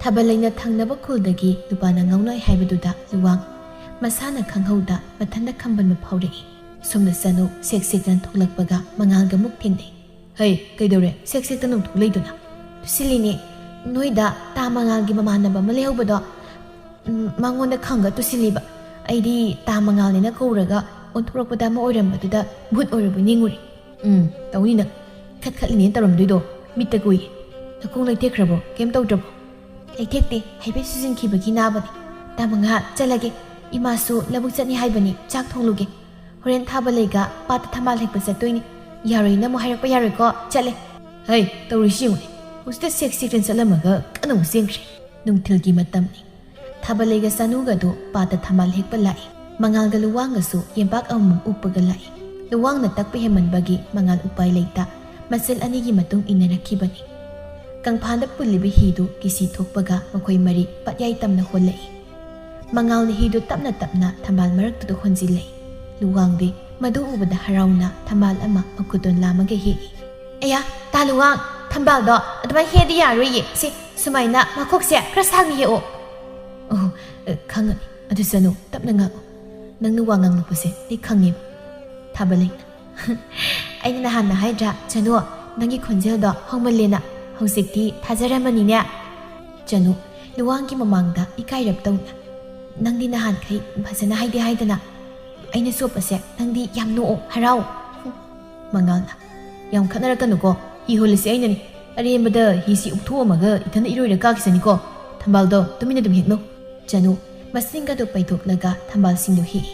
ꯊꯥꯕꯜ ꯂꯩꯅ ꯊꯪꯅꯕ ꯈꯨꯜꯗꯒꯤ ꯅꯨꯄꯥꯅ ꯉꯥꯎꯅꯩ ꯍꯥꯏꯕꯗꯨꯗ ꯂꯨꯋꯥꯡ ꯃꯁꯥꯅ ꯈꯪꯍꯧꯗ ꯃꯊꯟꯇ ꯈꯝꯕꯟꯕ ꯐꯥꯎꯔꯛꯏ꯫ ꯁꯣꯝꯗ ꯆꯅꯨ ꯁꯦꯛ ꯁꯦꯛꯇꯅ ꯊꯣꯛꯂꯛꯄꯒ ꯃꯉꯥꯜꯒ ꯑꯃꯨꯛ ꯊꯦꯡꯅꯩ꯫ "ꯍꯩ, ꯀꯩꯗꯧꯔꯦ ꯁꯦꯛ ꯁꯦꯛꯇꯅ ꯑꯃꯨꯛ ꯊꯣꯛꯂꯛꯏꯗꯨꯅ?" "ꯇꯨꯁꯤꯜꯂꯤꯅꯦ꯫ ꯅꯣꯏꯗ ꯇꯥ ꯃꯉꯥꯜꯒꯤ ꯃꯃꯥꯟꯅꯕ ꯑꯃ ꯂꯩꯍꯧꯕꯗꯣ, ꯎꯝ, ꯃꯉꯣꯟꯗ ꯈꯪꯒ ꯇꯨꯁꯤꯜꯂꯤꯕ꯫ ꯑꯩꯗꯤ ꯇꯥ ꯃꯉꯥꯜꯅꯦꯅ ꯀꯧꯔꯒ ꯑꯣꯟꯊꯣꯔꯛꯄꯗ ꯑꯃ ꯑꯣꯏꯔꯝꯕꯗꯨꯗ ꯚꯨꯠ ꯑꯣꯏꯔꯕꯣꯏ ꯅꯤꯡꯉꯨꯔꯦ꯫" "ꯎꯝ, ꯇꯧꯅꯤ ꯅꯪ꯫ ꯈꯠ ꯈꯠꯂꯤꯅꯦꯅ ꯇꯧꯔꯝꯗꯣꯏꯗꯣ ꯃꯤꯠꯇ ꯀꯨꯏ꯫ ꯅꯈꯣꯡ ꯂꯩꯊꯦꯛꯈ꯭ꯔꯕꯣ? ꯀꯩꯝ ꯇꯧꯗ꯭ꯔꯕꯣ?" "ꯂꯩꯊꯦꯛꯇꯦ, ꯍꯥꯏꯐꯦꯠ ꯁꯨꯖꯤꯟꯈꯤꯕꯒꯤ ꯅꯥꯕꯅꯤ꯫ ꯇꯥ ꯃꯉꯥꯜ, ꯆꯠꯂꯒꯦ꯫ ꯏꯃꯥꯁꯨ ꯂꯧꯕꯨꯛ ꯆꯠꯅꯤ ꯍꯥꯏꯕꯅꯤ, ꯆꯥꯛ ꯊꯣꯡꯂꯨꯒꯦ꯫ ꯍꯣꯔꯦꯟ ꯊꯥꯕ ꯂꯩꯒ ꯄꯥꯠꯇ ꯊꯝꯕꯥꯜ ꯍꯦꯛꯄ ꯆꯠꯇꯣꯏꯅꯤ꯫ ꯌꯥꯔꯣꯏꯅ ꯑꯃꯨꯛ ꯍꯥꯏꯔꯛꯄ ꯌꯥꯔꯣꯏꯀꯣ꯫ ꯆꯠꯂꯦ꯫" "ꯍꯩ, ꯇꯧꯔꯤꯁꯤ ꯌꯦꯡꯉꯨꯅꯦ꯫ ꯍꯧꯖꯤꯛꯇ ꯁꯦꯛ ꯁꯦꯛꯇꯅ ꯆꯠꯂꯝꯃꯒ ꯀꯟꯅ ꯑꯃꯨꯛ ꯆꯦꯟꯈ꯭ꯔꯦ꯫" ꯅꯨꯡꯊꯤꯜꯒꯤ ꯃꯇꯝꯅꯤ꯫ ꯊꯥꯕꯂꯩꯒ ꯆꯅꯨꯒꯗꯨ ꯄꯥꯠꯇ ꯊꯝꯕꯥꯜ ꯍꯦꯛꯄ ꯂꯥꯛꯏ꯫ ꯃꯉꯥꯜꯒ ꯂꯨꯋꯥꯡꯒꯁꯨ ꯌꯦꯝꯄꯥꯛ ꯑꯃꯃꯝ ꯎꯞꯄꯒ ꯂꯥꯛꯏ꯫ ꯂꯨꯋꯥꯡꯅ ꯇꯛꯄ ꯍꯦꯟꯃꯟꯕꯒꯤ ꯃꯉꯥꯜ ꯎꯄꯥꯏ ꯂꯩꯇ ꯃꯆꯜ ꯑꯅꯤꯒꯤ ꯃꯇꯨꯡ ꯏꯟꯅꯔꯛꯈꯤꯕꯅꯤ꯫ ꯀꯪꯐꯥꯟꯗ ꯄꯨꯜꯂꯤꯕ ꯍꯤꯗꯨ ꯀꯤꯁꯤ ꯊꯣꯛꯄꯒ ꯃꯈꯣꯏ ꯃꯔꯤ ꯄꯠꯌꯥꯏ ꯇꯝꯅ ꯍꯣꯜꯂꯛꯏ꯫ ꯃꯉꯥꯜꯅ ꯍꯤꯗꯨ ꯇꯞꯅ ꯇꯞꯅ ꯊꯝꯕꯥꯜ ꯃꯔꯛꯇꯨꯗ ꯍꯣꯟꯖꯤꯜꯂꯛꯏ꯫ ꯂꯨꯋꯥꯡꯗꯤ ꯃꯗꯨ ꯎꯕꯗ ꯍꯔꯥꯎꯅ ꯊꯝꯕꯥꯜ ꯑꯃ ꯃꯈꯨꯇꯣꯟ ꯂꯥꯝꯃꯒ ꯍꯦꯛꯏ꯫ "ꯑꯌꯥ, ꯇꯥ ꯂꯨꯋꯥꯡ, ꯊꯝꯕꯥꯜꯗꯣ ꯑꯗꯨꯃꯥꯏꯅ ꯍꯦꯛꯑꯗꯤ ꯌꯥꯔꯣꯏꯌꯦ꯫ ꯁꯤ ꯁꯨꯃꯥꯏꯅ ꯃꯈꯣꯛꯁꯦ ꯈꯔ ꯁꯥꯡꯅ ꯍꯦꯛꯑꯣ꯫" "ꯑꯣ, ꯑ, ꯈꯪꯉꯅꯤ꯫ ꯑꯗꯨ ꯆꯅꯨ, ꯇꯞꯅ ꯉꯥꯡꯉꯨ꯫ ꯅꯪꯅ ꯋꯥ ꯉꯥꯡꯂꯛꯄꯁꯦ ꯑꯩ ꯈꯪꯉꯦꯕ꯫" ꯊꯥꯕꯂꯩꯅ, "ꯑꯩꯅ ꯅꯍꯥꯟꯅ ꯍꯥꯏꯗ꯭ꯔꯥ, ꯆꯅꯨ, ꯅꯪꯒꯤ ꯈꯣꯟꯖꯦꯜꯗꯣ ꯍꯧꯃꯜꯂꯦꯅ꯫ ꯍꯧꯖꯤꯛꯇꯤ ꯊꯥꯖꯔꯝꯃꯅꯤꯅꯦ꯫" ꯆꯅꯨ, ꯂꯨꯋꯥꯡꯒꯤ ꯃꯃꯥꯡꯗ ꯏꯀꯥꯏꯔꯞ ꯇꯧꯅ, "ꯅꯪꯗꯤ ꯅꯍꯥꯟꯈꯩ ꯐꯖꯅ ꯍꯥꯏꯗꯤ ꯍꯥꯏꯗꯅ꯫ ꯑꯩꯅ ꯆꯣꯞꯄꯁꯦ ꯅꯪꯗꯤ ꯌꯥꯝ ꯅꯣꯛꯑꯣ, ꯍꯔꯥꯎ꯫" ꯃꯉꯥꯜꯅ, "ꯌꯥꯝ ꯈꯠꯅꯔꯛꯀꯅꯨꯀꯣ꯫ ꯍꯤ ꯍꯣꯜꯂꯤꯁꯦ ꯑꯩꯅꯅꯤ꯫ ꯑꯔꯦꯝꯕꯗ ꯍꯤꯁꯤ ꯎꯞꯊꯣꯛꯑꯝꯃꯒ ꯏꯊꯟꯗ ꯏꯔꯣꯏꯔ ꯀꯥꯈꯤꯁꯅꯤꯀꯣ꯫ ꯊꯝꯕꯥꯜꯗꯣ ꯇꯨꯃꯤꯟꯅ ꯑꯗꯨꯝ ꯍꯦꯛꯅꯧ꯫" ꯆꯅꯨ ꯃꯆꯤꯟꯒꯗꯨ ꯄꯩꯊꯣꯛꯂꯒ ꯊꯝꯕꯥꯜꯁꯤꯡꯗꯨ ꯍꯦꯛꯏ꯫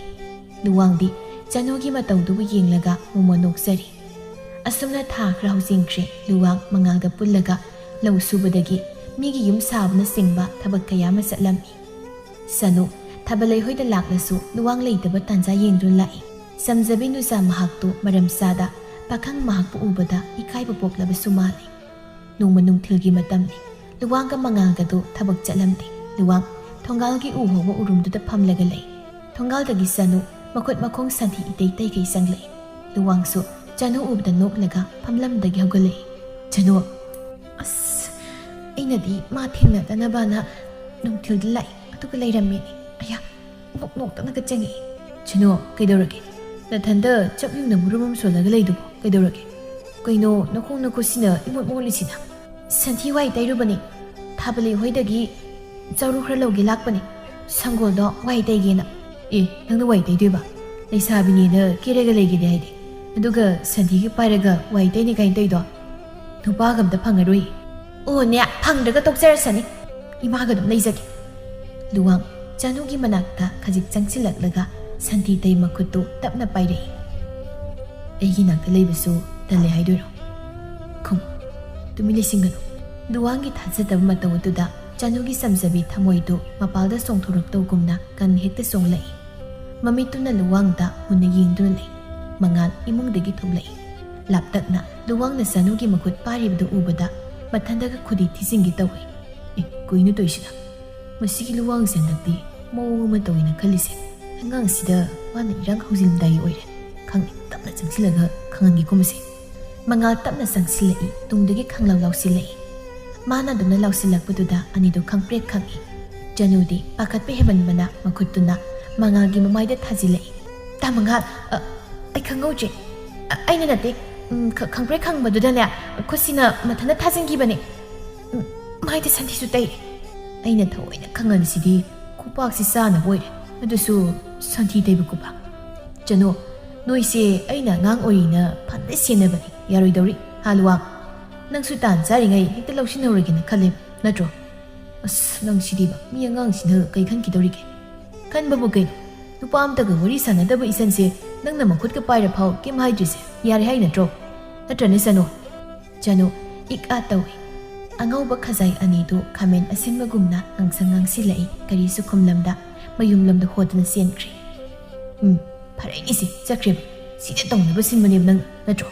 ꯂꯨꯋꯥꯡꯗꯤ ꯆꯅꯨꯒꯤ ꯃꯇꯧꯗꯨꯕꯨ ꯌꯦꯡꯂꯒ ꯃꯣꯃꯣꯟ ꯅꯣꯛꯆꯔꯤ꯫ ꯑꯁꯨꯝꯅ ꯊꯥ ꯈꯔ ꯍꯧꯖꯤꯟꯈ꯭ꯔꯦ꯫ ꯂꯨꯋꯥꯡ ꯃꯉꯥꯜꯒ ꯄꯨꯜꯂꯒ ꯂꯧ ꯁꯨꯕꯗꯒꯤ ꯃꯤꯒꯤ ꯌꯨꯝ ꯁꯥꯕꯅꯆꯤꯡꯕ ꯊꯕꯛ ꯀꯌꯥ ꯑꯃ ꯆꯠꯂꯝꯃꯤ꯫ ꯆꯅꯨ ꯊꯥꯕꯂꯩ ꯍꯣꯏꯗ ꯂꯥꯛꯂꯁꯨ ꯂꯨꯋꯥꯡ ꯂꯩꯇꯕ ꯇꯥꯟꯖꯥ ꯌꯦꯡꯗꯨꯅ ꯂꯥꯛꯏ꯫ ꯆꯝꯖꯕꯤ ꯅꯨꯆꯥ ꯃꯍꯥꯛꯇꯨ ꯃꯔꯝ ꯆꯥꯗ ꯄꯥꯈꯪ ꯃꯍꯥꯛꯄꯨ ꯎꯕꯗ ꯏꯀꯥꯏꯕ ꯄꯣꯛꯂꯕꯁꯨ ꯃꯥꯜꯂꯤ꯫ ꯅꯣꯡꯃ ꯅꯨꯡꯊꯤꯜꯒꯤ ꯃꯇꯝꯅꯤ꯫ ꯂꯨꯋꯥꯡꯒ ꯃꯉꯥꯜꯒꯗꯨ ꯊꯕꯛ ꯆꯠꯂꯝꯗꯦ꯫ ꯂꯨꯋꯥꯡ ꯊꯣꯡꯒꯥꯜꯒꯤ ꯎ ꯍꯧꯕ ꯎꯔꯨꯝꯗꯨꯗ ꯐꯝꯂꯒ ꯂꯩ꯫ ꯊꯣꯡꯒꯥꯜꯗꯒꯤ ꯆꯅꯨ ꯃꯈꯨꯠ ꯃꯈꯣꯡ ꯁꯟꯊꯤ ꯏꯇꯩ ꯇꯩꯈꯩ ꯆꯪꯂꯛꯏ꯫ ꯂꯨꯋꯥꯡꯁꯨ ꯆꯅꯨ ꯎꯕꯗ ꯅꯣꯛꯂꯒ ꯐꯝꯂꯝꯗꯒꯤ ꯍꯧꯒꯠꯂꯛꯏ꯫ "ꯆꯅꯨ, ꯑꯁ, ꯑꯩꯅꯗꯤ ꯃꯥ ꯊꯦꯡꯅꯗꯅꯕꯅ ꯅꯨꯡꯊꯤꯜꯗ ꯂꯥꯛꯏ, ꯑꯗꯨꯒ ꯂꯩꯔꯝꯃꯦꯅꯦ꯫ ꯑꯌꯥ, ꯅꯣꯛ ꯅꯣꯛꯇꯅꯒ ꯆꯪꯉꯛꯏ꯫ "ꯆꯅꯨ, ꯀꯩꯗꯧꯔꯒꯦ? ꯅꯊꯟꯗ ꯆꯞ ꯌꯨꯡꯅ ꯃꯨꯔꯨꯝ ꯑꯃ ꯁꯣꯜꯂꯒ ꯂꯩꯗꯨꯕꯣ ꯀꯩꯗꯧꯔꯒꯦ? ꯀꯩꯅꯣ ꯅꯈꯣꯡ ꯅꯈꯨꯠꯁꯤꯅ ꯏꯃꯣꯠ ꯃꯣꯠꯂꯤꯁꯤꯅ?" "ꯁꯟꯊꯤ ꯋꯥꯏ ꯇꯩꯔꯨꯕꯅꯦ꯫ ꯊꯥꯕꯂꯩ ꯍꯣꯏꯗꯒꯤ ꯆꯔꯨ ꯈꯔ ꯂꯧꯒꯦ ꯂꯥꯛꯄꯅꯦ, ꯁꯪꯒꯣꯜꯗꯣ ꯋꯥꯏ ꯇꯩꯒꯦꯅ꯫" "ꯑꯦ, ꯅꯪꯅ ꯋꯥꯏ ꯇꯩꯗꯣꯏꯕ? ꯂꯩꯁꯥꯕꯤꯅꯦꯅ ꯀꯦꯔꯒ ꯂꯩꯒꯦꯗꯤ ꯍꯥꯏꯗꯦ, ꯑꯗꯨꯒ ꯁꯟꯊꯤꯒ ꯄꯥꯏꯔꯒ ꯋꯥꯏ ꯇꯩꯅꯤ ꯀꯥꯏꯅ ꯇꯧꯏꯗꯣ? ꯅꯨꯄꯥꯒ ꯑꯝꯇ ꯐꯪꯉꯔꯣꯏ꯫" "ꯑꯣꯅꯦ, ꯐꯪꯗ꯭ꯔꯒ ꯇꯣꯛꯆꯔꯁꯅꯤ, ꯏꯃꯥꯒ ꯑꯗꯨꯝ ꯂꯩꯖꯒꯦ꯫" ꯂꯨꯋꯥꯡ ꯆꯅꯨꯒꯤ ꯃꯅꯥꯛꯇ ꯈꯖꯤꯛ ꯆꯪꯁꯤꯜꯂꯛꯂꯒ ꯁꯟꯊꯤ ꯇꯩ ꯃꯈꯨꯠꯇꯨ ꯇꯞꯅ ꯄꯥꯏꯔꯛꯏ꯫ "ꯑꯩꯒꯤ ꯅꯥꯛꯇ ꯂꯩꯕꯁꯨ ꯇꯜꯂꯦ ꯍꯥꯏꯗꯣꯏꯔꯣ? ꯈꯨꯝ, ꯇꯨꯃꯤꯟ ꯂꯩꯁꯤꯟꯒꯅꯨ꯫" ꯂꯨꯋꯥꯡꯒꯤ ꯊꯥꯖꯗꯕ ꯃꯇꯧ ꯑꯗꯨꯗ ꯆꯅꯨꯒꯤ ꯆꯝꯖꯕꯤ ꯊꯃꯣꯏꯗꯨ ꯃꯄꯥꯜꯗ ꯆꯣꯡꯊꯣꯔꯛꯇꯧꯒꯨꯝꯅ ꯀꯟ ꯍꯦꯛꯇ ꯆꯣꯡꯂꯛꯏ꯫ ꯃꯃꯤꯠꯇꯨꯅ ꯂꯨꯋꯥꯡꯗ ꯃꯨꯟꯅ ꯌꯦꯡꯗꯨꯅ ꯂꯩ꯫ ꯃꯉꯥꯜ ꯏꯃꯨꯡꯗꯒꯤ ꯊꯣꯛꯂꯛꯏ꯫ ꯂꯥꯞꯇꯛꯅ ꯂꯨꯋꯥꯡꯅ ꯆꯅꯨꯒꯤ ꯃꯈꯨꯠ ꯄꯥꯏꯔꯤꯕꯗꯨ ꯎꯕꯗ ꯃꯊꯟꯗꯒ ꯈꯨꯗꯤ ꯊꯤꯖꯤꯟꯒꯦ ꯇꯧꯏ꯫ "ꯑꯦ, ꯀꯩꯅꯣ ꯇꯧꯏꯁꯤꯅ? ꯃꯁꯤꯒꯤ ꯂꯨꯋꯥꯡꯁꯦ ꯍꯟꯗꯛꯇꯤ ꯃꯑꯣꯡ ꯑꯃ ꯇꯧꯏꯅ ꯈꯜꯂꯤꯁꯦ꯫ ꯑꯉꯥꯡꯁꯤꯗ ꯃꯥꯅ ꯏꯔꯥꯡ ꯍꯧꯖꯤꯜꯂꯝꯗꯥꯏꯒꯤ ꯑꯣꯏꯔꯦ꯫ ꯈꯪꯉꯦ, ꯇꯞꯅ ꯆꯪꯁꯤꯜꯂꯒ ꯈꯪꯍꯟꯒꯦ ꯀꯨꯝꯃꯁꯦ꯫" ꯃꯉꯥꯜ ꯇꯞꯅ ꯆꯪꯁꯤꯜꯂꯛꯏ, ꯇꯨꯡꯗꯒꯤ ꯈꯪꯂꯥꯎ ꯂꯥꯎꯁꯤꯜꯂꯛꯏ꯫ ꯃꯥꯅ ꯑꯗꯨꯝꯅ ꯂꯥꯎꯁꯤꯜꯂꯛꯄꯗꯨꯗ ꯑꯅꯤꯗꯨ ꯈꯪꯄ꯭ꯔꯦꯛ ꯈꯪꯏ꯫ ꯆꯅꯨꯗꯤ ꯄꯥꯈꯠꯄ ꯍꯦꯟꯃꯟꯕꯅ ꯃꯈꯨꯠꯇꯨꯅ ꯃꯉꯥꯜꯒꯤ ꯃꯃꯥꯏꯗ ꯊꯥꯖꯤꯜꯂꯛꯏ꯫ "ꯇꯥ ꯃꯉꯥꯜ, ꯑ, ꯑꯩ ꯈꯪꯍꯧꯗ꯭ꯔꯦ꯫ ꯑ, ꯑꯩꯅ ꯅꯠꯇꯦ꯫ ꯎꯝ, ꯈ-, ꯈꯪꯄ꯭ꯔꯦꯛ ꯈꯪꯕꯗꯨꯗꯅꯦ, ꯈꯨꯠꯁꯤꯅ ꯃꯊꯟꯇ ꯊꯥꯖꯤꯟꯈꯤꯕꯅꯦ꯫ ꯎꯝ, ꯃꯥꯏꯗ ꯁꯟꯊꯤꯁꯨ ꯇꯩꯔꯦ꯫ ꯑꯩꯅ ꯊꯑꯣꯏꯅ ꯈꯪꯍꯜꯂꯤꯁꯤꯗꯤ ꯈꯨꯄꯥꯛꯁꯤ ꯆꯥꯅꯕ ꯑꯣꯏꯔꯦ꯫ ꯑꯗꯨꯁꯨ ꯁꯟꯊꯤ ꯇꯩꯕ ꯈꯨꯄꯥꯛ꯫ ꯆꯅꯨ, ꯅꯣꯏꯁꯦ ꯑꯩꯅ ꯑꯉꯥꯡ ꯑꯣꯏꯔꯤꯅ ꯐꯅ ꯁꯦꯟꯅꯕꯅꯤ, ꯌꯥꯔꯣꯏꯗꯧꯔꯤ꯫ ꯍꯥ ꯂꯨꯋꯥꯡ, ꯅꯪꯁꯨ ꯇꯥꯟ ꯆꯥꯔꯤꯉꯩ ꯍꯦꯛꯇ ꯂꯧꯁꯤꯟꯍꯧꯔꯒꯦꯅ ꯈꯜꯂꯦ, ꯅꯠꯇ꯭ꯔꯣ? ꯑꯁ, ꯅꯪ ꯁꯤꯗꯤꯕ, ꯃꯤ ꯑꯉꯥꯡꯁꯤꯅ ꯀꯩ ꯈꯟꯈꯤꯗꯧꯔꯤꯒꯦ?" "ꯈꯟꯕꯕꯨ ꯀꯩꯅꯣ? ꯅꯨꯄꯥ ꯑꯝꯇꯒ ꯋꯥꯔꯤ ꯁꯥꯟꯅꯗꯕ ꯏꯆꯟꯁꯦ ꯅꯪꯅ ꯃꯈꯨꯠꯀ ꯄꯥꯏꯔ ꯐꯥꯎ ꯀꯩꯝ ꯍꯥꯏꯗ꯭ꯔꯤꯁꯦ ꯌꯥꯔꯦ ꯍꯥꯏ ꯅꯠꯇ꯭ꯔꯣ? ꯅꯠꯇ꯭ꯔꯅꯦ ꯆꯅꯨ?" ꯆꯅꯨ ꯏꯛ ꯑꯥ ꯇꯧꯏ꯫ ꯑꯉꯧꯕ ꯈꯖꯥꯏ ꯑꯅꯤꯗꯨ ꯈꯥꯃꯦꯟ ꯑꯁꯤꯟꯕꯒꯨꯝꯅ ꯉꯥꯡꯁꯪ ꯉꯥꯡꯁꯤꯜꯂꯛꯏ꯫ ꯀꯔꯤꯁꯨ ꯈꯨꯝꯂꯝꯗ ꯃꯌꯨꯝꯂꯣꯝꯗ ꯍꯣꯗꯨꯅ ꯆꯦꯟꯈ꯭ꯔꯦ꯫ "ꯎꯝ, ꯐꯔꯦꯅꯦꯁꯦ, ꯆꯠꯈ꯭ꯔꯦꯕ꯫ ꯁꯤꯗ ꯇꯧꯅꯕ ꯁꯤꯟꯕꯅꯦꯕ ꯅꯪ, ꯅꯠꯇ꯭ꯔꯣ?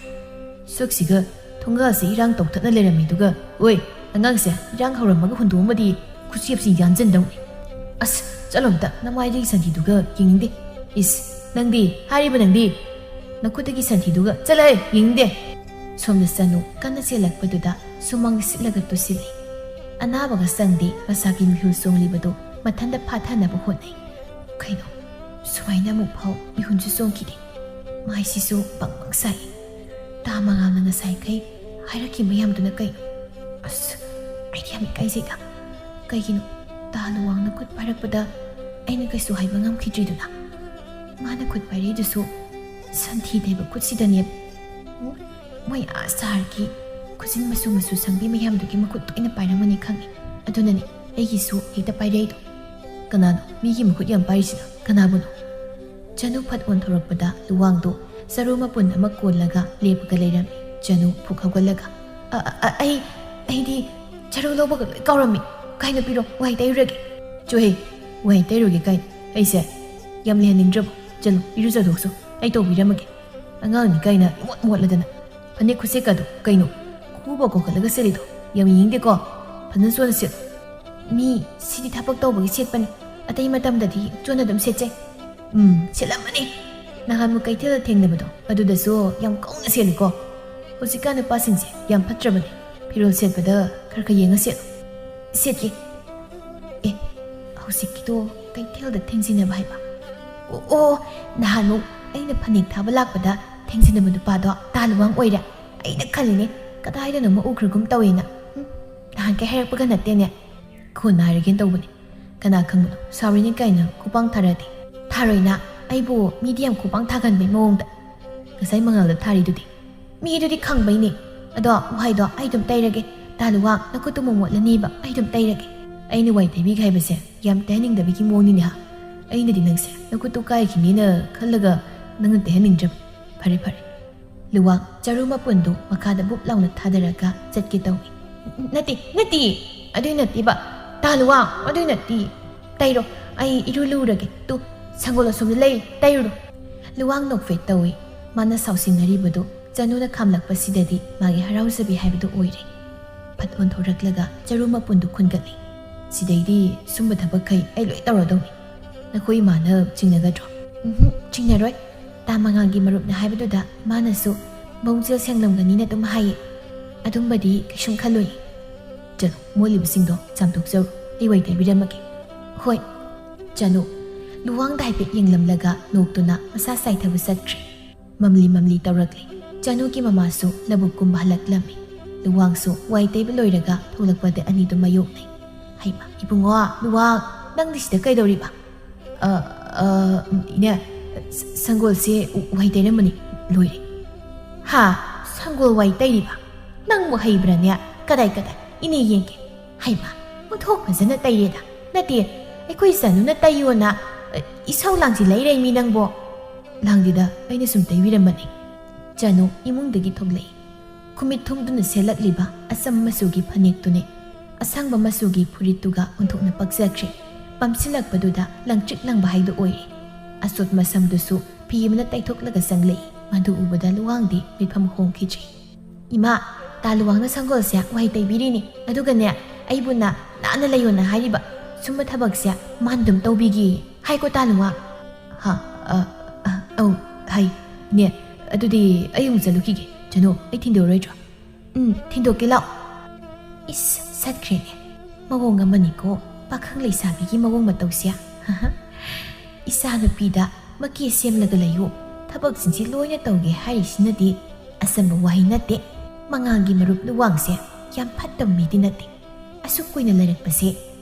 ꯁꯨꯛꯁꯤꯒ ꯊꯣꯡꯒꯥꯜꯁꯦ ꯏꯔꯥꯡ ꯇꯧꯊꯠꯅ ꯂꯩꯔꯝꯃꯤꯗꯨꯒ, ꯑꯣꯏ, ꯑꯉꯥꯡꯁꯦ ꯏꯔꯥꯡ ꯍꯧꯔꯝꯃꯒ ꯍꯨꯟꯗꯣꯛꯑꯝꯃꯗꯤ ꯈꯨꯆꯦꯞꯁꯤ ꯌꯥꯟꯖꯟꯗꯧꯅꯤ꯫ ꯑꯁ, ꯆꯠꯂꯣ ꯑꯝꯇ, ꯅꯃꯥꯏꯗꯒꯤ ꯁꯟꯊꯤꯗꯨꯒ ꯌꯦꯡꯅꯤꯡꯗꯦ꯫ ꯏꯁ, ꯅꯪꯗꯤ, ꯍꯥꯏꯔꯤꯕ ꯅꯪꯗꯤ, ꯅꯈꯨꯠꯇꯒꯤ ꯁꯟꯊꯤꯗꯨꯒ, ꯆꯠꯂꯍꯦ, ꯌꯦꯡꯅꯤꯡꯗꯦ꯫" ꯁꯣꯝꯗ ꯆꯅꯨ ꯀꯟꯅ ꯆꯦꯜꯂꯛꯄꯗꯨꯗ ꯁꯨꯃꯥꯡ ꯁꯤꯠꯂꯒ ꯇꯨꯁꯤꯜꯂꯤ꯫ ꯑꯅꯥꯕꯒ ꯆꯪꯗꯦ ꯃꯁꯥꯒꯤ ꯃꯤꯍꯨꯜ ꯆꯣꯡꯂꯤꯕꯗꯨ ꯃꯊꯟꯇ ꯐꯥꯊꯅꯕ ꯍꯣꯠꯅꯩ꯫ ꯀꯩꯅꯣ, ꯁꯨꯃꯥꯏꯅ ꯑꯃꯨꯛ ꯐꯥꯎ ꯃꯤꯍꯨꯟꯁꯨ ꯆꯣꯡꯈꯤꯗꯦ꯫ ꯃꯥꯏꯁꯤꯁꯨ ꯕꯪ ꯕꯪ ꯁꯥꯏ꯫ ꯇꯥ ꯃꯉꯥꯜꯅ ꯉꯁꯥꯏꯈꯩ ꯍꯥꯏꯔꯛꯈꯤ ꯃꯌꯥꯝꯗꯨꯅ ꯀꯩꯅꯣ? ꯑꯁ, ꯑꯩꯗꯤ ꯌꯥꯝ ꯏꯀꯥꯏꯖꯩꯗ꯫ ꯀꯩꯒꯤꯅꯣ, ꯇꯥ ꯂꯨꯋꯥꯡꯅ ꯈꯨꯠ ꯄꯥꯏꯔꯛꯄꯗ ꯑꯩꯅ ꯀꯩꯁꯨ ꯍꯥꯏꯕ ꯉꯝꯈꯤꯗ꯭ꯔꯤꯗꯨꯅ? ꯃꯥꯅ ꯈꯨꯠ ꯄꯥꯏꯔꯛꯏꯗꯨꯁꯨ ꯁꯟꯊꯤ ꯇꯩꯕ ꯈꯨꯠꯁꯤꯗꯅꯦ꯫ ꯎꯝ, ꯃꯣꯏ ꯑꯥ ꯁꯍꯔꯒꯤ ꯈꯨꯖꯤꯟ ꯃꯆꯨ ꯃꯆꯨ ꯁꯪꯕꯤ ꯃꯌꯥꯝꯗꯨꯒꯤ ꯃꯈꯨꯠꯇꯣ ꯑꯩꯅ ꯄꯥꯏꯔꯝꯒꯅꯤ ꯈꯪꯉꯤ꯫ ꯑꯗꯨꯅꯅꯦ ꯑꯩꯒꯤꯁꯨ ꯍꯦꯛꯇ ꯄꯥꯏꯔꯛꯏꯗꯣ꯫ ꯀꯅꯥꯅꯣ ꯃꯤꯒꯤ ꯃꯈꯨꯠ ꯌꯥꯝ ꯄꯥꯏꯔꯤꯁꯤꯅ? ꯀꯅꯥꯕꯨꯅꯣ? ꯆꯅꯨ ꯐꯠ ꯑꯣꯟꯊꯣꯔꯛꯄꯗ ꯂꯨꯋꯥꯡꯗꯣ ꯆꯔꯨ ꯃꯄꯨꯟ ꯑꯃ ꯀꯣꯜꯂꯒ ꯂꯦꯞꯄꯒ ꯂꯩꯔꯝꯃꯤ꯫ ꯆꯅꯨ ꯐꯨꯛ ꯍꯧꯒꯠꯂꯒ, "ꯑ, ꯑ, ꯑ, ꯑꯩ, ꯑꯩꯗꯤ ꯆꯔꯨ ꯂꯧꯕꯒ ꯂꯣꯏ ꯀꯥꯎꯔꯝꯃꯤ꯫ ꯀꯥꯏꯅ ꯄꯤꯔꯣ, ꯋꯥꯏ ꯇꯩꯔꯨꯔꯒꯦ꯫" "ꯆꯣꯍꯦ, ꯋꯥꯏ ꯇꯩꯔꯨꯔꯒꯦ ꯀꯥꯏꯅ꯫ ꯑꯩꯁꯦ ꯌꯥꯝ ꯂꯩꯍꯟꯅꯤꯡꯗ꯭ꯔꯕꯣ? ꯆꯠꯂꯣ, ꯏꯔꯨꯖꯊꯣꯛꯆꯣ, ꯑꯩ ꯇꯧꯕꯤꯔꯝꯃꯒꯦ꯫ ꯑꯉꯥꯡꯅꯤ ꯀꯥꯏꯅ ꯏꯃꯣꯠ ꯃꯣꯠꯂꯗꯅ꯫ ꯐꯅꯦꯛ ꯈꯨꯠꯁꯦꯠꯀꯗꯣ ꯀꯩꯅꯣ? ꯈꯨꯕꯥꯛ ꯀꯣꯟꯈꯠꯂꯒ ꯁꯦꯠꯂꯤꯗꯣ ꯌꯥꯝ ꯌꯦꯡꯅꯤꯡꯗꯦꯀꯣ꯫ ꯐꯖꯅ ꯆꯣꯟꯅ ꯁꯦꯠꯂꯨ꯫ ꯃꯤ ꯁꯤꯗꯤ ꯊꯕꯛ ꯇꯧꯕꯒꯤ ꯁꯦꯠꯄꯅꯤ, ꯑꯇꯩ ꯃꯇꯝꯗꯗꯤ ꯆꯣꯟꯅ ꯑꯗꯨꯝ ꯁꯦꯠꯆꯩ꯫" "ꯎꯝ, ꯁꯦꯠꯂꯝꯃꯅꯤ꯫ ꯅꯍꯥꯟꯃꯨꯛ ꯀꯩꯊꯦꯜꯗ ꯊꯦꯡꯅꯕꯗꯣ ꯑꯗꯨꯗꯁꯨ ꯌꯥꯝ ꯀꯧꯅ ꯁꯦꯠꯂꯤꯀꯣ꯫ ꯍꯧꯖꯤꯛꯀꯥꯟ ꯅꯨꯄꯥꯁꯤꯡꯁꯦ ꯌꯥꯝ ꯐꯠꯇ꯭ꯔꯕꯅꯦ꯫ ꯐꯤꯔꯣꯜ ꯁꯦꯠꯄꯗ ꯈꯔ ꯈꯔ ꯌꯦꯡꯉ ꯁꯦꯠꯂꯨ꯫" "ꯁꯦꯠꯀꯦ꯫ ꯑꯦ, ꯍꯧꯖꯤꯛꯀꯤꯗꯣ ꯀꯩꯊꯦꯜꯗ ꯊꯦꯡꯖꯤꯟꯅꯕ ꯍꯥꯏꯕ? ꯑꯣ, ꯑꯣ, ꯅꯍꯥꯟꯃꯨꯛ ꯑꯩꯅ ꯐꯅꯦꯛ ꯊꯥꯕ ꯂꯥꯛꯄꯗ ꯊꯦꯡꯖꯤꯟꯅꯕ ꯅꯨꯄꯥꯗꯣ ꯇꯥ ꯂꯨꯋꯥꯡ ꯑꯣꯏꯔꯦ꯫ ꯑꯩꯅ ꯈꯜꯂꯤꯅꯦ, ꯀꯗꯥꯏꯗꯅꯣꯃ ꯎꯈ꯭ꯔꯒꯨꯝ ꯇꯧꯋꯦꯅ꯫ ꯎꯝ, ꯅꯍꯥꯟꯈꯩ ꯍꯥꯏꯔꯛꯄꯒ ꯅꯠꯇꯦꯅꯦ꯫ ꯈꯣꯟꯅ ꯍꯥꯏꯔꯒꯦꯅ ꯇꯧꯕꯅꯦ꯫ ꯀꯅꯥ ꯈꯪꯕꯅꯣ, ꯁꯥꯎꯔꯤꯅꯦ ꯀꯥꯏꯅ ꯈꯨꯄꯥꯡ ꯊꯥꯔꯛꯑꯗꯤ?" "ꯊꯥꯔꯣꯏꯅ, ꯑꯩꯕꯨ ꯃꯤꯗꯤ ꯌꯥꯝ ꯈꯨꯄꯥꯡ ꯊꯥꯒꯟꯕꯩ ꯃꯑꯣꯡꯗ꯫ ꯉꯁꯥꯏ ꯃꯉꯥꯜꯗ ꯊꯥꯔꯤꯗꯨꯗꯤ?" "ꯃꯤꯗꯨꯗꯤ ꯈꯪꯕꯩꯅꯦ꯫ ꯑꯗꯣ ꯋꯥꯍꯩꯗꯣ ꯑꯩ ꯑꯗꯨꯝ ꯇꯩꯔꯒꯦ꯫ ꯇꯥ ꯂꯨꯋꯥꯡ, ꯅꯈꯨꯠꯇꯨ ꯃꯣꯃꯣꯠꯂꯅꯦꯕ, ꯑꯩ ꯑꯗꯨꯝ ꯇꯩꯔꯒꯦ꯫" "ꯑꯩꯅ ꯋꯥꯏ ꯇꯩꯕꯤꯒꯦ ꯍꯥꯏꯕꯁꯦ ꯌꯥꯝ ꯇꯩꯍꯟꯅꯤꯡꯗꯕꯒꯤ ꯃꯑꯣꯡꯅꯤꯅꯦ ꯍꯥ? ꯑꯩꯅꯗꯤ ꯅꯪꯁꯦ ꯅꯈꯨꯠꯇꯨ ꯀꯥꯏꯈꯤꯅꯤꯅ ꯈꯜꯂꯒ ꯅꯪꯅ ꯇꯩꯍꯟꯅꯤꯡꯗ꯭ꯔꯕ꯫ ꯐꯔꯦ, ꯐꯔꯦ꯫" ꯂꯨꯋꯥꯡ ꯆꯔꯨ ꯃꯄꯨꯟꯗꯨ ꯃꯈꯥꯗ ꯕꯨꯞ ꯂꯥꯎꯅ ꯊꯥꯗꯔꯒ ꯆꯠꯀꯦ ꯇꯧꯏ꯫ "ꯅꯠꯇꯦ, ꯅꯠꯇꯦ, ꯑꯗꯨꯏ ꯅꯠꯇꯦꯕ꯫ ꯇꯥ ꯂꯨꯋꯥꯡ, ꯑꯗꯨꯏ ꯅꯠꯇꯦ꯫ ꯇꯩꯔꯣ, ꯑꯩ ꯏꯔꯨ ꯂꯨꯔꯒꯦ꯫ ꯇꯨ, ꯁꯪꯒꯣꯜ ꯑꯁꯣꯝꯗ ꯂꯩ, ꯇꯩꯔꯨꯔꯣ꯫" ꯂꯨꯋꯥꯡ ꯅꯣꯛꯐꯦꯠ ꯇꯧꯏ꯫ ꯃꯥꯅ ꯁꯥꯎꯁꯤꯟꯅꯔꯤꯕꯗꯨ ꯆꯅꯨꯅ ꯈꯥꯝꯂꯛꯄꯁꯤꯗꯗꯤ ꯃꯥꯒꯤ ꯍꯔꯥꯎꯖꯕꯤ ꯍꯥꯏꯕꯗꯨ ꯑꯣꯏꯔꯦ꯫ ꯐꯠ ꯑꯣꯟꯊꯣꯔꯛꯂꯒ ꯆꯔꯨ ꯃꯄꯨꯟꯗꯨ ꯈꯨꯟꯒꯠꯂꯤ꯫ "ꯁꯤꯗꯩꯗꯤ ꯁꯨꯝꯕ ꯊꯕꯛꯈꯩ ꯑꯩ ꯂꯣꯏ ꯇꯧꯔꯗꯧꯅꯤ꯫ ꯅꯈꯣꯏ ꯏꯃꯥꯅ ꯆꯤꯡꯅꯒꯗ꯭ꯔꯣ?" "ꯎꯝꯍꯨꯝ, ꯆꯤꯡꯅꯔꯣꯏ꯫ ꯇꯥ ꯃꯉꯥꯜꯒꯤ ꯃꯔꯨꯞꯅ ꯍꯥꯏꯕꯗꯨꯗ ꯃꯥꯅꯁꯨ ꯃꯧꯖꯦꯜ ꯁꯦꯡꯂꯝꯒꯅꯤꯅ ꯑꯗꯨꯝ ꯍꯥꯏꯌꯦ꯫ ꯑꯗꯨꯝꯕꯗꯤ ꯀꯩꯁꯨꯝ ꯈꯜꯂꯣꯏ꯫" "ꯆꯠꯂꯣ, ꯃꯣꯠꯂꯤꯕꯁꯤꯡꯗꯣ ꯆꯥꯝꯊꯣꯛꯆꯔꯨ, ꯑꯩ ꯋꯥꯏ ꯇꯩꯕꯤꯔꯝꯃꯒꯦ꯫" "ꯍꯣꯏ꯫" ꯆꯅꯨ, ꯂꯨꯋꯥꯡꯗ ꯍꯥꯏꯐꯦꯠ ꯌꯦꯡꯂꯝꯂꯒ ꯅꯣꯛꯇꯨꯅ ꯃꯁꯥ ꯆꯥꯏꯊꯕ ꯆꯠꯈ꯭ꯔꯦ꯫ ꯃꯝꯂꯤ ꯃꯝꯂꯤ ꯇꯧꯔꯛꯂꯦ꯫ ꯆꯅꯨꯒꯤ ꯃꯃꯥꯁꯨ ꯂꯧꯕꯨꯛ ꯀꯨꯝꯕ ꯍꯜꯂꯛꯂꯝꯃꯤ꯫ ꯂꯨꯋꯥꯡꯁꯨ ꯋꯥꯏ ꯇꯩꯕ ꯂꯣꯏꯔꯒ ꯊꯣꯛꯂꯛꯄꯗ ꯑꯅꯤꯗꯨ ꯃꯥꯌꯣꯛꯅꯩ꯫ "ꯍꯩꯃꯥ, ꯏꯕꯨꯡꯉꯣ, ꯂꯨꯋꯥꯡ, ꯅꯪꯗꯤ ꯁꯤꯗ ꯀꯩꯗꯧꯔꯤꯕ?" "ꯑ, ꯑ, ꯏꯅꯦ, ꯁ-, ꯁꯪꯒꯣꯜꯁꯦ ꯎ-, ꯋꯥꯏ ꯇꯩꯔꯝꯕꯅꯤ, ꯂꯣꯏꯔꯦ꯫" "ꯍꯥ? ꯁꯪꯒꯣꯜ ꯋꯥꯏ ꯇꯩꯔꯤꯕ? ꯅꯪꯕꯨ ꯍꯩꯕ꯭ꯔꯥꯅꯦ? ꯀꯗꯥꯏ, ꯀꯗꯥꯏ? ꯏꯅꯦ ꯌꯦꯡꯒꯦ꯫" "ꯍꯩꯃꯥ, ꯑꯣꯟꯊꯣꯛ ꯐꯖꯅ ꯇꯩꯔꯦꯗ꯫ ꯅꯠꯇꯦ, ꯑꯩꯈꯣꯏ ꯆꯅꯨꯅ ꯇꯩꯌꯣꯅ, ꯑ, ꯏꯁꯧ ꯂꯥꯡꯁꯤ ꯂꯩꯔꯦ ꯃꯤ ꯅꯪꯕꯣ꯫" "ꯂꯥꯡꯗꯦꯗ, ꯑꯩꯅ ꯁꯨꯝ ꯇꯩꯕꯤꯔꯝꯕꯅꯤ꯫" ꯆꯅꯨ ꯏꯃꯨꯡꯗꯒꯤ ꯊꯣꯛꯂꯛꯏ꯫ ꯈꯨꯃꯤꯠ ꯊꯨꯝꯗꯨꯅ ꯁꯦꯠꯂꯛꯂꯤꯕ ꯑꯆꯝ ꯃꯆꯨꯒꯤ ꯐꯅꯦꯛꯇꯨꯅꯦ꯫ ꯑꯁꯪꯕ ꯃꯆꯨꯒꯤ ꯐꯨꯔꯤꯠꯇꯨꯒ ꯑꯣꯟꯊꯣꯛꯅ ꯄꯛꯆꯈ꯭ꯔꯦ꯫ ꯄꯝꯁꯤꯜꯂꯛꯄꯗꯨꯗ ꯂꯪꯇ꯭ꯔꯤꯛ ꯂꯪꯕ ꯍꯥꯏꯗꯨ ꯑꯣꯏꯔꯦ꯫ ꯑꯆꯣꯠ ꯃꯁꯝꯗꯨꯁꯨ ꯐꯤ ꯑꯃꯅ ꯇꯩꯊꯣꯛꯂꯒ ꯆꯪꯂꯛꯏ꯫ ꯃꯗꯨ ꯎꯕꯗ ꯂꯨꯋꯥꯡꯗꯤ ꯃꯤꯠꯐꯝ ꯍꯣꯡꯈꯤꯗ꯭ꯔꯦ꯫ "ꯏꯃꯥ, ꯇꯥ ꯂꯨꯋꯥꯡꯅ ꯁꯪꯒꯣꯜꯁꯦ ꯋꯥꯏ ꯇꯩꯕꯤꯔꯤꯅꯤ꯫ ꯑꯗꯨꯒꯅꯦ, ꯑꯩꯕꯨꯅ ꯅꯥꯟꯅ ꯂꯩꯌꯣꯅ ꯍꯥꯏꯔꯤꯕ꯫ ꯁꯨꯝꯕ ꯊꯕꯛꯁꯦ ꯃꯥꯅ ꯑꯗꯨꯝ ꯇꯧꯕꯤꯒꯦꯌꯦ꯫ ꯍꯥꯏꯀꯣ ꯇꯥ ꯂꯨꯋꯥꯡ?" "ꯍꯥ? ꯑ, ꯑ, ꯑꯧ, ꯍꯥꯏ꯫ ꯏꯅꯦ, ꯑꯗꯨꯗꯤ ꯑꯩ ꯑꯃꯨꯛ ꯆꯠꯂꯨꯈꯤꯒꯦ꯫ ꯆꯅꯨ, ꯑꯩ ꯊꯤꯟꯗꯣꯛꯑꯔꯣꯏꯗ꯭ꯔꯣ?" "ꯎꯝ, ꯊꯤꯟꯗꯣꯛꯀꯦ ꯂꯥꯛꯑꯣ꯫" ꯏꯁ, ꯆꯠꯈ꯭ꯔꯦꯅꯦ꯫ ꯃꯑꯣꯡ ꯑꯃꯅꯤꯀꯣ, ꯄꯥꯈꯪ ꯂꯩꯁꯥꯕꯤꯒꯤ ꯃꯑꯣꯡ ꯃꯇꯧꯁꯦ꯫ "ꯏꯆꯥ ꯅꯨꯄꯤꯗ ꯃꯀꯦ ꯁꯦꯝꯂꯒ ꯂꯩꯌꯨ, ꯊꯕꯛꯁꯤꯡꯁꯤ ꯂꯣꯏꯅ ꯇꯧꯒꯦ" ꯍꯥꯏꯔꯤꯁꯤꯅꯗꯤ ꯑꯆꯝꯕ ꯋꯥꯍꯩ ꯅꯠꯇꯦ꯫ ꯃꯉꯥꯡꯒꯤ ꯃꯔꯨꯞ ꯂꯨꯋꯥꯡꯁꯦ ꯌꯥꯝ ꯐꯠꯇꯕ ꯃꯤꯗꯤ ꯅꯠꯇꯦ꯫ ꯑꯁꯨꯛ ꯀꯨꯏꯅ ꯂꯩꯔꯛꯄꯁꯦ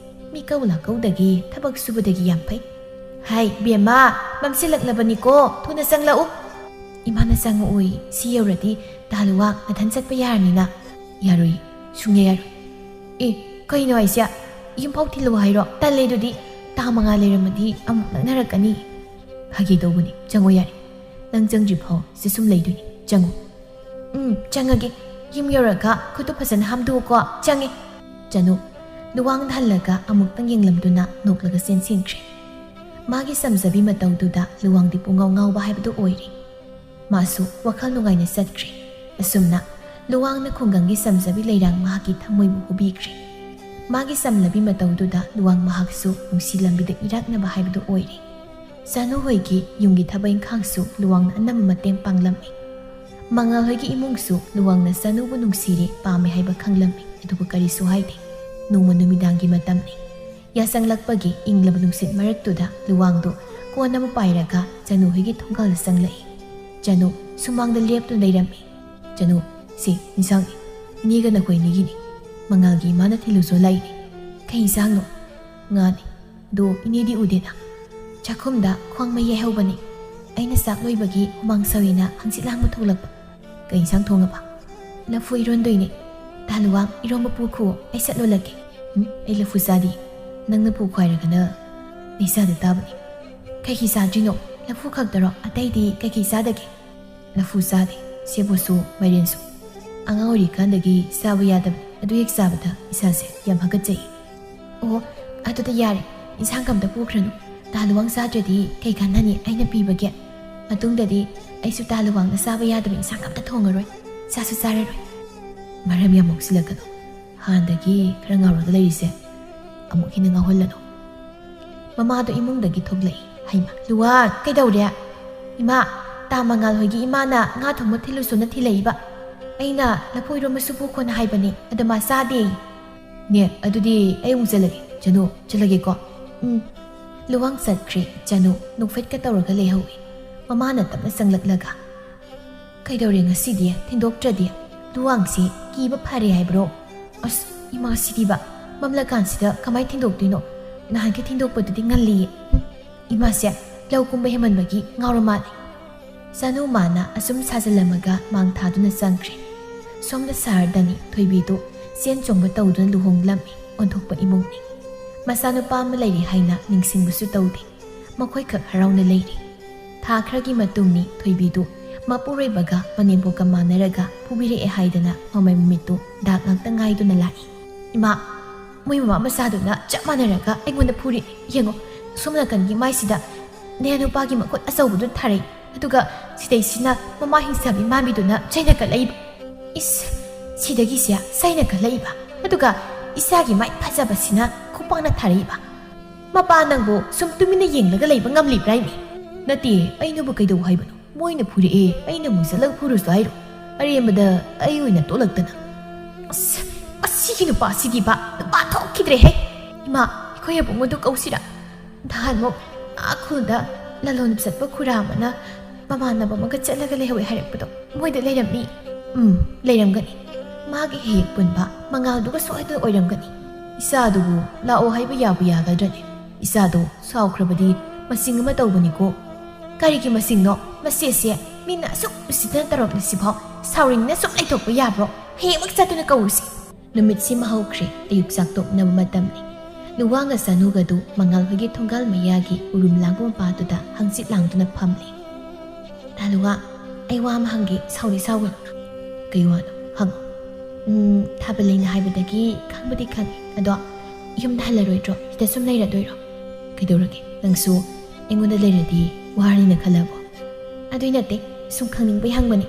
ꯃꯤꯀꯧ ꯂꯥꯀꯧꯗꯒꯤ ꯊꯕꯛ ꯁꯨꯕꯗꯒꯤ ꯌꯥꯝ ꯐꯩ꯫ "ꯍꯥꯏ, ꯕꯦꯝꯃ, ꯃꯝꯁꯤꯜꯂꯛꯂꯕꯅꯤꯀꯣ, ꯊꯨꯅ ꯆꯪꯂꯛꯎ꯫" "ꯏꯃꯥꯅ ꯆꯪꯉꯛꯑꯣꯏ, ꯁꯤ ꯌꯧꯔꯗꯤ ꯇꯥ ꯂꯨꯋꯥꯡ ꯅꯊꯟ ꯆꯠꯄ ꯌꯥꯔꯅꯤꯅ꯫" "ꯌꯥꯔꯣꯏ, ꯁꯨꯡꯌꯥ ꯌꯥꯔꯣꯏ꯫" "ꯑꯦ, ꯀꯩꯅꯣ ꯍꯥꯏꯁꯦ? ꯌꯨꯝꯐꯥꯎ ꯊꯤꯜꯂꯨ ꯍꯥꯏꯔꯣ? ꯇꯜꯂꯦ ꯑꯗꯨꯗꯤ, ꯇꯥ ꯃꯉꯥ ꯂꯩꯔꯝꯃꯗꯤ ꯑꯃꯨꯛ ꯅꯛꯅꯔꯛꯀꯅꯤ꯫" "ꯐꯥꯒꯤ ꯇꯧꯕꯅꯤ, ꯆꯪꯉꯣ ꯌꯥꯔꯦ꯫ ꯅꯪ ꯆꯪꯗ꯭ꯔꯤ ꯐꯥꯎ ꯁꯤ ꯁꯨꯝ ꯂꯩꯗꯣꯏꯅꯤ, ꯆꯪꯉꯣ꯫" "ꯎꯝ, ꯆꯪꯉꯒꯦ꯫ ꯌꯨꯝ ꯌꯧꯔꯒ ꯈꯨꯠꯇꯨ ꯐꯖꯅ ꯍꯥꯝꯗꯣꯛꯎꯀꯣ꯫ ꯆꯪꯉꯦ꯫" ꯆꯅꯨ ꯂꯨꯋꯥꯡꯗ ꯍꯜꯂꯒ ꯑꯃꯨꯛꯇꯪ ꯌꯦꯡꯂꯝꯗꯨꯅ ꯅꯣꯛꯂꯒ ꯆꯦꯟꯁꯤꯟꯈ꯭ꯔꯦ꯫ ꯃꯥꯒꯤ ꯆꯝꯖꯕꯤ ꯃꯇꯧꯗꯨꯗ ꯂꯨꯋꯥꯡꯗꯤ ꯄꯨꯡꯉꯥꯎ ꯉꯥꯎꯕ ꯍꯥꯏꯕꯗꯨ ꯑꯣꯏꯔꯦ꯫ ꯃꯥꯁꯨ ꯋꯥꯈꯜ ꯅꯨꯡꯉꯥꯏꯅ ꯆꯠꯈ꯭ꯔꯦ꯫ ꯑꯁꯨꯝꯅ ꯂꯨꯋꯥꯡꯅ ꯈꯨꯡꯒꯪꯒꯤ ꯆꯝꯖꯕꯤ ꯂꯩꯔꯥꯡ ꯃꯍꯥꯛꯀꯤ ꯊꯃꯣꯏꯕꯨ ꯍꯨꯕꯤꯈ꯭ꯔꯦ꯫ ꯃꯥꯒꯤ ꯆꯝꯂꯕꯤ ꯃꯇꯧꯗꯨꯗ ꯂꯨꯋꯥꯡ ꯃꯍꯥꯛꯁꯨ ꯅꯨꯡꯁꯤ ꯂꯝꯕꯤꯗ ꯏꯔꯥꯛꯅꯕ ꯍꯥꯏꯕꯗꯨ ꯑꯣꯏꯔꯦ꯫ ꯆꯅꯨ ꯍꯣꯏꯒꯤ ꯌꯨꯝꯒꯤ ꯊꯕꯛ ꯏꯪꯈꯥꯡꯁꯨ ꯂꯨꯋꯥꯡꯅ ꯑꯅꯝꯕ ꯃꯇꯦꯡ ꯄꯥꯡꯂꯝꯃꯤ꯫ ꯃꯉꯥꯜ ꯍꯣꯏꯒꯤ ꯏꯃꯨꯡꯁꯨ ꯂꯨꯋꯥꯡꯅ ꯆꯅꯨꯕꯨ ꯅꯨꯡꯁꯤꯔꯦ, ꯄꯥꯝꯃꯦ ꯍꯥꯏꯕ ꯈꯪꯂꯝꯃꯤ, ꯑꯗꯨꯕꯨ ꯀꯔꯤꯁꯨ ꯍꯥꯏꯗꯦ꯫ ꯅꯣꯡꯃ ꯅꯨꯃꯤꯗꯥꯡꯒꯤ ꯃꯇꯝꯅꯤ꯫ ꯌꯥꯆꯪꯂꯛꯄꯒꯤ ꯏꯪꯂꯕ ꯅꯨꯡꯁꯤꯠ ꯃꯔꯛꯇꯨꯗ ꯂꯨꯋꯥꯡꯗꯨ ꯀꯣꯟ ꯑꯃ ꯄꯥꯏꯔꯒ ꯆꯅꯨ ꯍꯣꯏꯒꯤ ꯊꯣꯡꯒꯥꯜꯗ ꯆꯪꯂꯛꯏ꯫ ꯆꯅꯨ ꯁꯨꯃꯥꯡꯗ ꯂꯦꯞꯇꯨꯅ ꯂꯩꯔꯝꯃꯤ꯫ "ꯆꯅꯨ, ꯁꯤ ꯏꯟꯁꯥꯡꯅꯤ꯫ ꯏꯅꯦꯒ ꯅꯈꯣꯏ ꯑꯅꯤꯒꯤꯅꯤ꯫ ꯃꯉꯥꯜꯒꯤ ꯏꯃꯥꯅ ꯊꯤꯜꯂꯨꯁꯣ ꯂꯥꯛꯏꯅꯤ꯫" "ꯀꯩ ꯏꯟꯁꯥꯡꯅꯣ?" "ꯉꯥꯅꯤ꯫ ꯑꯗꯣ ꯏꯅꯦꯗꯤ ꯎꯗꯦꯅ?" "ꯆꯥꯛꯈꯨꯝꯗ ꯈ꯭ꯋꯥꯡ ꯃꯩ ꯌꯩꯍꯧꯕꯅꯤ꯫ ꯑꯩꯅ ꯆꯥꯛ ꯂꯣꯏꯕꯒꯤ ꯍꯨꯃꯥꯡ ꯁꯧꯏꯅ ꯍꯪꯆꯤꯠ ꯂꯥꯡꯕ ꯊꯣꯛꯂꯛꯄ꯫" "ꯀꯩ ꯏꯟꯁꯥꯡ ꯊꯣꯡꯉꯕ?" "ꯂꯐꯨ ꯏꯔꯣꯟꯗꯣꯏꯅꯦ꯫ ꯇꯥ ꯂꯨꯋꯥꯡ, ꯏꯔꯣꯝꯕ ꯄꯨꯈꯣ, ꯑꯩ ꯆꯠꯂꯨꯂꯒꯦ꯫" "ꯎꯝ, ꯑꯩ ꯂꯐꯨ ꯆꯥꯗꯦ꯫ ꯅꯪꯅ ꯄꯨꯈꯣ ꯍꯥꯏꯔꯒꯅ ꯑꯩ ꯆꯥꯗ ꯇꯥꯕꯅꯤ꯫" "ꯀꯩꯒꯤ ꯆꯥꯗ꯭ꯔꯤꯅꯣ? ꯂꯐꯨ ꯈꯛꯇꯔꯣ? ꯑꯇꯩꯗꯤ ꯀꯩꯀꯩ ꯆꯥꯗꯒꯦ?" "ꯂꯐꯨ ꯆꯥꯗꯦ, ꯁꯦꯕꯣꯠꯁꯨ ꯃꯥꯏꯔꯦꯟꯁꯨ꯫ ꯑꯉꯥꯡ ꯑꯣꯏꯔꯤꯀꯥꯟꯗꯒꯤ ꯆꯥꯕ ꯌꯥꯗꯕꯅꯤ꯫ ꯑꯗꯨ ꯍꯦꯛ ꯆꯥꯕꯗ ꯏꯁꯥꯁꯦ ꯌꯥꯝ ꯍꯥꯒꯠꯆꯩ꯫" "ꯑꯣ, ꯑꯗꯨꯗꯤ ꯌꯥꯔꯦ, ꯏꯟꯁꯥꯡ ꯀꯝꯇ ꯄꯨꯈ꯭ꯔꯅꯨ꯫ ꯇꯥ ꯂꯨꯋꯥꯡ ꯆꯥꯗ꯭ꯔꯗꯤ ꯀꯩ ꯀꯥꯟꯅꯅꯤ ꯑꯩꯅ ꯄꯤꯕꯒꯦ? ꯃꯇꯨꯡꯗꯗꯤ ꯑꯩꯁꯨ ꯇꯥ ꯂꯨꯋꯥꯡꯅ ꯆꯥꯕ ꯌꯥꯗꯕ ꯏꯟꯁꯥꯡ ꯑꯝꯇ ꯊꯣꯡꯉꯔꯣꯏ, ꯆꯥꯁꯨ ꯆꯥꯔꯔꯣꯏ꯫" "ꯃꯔꯝ ꯌꯥꯝ ꯃꯣꯛꯁꯤꯜꯂꯛꯀꯅꯨ꯫ ꯍꯥꯟꯅꯗꯒꯤ ꯈꯔ ꯉꯥꯎꯔꯒ ꯂꯩꯔꯤꯁꯦ ꯑꯃꯨꯛ ꯍꯦꯟꯅ ꯉꯥꯎꯍꯜꯂꯅꯨ꯫" ꯃꯃꯥꯗꯣ ꯏꯃꯨꯡꯗꯒꯤ ꯊꯣꯛꯂꯛꯏ꯫ "ꯍꯩꯃꯥ, ꯂꯨꯋꯥꯡ, ꯀꯩꯗꯧꯔꯦ?" "ꯏꯃꯥ, ꯇꯥ ꯃꯉꯥꯜ ꯍꯣꯏꯒꯤ ꯏꯃꯥꯅ ꯉꯥ ꯊꯣꯡꯕ ꯊꯤꯜꯂꯨꯁꯣꯅ ꯊꯤꯜꯂꯛꯏꯕ꯫ ꯑꯩꯅ ꯂꯐꯨ ꯏꯔꯣꯝꯕꯁꯨ ꯄꯨꯈꯣꯅ ꯍꯥꯏꯕꯅꯦ, ꯑꯗ ꯃꯥ ꯆꯥꯗꯦ꯫" "ꯅꯦ, ꯑꯗꯨꯗꯤ ꯑꯩ ꯑꯃꯨꯛ ꯆꯠꯂꯒꯦ꯫ ꯆꯅꯨ, ꯆꯠꯂꯒꯦꯀꯣ꯫" "ꯎꯝ꯫" ꯂꯨꯋꯥꯡ ꯆꯠꯈ꯭ꯔꯦ꯫ ꯆꯅꯨ ꯅꯣꯛꯐꯦꯠꯀ ꯇꯧꯔꯒ ꯂꯩꯍꯧꯏ꯫ ꯃꯃꯥꯅ ꯇꯞꯅ ꯆꯪꯂꯛꯂꯒ, "ꯀꯩꯗꯧꯔꯦ ꯉꯁꯤꯗꯤ? ꯊꯤꯟꯗꯣꯛꯇ꯭ꯔꯗꯤ? ꯂꯨꯋꯥꯡꯁꯤ ꯀꯤꯕ ꯐꯔꯦ ꯍꯥꯏꯕ꯭ꯔꯣ? ꯑꯁ, ꯏꯃꯥꯁꯤꯗꯤꯕ, ꯃꯝꯂꯀꯥꯟꯁꯤꯗ ꯀꯃꯥꯏ ꯊꯤꯟꯗꯣꯛꯇꯣꯏꯅꯣ? ꯅꯍꯥꯟꯒꯤ ꯊꯤꯟꯗꯣꯛꯄꯗꯨꯗꯤ ꯉꯜꯂꯤꯌꯦ꯫ ꯍꯨꯝ, ꯏꯃꯥꯁꯦ ꯂꯧ ꯀꯨꯝꯕ ꯍꯦꯟꯃꯟꯕꯒꯤ ꯉꯥꯎꯔ ꯃꯥꯜꯂꯦ꯫" ꯆꯅꯨ ꯃꯥꯅ ꯑꯁꯨꯝ ꯁꯥꯖꯜꯂꯝꯃꯒ ꯃꯥꯡ ꯊꯥꯗꯨꯅ ꯆꯪꯈ꯭ꯔꯦ꯫ ꯁꯣꯝꯗ ꯁꯍꯔꯗꯅꯤ ꯊꯣꯏꯕꯤꯗꯨ ꯆꯦꯟ ꯆꯣꯡꯕ ꯇꯧꯗꯨꯅ ꯂꯨꯍꯣꯡꯂꯝꯃꯤ꯫ ꯑꯣꯟꯊꯣꯛꯄ ꯏꯃꯨꯡꯅꯤ꯫ ꯃꯆꯥꯅꯨꯄꯥ ꯑꯃ ꯂꯩꯔꯦ ꯍꯥꯏꯅ ꯅꯤꯡꯁꯤꯡꯕꯁꯨ ꯇꯧꯗꯦ꯫ ꯃꯈꯣꯏꯈꯛ ꯍꯔꯥꯎꯅ ꯂꯩꯔꯤ꯫ ꯊꯥ ꯈꯔꯒꯤ ꯃꯇꯨꯡꯅꯤ ꯊꯣꯏꯕꯤꯗꯨ ꯃꯄꯨꯔꯣꯏꯕꯒ ꯃꯅꯦꯝꯕꯣꯛꯀ ꯃꯥꯟꯅꯔꯒ ꯐꯨꯕꯤꯔꯛꯑꯦ ꯍꯥꯏꯗꯅ ꯃꯃꯩ ꯃꯃꯤꯠꯇꯨ ꯗꯥꯛ ꯉꯥꯛꯇ ꯉꯥꯏꯗꯨꯅ ꯂꯥꯛꯏ꯫ "ꯏꯃꯥ, ꯃꯣꯏ ꯃꯃꯥ ꯃꯆꯥꯗꯨꯅ ꯆꯞ ꯃꯥꯟꯅꯔꯒ ꯑꯩꯉꯣꯟꯗ ꯐꯨꯔꯤ꯫ ꯌꯦꯡꯉꯣ, ꯁꯣꯝ ꯅꯥꯀꯟꯒꯤ ꯃꯥꯏꯁꯤꯗ ꯅꯌꯥ ꯅꯨꯄꯥꯒꯤ ꯃꯈꯨꯠ ꯑꯆꯧꯕꯗꯨ ꯊꯥꯔꯛꯏ, ꯑꯗꯨꯒ ꯁꯤꯗꯩꯁꯤꯅ ꯃꯃꯥ ꯍꯤꯡꯆꯥꯕꯤ ꯃꯥꯟꯕꯤꯗꯨꯅ ꯆꯩꯅ ꯀꯜꯂꯛꯏꯕ꯫ ꯏꯁ, ꯁꯤꯗꯒꯤꯁꯦ ꯆꯩꯅ ꯀꯜꯂꯛꯏꯕ, ꯑꯗꯨꯒ ꯏꯆꯥꯒꯤ ꯃꯥꯏ ꯐꯖꯕꯁꯤꯅ ꯈꯨꯄꯥꯛꯅ ꯊꯥꯔꯛꯏꯕ꯫ ꯃꯄꯥ ꯅꯪꯕꯨ ꯁꯨꯝ ꯇꯨꯃꯤꯟꯅ ꯌꯦꯡꯂꯒ ꯂꯩꯕ ꯉꯝꯂꯤꯕ꯭ꯔꯥ ꯏꯃꯤ?" "ꯅꯠꯇꯦ, ꯑꯩꯅꯕꯨ ꯀꯩꯗꯧ ꯍꯥꯏꯕꯅꯣ? ꯃꯣꯏꯅ ꯐꯨꯔꯛꯑꯦ, ꯑꯩꯅ ꯑꯃꯨꯛ ꯆꯠꯂꯒ ꯐꯨꯔꯨꯁꯨ ꯍꯥꯏꯔꯣ? ꯑꯔꯦꯝꯕꯗ ꯑꯩ ꯑꯣꯏꯅ ꯇꯣꯛꯂꯛꯇꯅ꯫" "ꯑꯁ, ꯃꯁꯤꯒꯤ ꯅꯨꯄꯥꯁꯤꯗꯤꯕ, ꯅꯨꯄꯥ ꯊꯣꯛꯈꯤꯗ꯭ꯔꯦꯍꯦ꯫ ꯏꯃꯥ, ꯑꯩꯈꯣꯏ ꯑꯕꯨꯡ ꯑꯗꯨ ꯀꯧꯁꯤꯔꯥ? ꯅꯍꯥꯟꯃꯨꯛ ꯑꯥ ꯈꯨꯜꯗ ꯂꯂꯣꯟꯕ ꯆꯠꯄ ꯈꯨꯔꯥ ꯑꯃꯅ ꯃꯃꯥꯟꯅꯕ ꯑꯃꯒ ꯆꯠꯂꯒ ꯂꯩꯍꯧꯋꯦ ꯍꯥꯏꯔꯛꯄꯗꯣ ꯃꯣꯏꯗ ꯂꯩꯔꯝꯅꯤ꯫ ꯎꯝ, ꯂꯩꯔꯝꯒꯅꯤ꯫ ꯃꯥꯒꯤ ꯍꯦꯛ ꯄꯨꯟꯕ ꯃꯉꯥꯜꯗꯨꯒ ꯁꯣꯏꯗꯅ ꯑꯣꯏꯔꯝꯒꯅꯤ꯫ ꯏꯆꯥꯗꯨꯕꯨ ꯂꯥꯛꯑꯣ ꯍꯥꯏꯕ ꯌꯥꯕꯨ ꯌꯥꯒꯗ꯭ꯔꯅꯦ? ꯏꯆꯥꯗꯣ ꯁꯥꯎꯈ꯭ꯔꯕꯗꯤ ꯃꯁꯤꯡ ꯑꯃ ꯇꯧꯕꯅꯤꯀꯣ꯫ ꯀꯔꯤꯒꯤ ꯃꯁꯤꯡꯅꯣ? ꯃꯁꯤꯁꯦ ꯃꯤꯅ ꯑꯁꯨꯛ ꯎꯁꯤꯠꯇꯅ ꯇꯧꯔꯛꯂꯤꯁꯤꯐꯥꯎ ꯁꯥꯎꯔꯤꯉꯩꯅ ꯁꯨꯝ ꯂꯩꯊꯣꯛꯄ ꯌꯥꯕ꯭ꯔꯣ? ꯍꯌꯦꯡꯃꯛ ꯆꯠꯇꯨꯅ ꯀꯧꯔꯨꯁꯤ꯫ ꯅꯨꯃꯤꯠꯁꯤꯃ ꯍꯧꯈ꯭ꯔꯦ꯫ ꯑꯌꯨꯛ ꯆꯥꯛ ꯇꯣꯛꯅꯕ ꯃꯇꯝꯅꯤ꯫ ꯂꯨꯋꯥꯡꯒ ꯆꯅꯨꯒꯗꯨ ꯃꯉꯥꯜ ꯍꯣꯏꯒꯤ ꯊꯣꯡꯒꯥꯜ ꯃꯌꯥꯒꯤ ꯎꯔꯨꯝ ꯂꯥꯡꯕ ꯃꯄꯥꯗꯨꯗ ꯍꯪꯆꯤꯠ ꯂꯥꯡꯗꯨꯅ ꯐꯝꯂꯤ꯫ "ꯇꯥ ꯂꯨꯋꯥꯡ, ꯑꯩ ꯋꯥ ꯑꯃ ꯍꯪꯒꯦ, ꯁꯥꯎꯗꯤ ꯁꯥꯎꯒꯅꯨ꯫" "ꯀꯩ ꯋꯥꯅꯣ? ꯍꯪꯉꯣ꯫" "ꯎꯝ, ꯊꯥꯕꯜ ꯂꯩꯅ ꯍꯥꯏꯕꯗꯒꯤ ꯈꯪꯕꯗꯤ ꯈꯪꯉꯤ꯫ ꯑꯗꯣ ꯌꯨꯝꯗ ꯍꯜꯂꯔꯣꯏꯗ꯭ꯔꯣ? ꯁꯤꯗ ꯁꯨꯝ ꯂꯩꯔꯗꯣꯏꯔꯣ? ꯀꯩꯗꯧꯔꯒꯦ? ꯅꯪꯁꯨ ꯑꯩꯉꯣꯟꯗ ꯂꯩꯔꯗꯤ ꯋꯥꯔꯅꯤꯅ ꯈꯜꯂꯕꯣ?" "ꯑꯗꯨꯏ ꯅꯠꯇꯦ, ꯁꯨꯝ ꯈꯪꯅꯤꯡꯕꯩ ꯍꯪꯕꯅꯤ꯫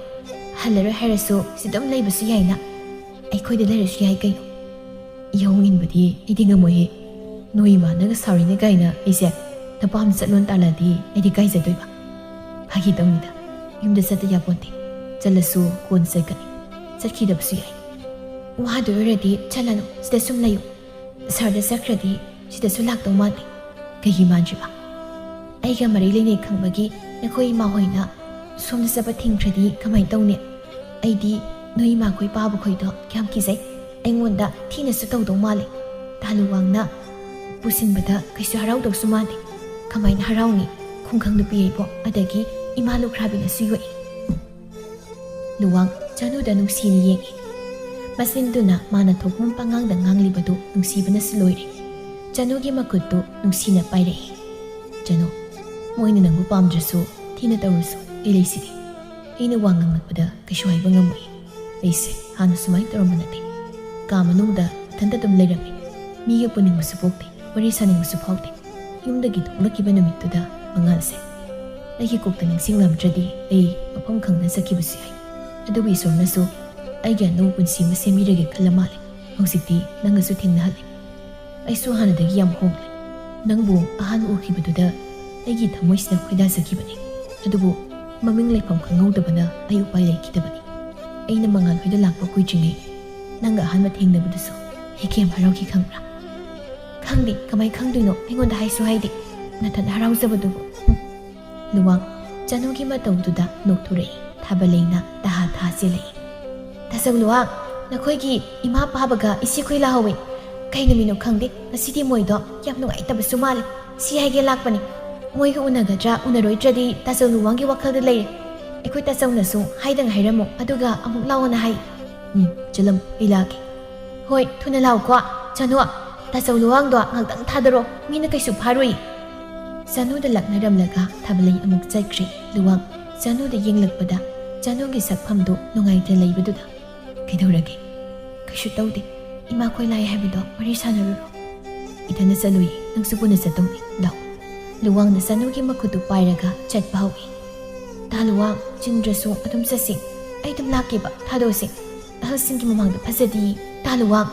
ꯍꯜꯂꯔꯣꯏ ꯍꯥꯏꯔꯁꯨ ꯁꯤꯗ ꯑꯗꯨꯝ ꯂꯩꯕꯁꯨ ꯌꯥꯏꯅ꯫ ꯑꯩꯈꯣꯏꯗ ꯂꯩꯔꯁꯨ ꯌꯥꯏ ꯀꯩꯅꯣ꯫" "ꯌꯥꯍꯧ ꯏꯟꯕꯗꯤ ꯑꯩꯗꯤ ꯉꯝꯃꯣꯏꯍꯦ꯫ ꯅꯣꯏ ꯏꯃꯥꯅꯒ ꯁꯥꯎꯔꯤꯅꯦ ꯀꯥꯏꯅ ꯑꯩꯁꯦ ꯅꯄꯥꯝ ꯆꯠꯂꯣꯟ ꯇꯥꯜꯂꯗꯤ ꯑꯩꯗꯤ ꯀꯥꯏꯖꯗꯣꯏꯕ?" "ꯐꯥꯒꯤ ꯇꯧꯅꯤꯗ꯫ ꯌꯨꯝꯗ ꯆꯠꯇ ꯌꯥꯄꯣꯟꯇꯦ꯫ ꯆꯠꯂꯁꯨ ꯀꯣꯟ ꯆꯠꯀꯅꯤ꯫ ꯆꯠꯈꯤꯗꯕꯁꯨ ꯌꯥꯏ꯫" "ꯋꯥꯗꯣꯏ ꯑꯣꯏꯔꯗꯤ ꯆꯠꯂꯅꯨ, ꯁꯤꯗ ꯁꯨꯝ ꯂꯩꯌꯨ꯫ ꯁꯍꯔꯗ ꯆꯠꯈ꯭ꯔꯗꯤ ꯁꯤꯗꯁꯨ ꯂꯥꯛꯇꯧ ꯃꯥꯟꯗꯦ꯫" "ꯀꯩꯒꯤ ꯃꯥꯟꯗ꯭ꯔꯤꯕ?" "ꯑꯩꯒ ꯃꯔꯤ ꯂꯩꯅꯩ ꯈꯪꯕꯒꯤ ꯅꯈꯣꯏ ꯏꯃꯥ ꯍꯣꯏꯅ ꯁꯣꯝꯗ ꯆꯠꯄ ꯊꯤꯡꯈ꯭ꯔꯗꯤ ꯀꯃꯥꯏꯅ ꯇꯧꯅꯤ? ꯑꯩꯗꯤ ꯅꯣꯏ ꯏꯃꯥꯈꯣꯏ ꯄꯥꯕꯈꯣꯏꯗꯣ ꯌꯥꯝ ꯀꯤꯖꯩ꯫ ꯑꯩꯉꯣꯟꯗ ꯊꯤꯅꯁꯨ ꯇꯧꯗꯧ ꯃꯥꯜꯂꯦ꯫ ꯇꯥꯂꯨꯋꯥꯡꯅ ꯄꯨꯁꯤꯟꯕꯗ ꯀꯩꯁꯨ ꯍꯔꯥꯎꯗꯧꯁꯨ ꯃꯥꯟꯗꯦ꯫ ꯀꯃꯥꯏꯅ ꯍꯔꯥꯎꯅꯤ? ꯈꯨꯡꯒꯪ ꯅꯨꯄꯤ ꯑꯩꯕꯣ, ꯑꯗꯒꯤ ꯏꯃꯥ ꯂꯨꯈ꯭ꯔꯥꯕꯤꯅꯁꯨ ꯌꯣꯛꯏ꯫" ꯂꯨꯋꯥꯡ ꯆꯅꯨꯗ ꯅꯨꯡꯁꯤꯅ ꯌꯦꯡꯉꯤ꯫ ꯃꯆꯤꯟꯗꯨꯅ ꯃꯥꯅ ꯊꯣꯛꯄ ꯄꯉꯥꯡꯗ ꯉꯥꯡꯂꯤꯕꯗꯨ ꯅꯨꯡꯁꯤꯕꯅꯁꯨ ꯂꯣꯏꯔꯦ꯫ ꯆꯅꯨꯒꯤ ꯃꯈꯨꯠꯇꯨ ꯅꯨꯡꯁꯤꯅ ꯄꯥꯏꯔꯛꯏ꯫ "ꯆꯅꯨ, ꯃꯣꯏꯅ ꯅꯪꯕꯨ ꯄꯥꯝꯗ꯭ꯔꯁꯨ, ꯊꯤꯅ ꯇꯧꯔꯁꯨ ꯑꯩ ꯂꯩꯁꯤꯗꯤ꯫ ꯑꯩꯅ ꯋꯥ ꯉꯥꯡꯂꯛꯄꯗ ꯀꯩꯁꯨ ꯍꯥꯏꯕ ꯉꯝꯃꯣꯏ꯫ ꯑꯩꯁꯦ ꯍꯥꯟꯅ ꯁꯨꯃꯥꯏꯅ ꯇꯧꯔꯝꯕ ꯅꯠꯇꯦ꯫ ꯀꯥ ꯃꯅꯨꯡꯗ ꯏꯊꯟꯇ ꯑꯗꯨꯝ ꯂꯩꯔꯝꯃꯤ꯫ ꯃꯤꯒ ꯄꯨꯅꯤꯡꯕꯁꯨ ꯄꯣꯛꯇꯦ, ꯋꯥꯔꯤ ꯁꯥꯅꯤꯡꯕꯁꯨ ꯐꯥꯎꯗꯦ꯫ ꯌꯨꯝꯗꯒꯤ ꯊꯣꯛꯂꯛꯈꯤꯕ ꯅꯨꯃꯤꯠꯇꯨꯗ ꯃꯉꯥꯜꯁꯦ ꯑꯩꯒꯤ ꯀꯣꯛꯇ ꯅꯤꯡꯁꯤꯡꯂꯝꯗ꯭ꯔꯗꯤ ꯑꯩ ꯃꯐꯝ ꯈꯪꯗꯅ ꯆꯠꯈꯤꯕꯁꯨ ꯌꯥꯏ꯫ ꯑꯗꯨꯕꯨ ꯏꯁꯣꯔꯅꯁꯨ ꯑꯩꯒꯤ ꯑꯅꯧꯕ ꯄꯨꯟꯁꯤ ꯑꯃ ꯁꯦꯝꯕꯤꯔꯒꯦ ꯈꯜꯂ ꯃꯥꯜꯂꯦ꯫ ꯍꯧꯖꯤꯛꯇꯤ ꯅꯪꯒꯁꯨ ꯊꯦꯡꯅꯍꯜꯂꯦ꯫ ꯑꯩꯁꯨ ꯍꯥꯟꯅꯗꯒꯤ ꯌꯥꯝ ꯍꯣꯡꯂꯦ꯫ ꯅꯪꯕꯨ ꯑꯍꯥꯟꯕ ꯎꯈꯤꯕꯗꯨꯗ ꯑꯩꯒꯤ ꯊꯃꯣꯏꯁꯤꯅ ꯈꯣꯏꯗꯥꯖꯈꯤꯕꯅꯤ꯫ ꯑꯗꯨꯕꯨ ꯃꯃꯤꯡ ꯂꯩꯐꯝ ꯈꯪꯍꯧꯗꯕꯅ ꯑꯩ ꯎꯄꯥꯏ ꯂꯩꯈꯤꯗꯕꯅꯤ꯫ ꯑꯩꯅ ꯃꯉꯥꯜ ꯍꯣꯏꯗ ꯂꯥꯛꯄ ꯀꯨꯏꯗ꯭ꯔꯤꯉꯩ ꯅꯪꯒ ꯑꯍꯥꯟꯕ ꯊꯦꯡꯅꯕꯗꯨꯁꯨ ꯑꯩ ꯀꯌꯥꯝ ꯍꯔꯥꯎꯈꯤ ꯈꯪꯕ꯭ꯔꯥ?" ꯈꯪꯗꯦ, ꯀꯃꯥꯏ ꯈꯪꯗꯣꯏꯅꯣ? ꯑꯩꯉꯣꯟꯗ ꯍꯥꯏꯁꯨ ꯍꯥꯏꯗꯦ꯫ ꯅꯊꯟ ꯍꯔꯥꯎꯖꯕꯗꯨꯕꯨ꯫ ꯍꯨꯝ꯫ ꯂꯨꯋꯥꯡ ꯆꯅꯨꯒꯤ ꯃꯇꯧꯗꯨꯗ ꯅꯣꯛꯊꯣꯔꯛꯏ꯫ ꯊꯥꯕꯂꯩꯅ ꯇꯍꯥ ꯊꯥ ꯆꯦꯜꯂꯛꯏ꯫ "ꯇꯥꯆꯧ ꯂꯨꯋꯥꯡ, ꯅꯈꯣꯏꯒꯤ ꯏꯃꯥ ꯄꯥꯕꯒ ꯏꯆꯦꯈꯣꯏ ꯂꯥꯛꯍꯧꯋꯦ꯫ ꯀꯩ ꯅꯨꯃꯤꯠꯅꯣ ꯈꯪꯗꯦ, ꯉꯁꯤꯗꯤ ꯃꯣꯏꯗꯣ ꯌꯥꯝ ꯅꯨꯡꯉꯥꯏꯇꯕꯁꯨ ꯃꯥꯜꯂꯦ꯫ ꯁꯤ ꯍꯥꯏꯒꯦ ꯂꯥꯛꯄꯅꯤ꯫ ꯃꯣꯏꯒ ꯎꯅꯒꯗ꯭ꯔꯥ ꯎꯅꯔꯣꯏꯗ꯭ꯔꯗꯤ ꯇꯥꯆꯧ ꯂꯨꯋꯥꯡꯒꯤ ꯋꯥꯈꯜꯗ ꯂꯩꯔꯦ꯫ ꯑꯩꯈꯣꯏ ꯇꯥꯆꯧꯅꯁꯨ ꯍꯥꯏꯗꯪ ꯍꯥꯏꯔꯝꯃꯣ, ꯑꯗꯨꯒ ꯑꯃꯨꯛ ꯂꯥꯛꯑꯣꯅ ꯍꯥꯏ꯫" "ꯎꯝ, ꯆꯠꯂꯝ, ꯑꯩ ꯂꯥꯛꯀꯦ꯫" "ꯍꯣꯏ, ꯊꯨꯅ ꯂꯥꯛꯎꯀꯣ꯫ ꯆꯅꯨ, ꯇꯥꯆꯧ ꯂꯨꯋꯥꯡꯗꯣ ꯉꯥꯛꯇꯪ ꯊꯥꯗꯣꯔꯛꯑꯣ, ꯃꯤꯅ ꯀꯩꯁꯨ ꯐꯥꯔꯣꯏ꯫" ꯆꯅꯨꯗ ꯂꯛꯅꯔꯝꯂꯒ ꯊꯥꯕꯂꯩ ꯑꯃꯨꯛ ꯆꯠꯈ꯭ꯔꯦ꯫ ꯂꯨꯋꯥꯡ ꯆꯅꯨꯗ ꯌꯦꯡꯂꯛꯄꯗ ꯆꯅꯨꯒꯤ ꯁꯛꯐꯝꯗꯨ ꯅꯨꯡꯉꯥꯏꯇ ꯂꯩꯕꯗꯨꯗ, "ꯀꯩꯗꯧꯔꯒꯦ?" "ꯀꯩꯁꯨ ꯇꯧꯗꯦ꯫ ꯏꯃꯥꯈꯣꯏ ꯂꯥꯛꯑꯦ ꯍꯥꯏꯕꯗꯣ ꯋꯥꯔꯤ ꯁꯥꯟꯅꯔꯨꯔꯣ꯫" "ꯏꯊꯟꯗ ꯆꯠꯂꯣꯏꯌꯦ, ꯅꯪꯁꯨ ꯄꯨꯟꯅ ꯆꯠꯇꯧꯅꯤ꯫ ꯂꯥꯛꯑꯣ꯫" ꯂꯨꯋꯥꯡꯅ ꯆꯅꯨꯒꯤ ꯃꯈꯨꯠꯇꯨ ꯄꯥꯏꯔꯒ ꯆꯠꯄ ꯍꯧꯏ꯫ "ꯇꯥ ꯂꯨꯋꯥꯡ, ꯆꯤꯟꯗ꯭ꯔꯁꯨ ꯑꯗꯨꯝ ꯆꯠꯁꯤ꯫ ꯑꯩ ꯑꯗꯨꯝ ꯂꯥꯛꯀꯦꯕ, ꯊꯥꯗꯣꯛꯑꯁꯤ꯫ ꯑꯍꯜꯁꯤꯡꯒꯤ ꯃꯃꯥꯡꯗ ꯐꯖꯗꯤ꯫ ꯇꯥ ꯂꯨꯋꯥꯡ,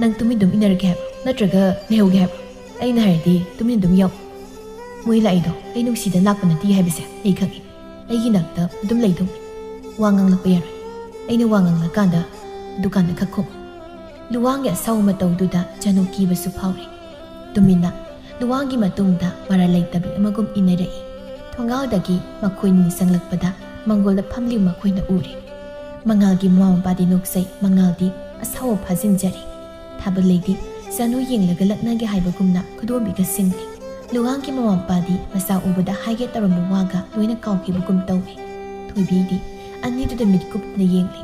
ꯅꯪ ꯇꯨꯃꯤꯟ ꯑꯗꯨꯝ ꯏꯟꯅꯔꯒꯦ ꯍꯥꯏꯕ꯭ꯔꯣ? ꯅꯠꯇ꯭ꯔꯒ ꯂꯩꯍꯧꯒꯦ ꯍꯥꯏꯕ꯭ꯔꯣ? ꯑꯩꯅ ꯍꯥꯏꯔꯗꯤ ꯇꯨꯃꯤꯟ ꯑꯗꯨꯝ ꯌꯥꯎ꯫ ꯃꯣꯏ ꯂꯥꯛꯏꯗꯣ ꯑꯩ ꯅꯨꯡꯁꯤꯗꯅ ꯂꯥꯛꯄ ꯅꯠꯇꯦ ꯍꯥꯏꯕꯁꯦ ꯑꯩ ꯈꯪꯏ꯫ ꯑꯩꯒꯤ ꯅꯥꯛꯇ ꯑꯗꯨꯝ ꯂꯩꯗꯧꯅꯤ꯫ ꯋꯥ ꯉꯥꯡꯂꯛꯄ ꯌꯥꯔꯣꯏ꯫ ꯑꯩꯅ ꯋꯥ ꯉꯥꯡꯂꯀꯥꯟꯗ ꯗꯨꯀꯥꯟꯗ ꯈꯛ ꯈꯨꯝꯃꯨ꯫" ꯂꯨꯋꯥꯡꯒꯤ ꯑꯁꯥꯎꯕ ꯃꯇꯧꯗꯨꯗ ꯆꯅꯨ ꯀꯤꯕꯁꯨ ꯐꯥꯎꯔꯦ꯫ ꯇꯨꯃꯤꯟꯅ ꯂꯨꯋꯥꯡꯒꯤ ꯃꯇꯨꯡꯗ ꯃꯔꯥꯜ ꯂꯩꯇꯕꯤ ꯑꯃꯒꯨꯝ ꯏꯟꯅꯔꯛꯏ꯫ ꯊꯣꯡꯒꯥꯜꯗꯒꯤ ꯃꯈꯣꯏꯅꯤ ꯆꯪꯂꯛꯄꯗ ꯃꯪꯒꯣꯜꯗ ꯐꯝꯂꯤꯕ ꯃꯈꯣꯏꯅ ꯎꯔꯦ꯫ ꯃꯉꯥꯜꯒꯤ ꯃꯃꯥ ꯃꯄꯥꯗꯤ ꯅꯣꯛꯆꯩ, ꯃꯉꯥꯜꯗꯤ ꯑꯁꯥꯎꯕ ꯐꯥꯖꯤꯟꯖꯔꯤ꯫ ꯊꯥꯕꯂꯩꯗꯤ ꯆꯅꯨ ꯌꯦꯡꯂꯒ ꯂꯛꯅꯒꯦ ꯍꯥꯏꯕꯒꯨꯝꯅ ꯈꯨꯗꯣꯝꯕꯤꯒ ꯁꯤꯡꯂꯤ꯫ ꯂꯨꯋꯥꯡꯒꯤ ꯃꯃꯥ ꯃꯄꯥꯗꯤ ꯃꯆꯥ ꯎꯕꯗ ꯍꯥꯏꯒꯦ ꯇꯧꯔꯝꯕ ꯋꯥꯒ ꯂꯣꯏꯅ ꯀꯥꯎꯈꯤꯕꯒꯨꯝ ꯇꯧꯏ꯫ ꯊꯣꯏꯕꯤꯗꯤ ꯑꯅꯤꯗꯨꯗ ꯃꯤꯠ ꯀꯨꯞꯇꯅ ꯌꯦꯡꯂꯤ꯫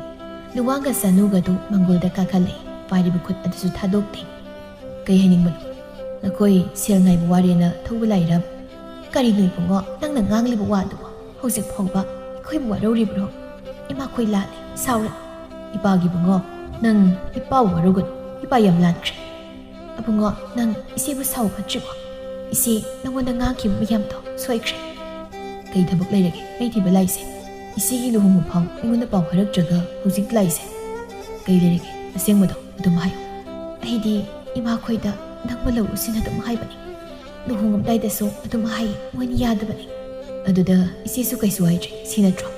ꯂꯨꯋꯥꯡꯒ ꯆꯅꯨꯒꯗꯨ ꯃꯪꯒꯣꯜꯗ ꯀꯥꯈꯠꯂꯛꯏ꯫ ꯄꯥꯏꯔꯤꯕ ꯈꯨꯠ ꯑꯗꯨꯁꯨ ꯊꯥꯗꯣꯛꯇꯦ꯫ "ꯀꯩ ꯍꯥꯏꯅꯤꯡꯕꯅꯣ? ꯅꯈꯣꯏ ꯁꯦꯜ ꯉꯥꯏꯕ ꯋꯥꯔꯦꯅ ꯊꯧꯕ ꯂꯥꯛꯏꯔꯕ?" "ꯀꯔꯤꯅꯣ ꯏꯕꯨꯡꯉꯣ, ꯅꯪꯅ ꯉꯥꯡꯂꯤꯕ ꯋꯥꯗꯨꯕꯣ? ꯍꯧꯖꯤꯛ ꯐꯥꯎꯕ ꯑꯩꯈꯣꯏꯕꯨ ꯋꯥꯔꯧꯔꯤꯕ꯭ꯔꯣ? ꯏꯃꯥꯈꯣꯏ ꯂꯥꯜꯂꯦ, ꯁꯥꯎꯔꯦ꯫" "ꯏꯄꯥꯒꯤ ꯏꯕꯨꯡꯉꯣ, ꯅꯪ ꯏꯄꯥꯕꯨ ꯋꯥꯔꯧꯒꯅꯨ꯫ ꯏꯄꯥ ꯌꯥꯝ ꯂꯥꯟꯈ꯭ꯔꯦ꯫" "ꯑꯕꯨꯡꯉꯣ, ꯅꯪ ꯏꯆꯦꯕꯨ ꯁꯥꯎ ꯐꯠꯇ꯭ꯔꯤꯕꯣ? ꯏꯆꯦ ꯅꯪꯉꯣꯟꯗ ꯉꯥꯡꯈꯤꯕ ꯃꯌꯥꯝꯗꯣ ꯁꯣꯏꯈ꯭ꯔꯦ꯫" "ꯀꯩ ꯊꯕꯛ ꯂꯩꯔꯒꯦ ꯑꯩ ꯊꯤꯕ ꯂꯥꯛꯏꯁꯦ? ꯏꯆꯦꯒꯤ ꯂꯨꯍꯣꯡꯕ ꯐꯥꯎ ꯑꯩꯉꯣꯟꯗ ꯄꯥꯎ ꯍꯥꯏꯔꯛꯇ꯭ꯔꯒ ꯍꯧꯖꯤꯛ ꯂꯥꯛꯏꯁꯦ? ꯀꯩ ꯂꯩꯔꯒꯦ? ꯑꯁꯦꯡꯕꯗꯣ ꯑꯗꯨꯝ ꯍꯥꯏꯌꯨ꯫" "ꯑꯩꯗꯤ ꯏꯃꯥꯈꯣꯏꯗ ꯅꯪꯕꯨ ꯂꯧꯔꯨꯁꯤꯅ ꯑꯗꯨꯝ ꯍꯥꯏꯕꯅꯤ꯫ ꯂꯨꯍꯣꯡꯉꯝꯗꯥꯏꯗꯁꯨ ꯑꯗꯨꯝ ꯍꯥꯏ, ꯃꯣꯏꯅ ꯌꯥꯗꯕꯅꯤ꯫" "ꯑꯗꯨꯗ ꯏꯆꯦꯁꯨ ꯀꯩꯁꯨ ꯍꯥꯏꯗ꯭ꯔꯦ, ꯁꯤ ꯅꯠꯇ꯭ꯔꯣ?"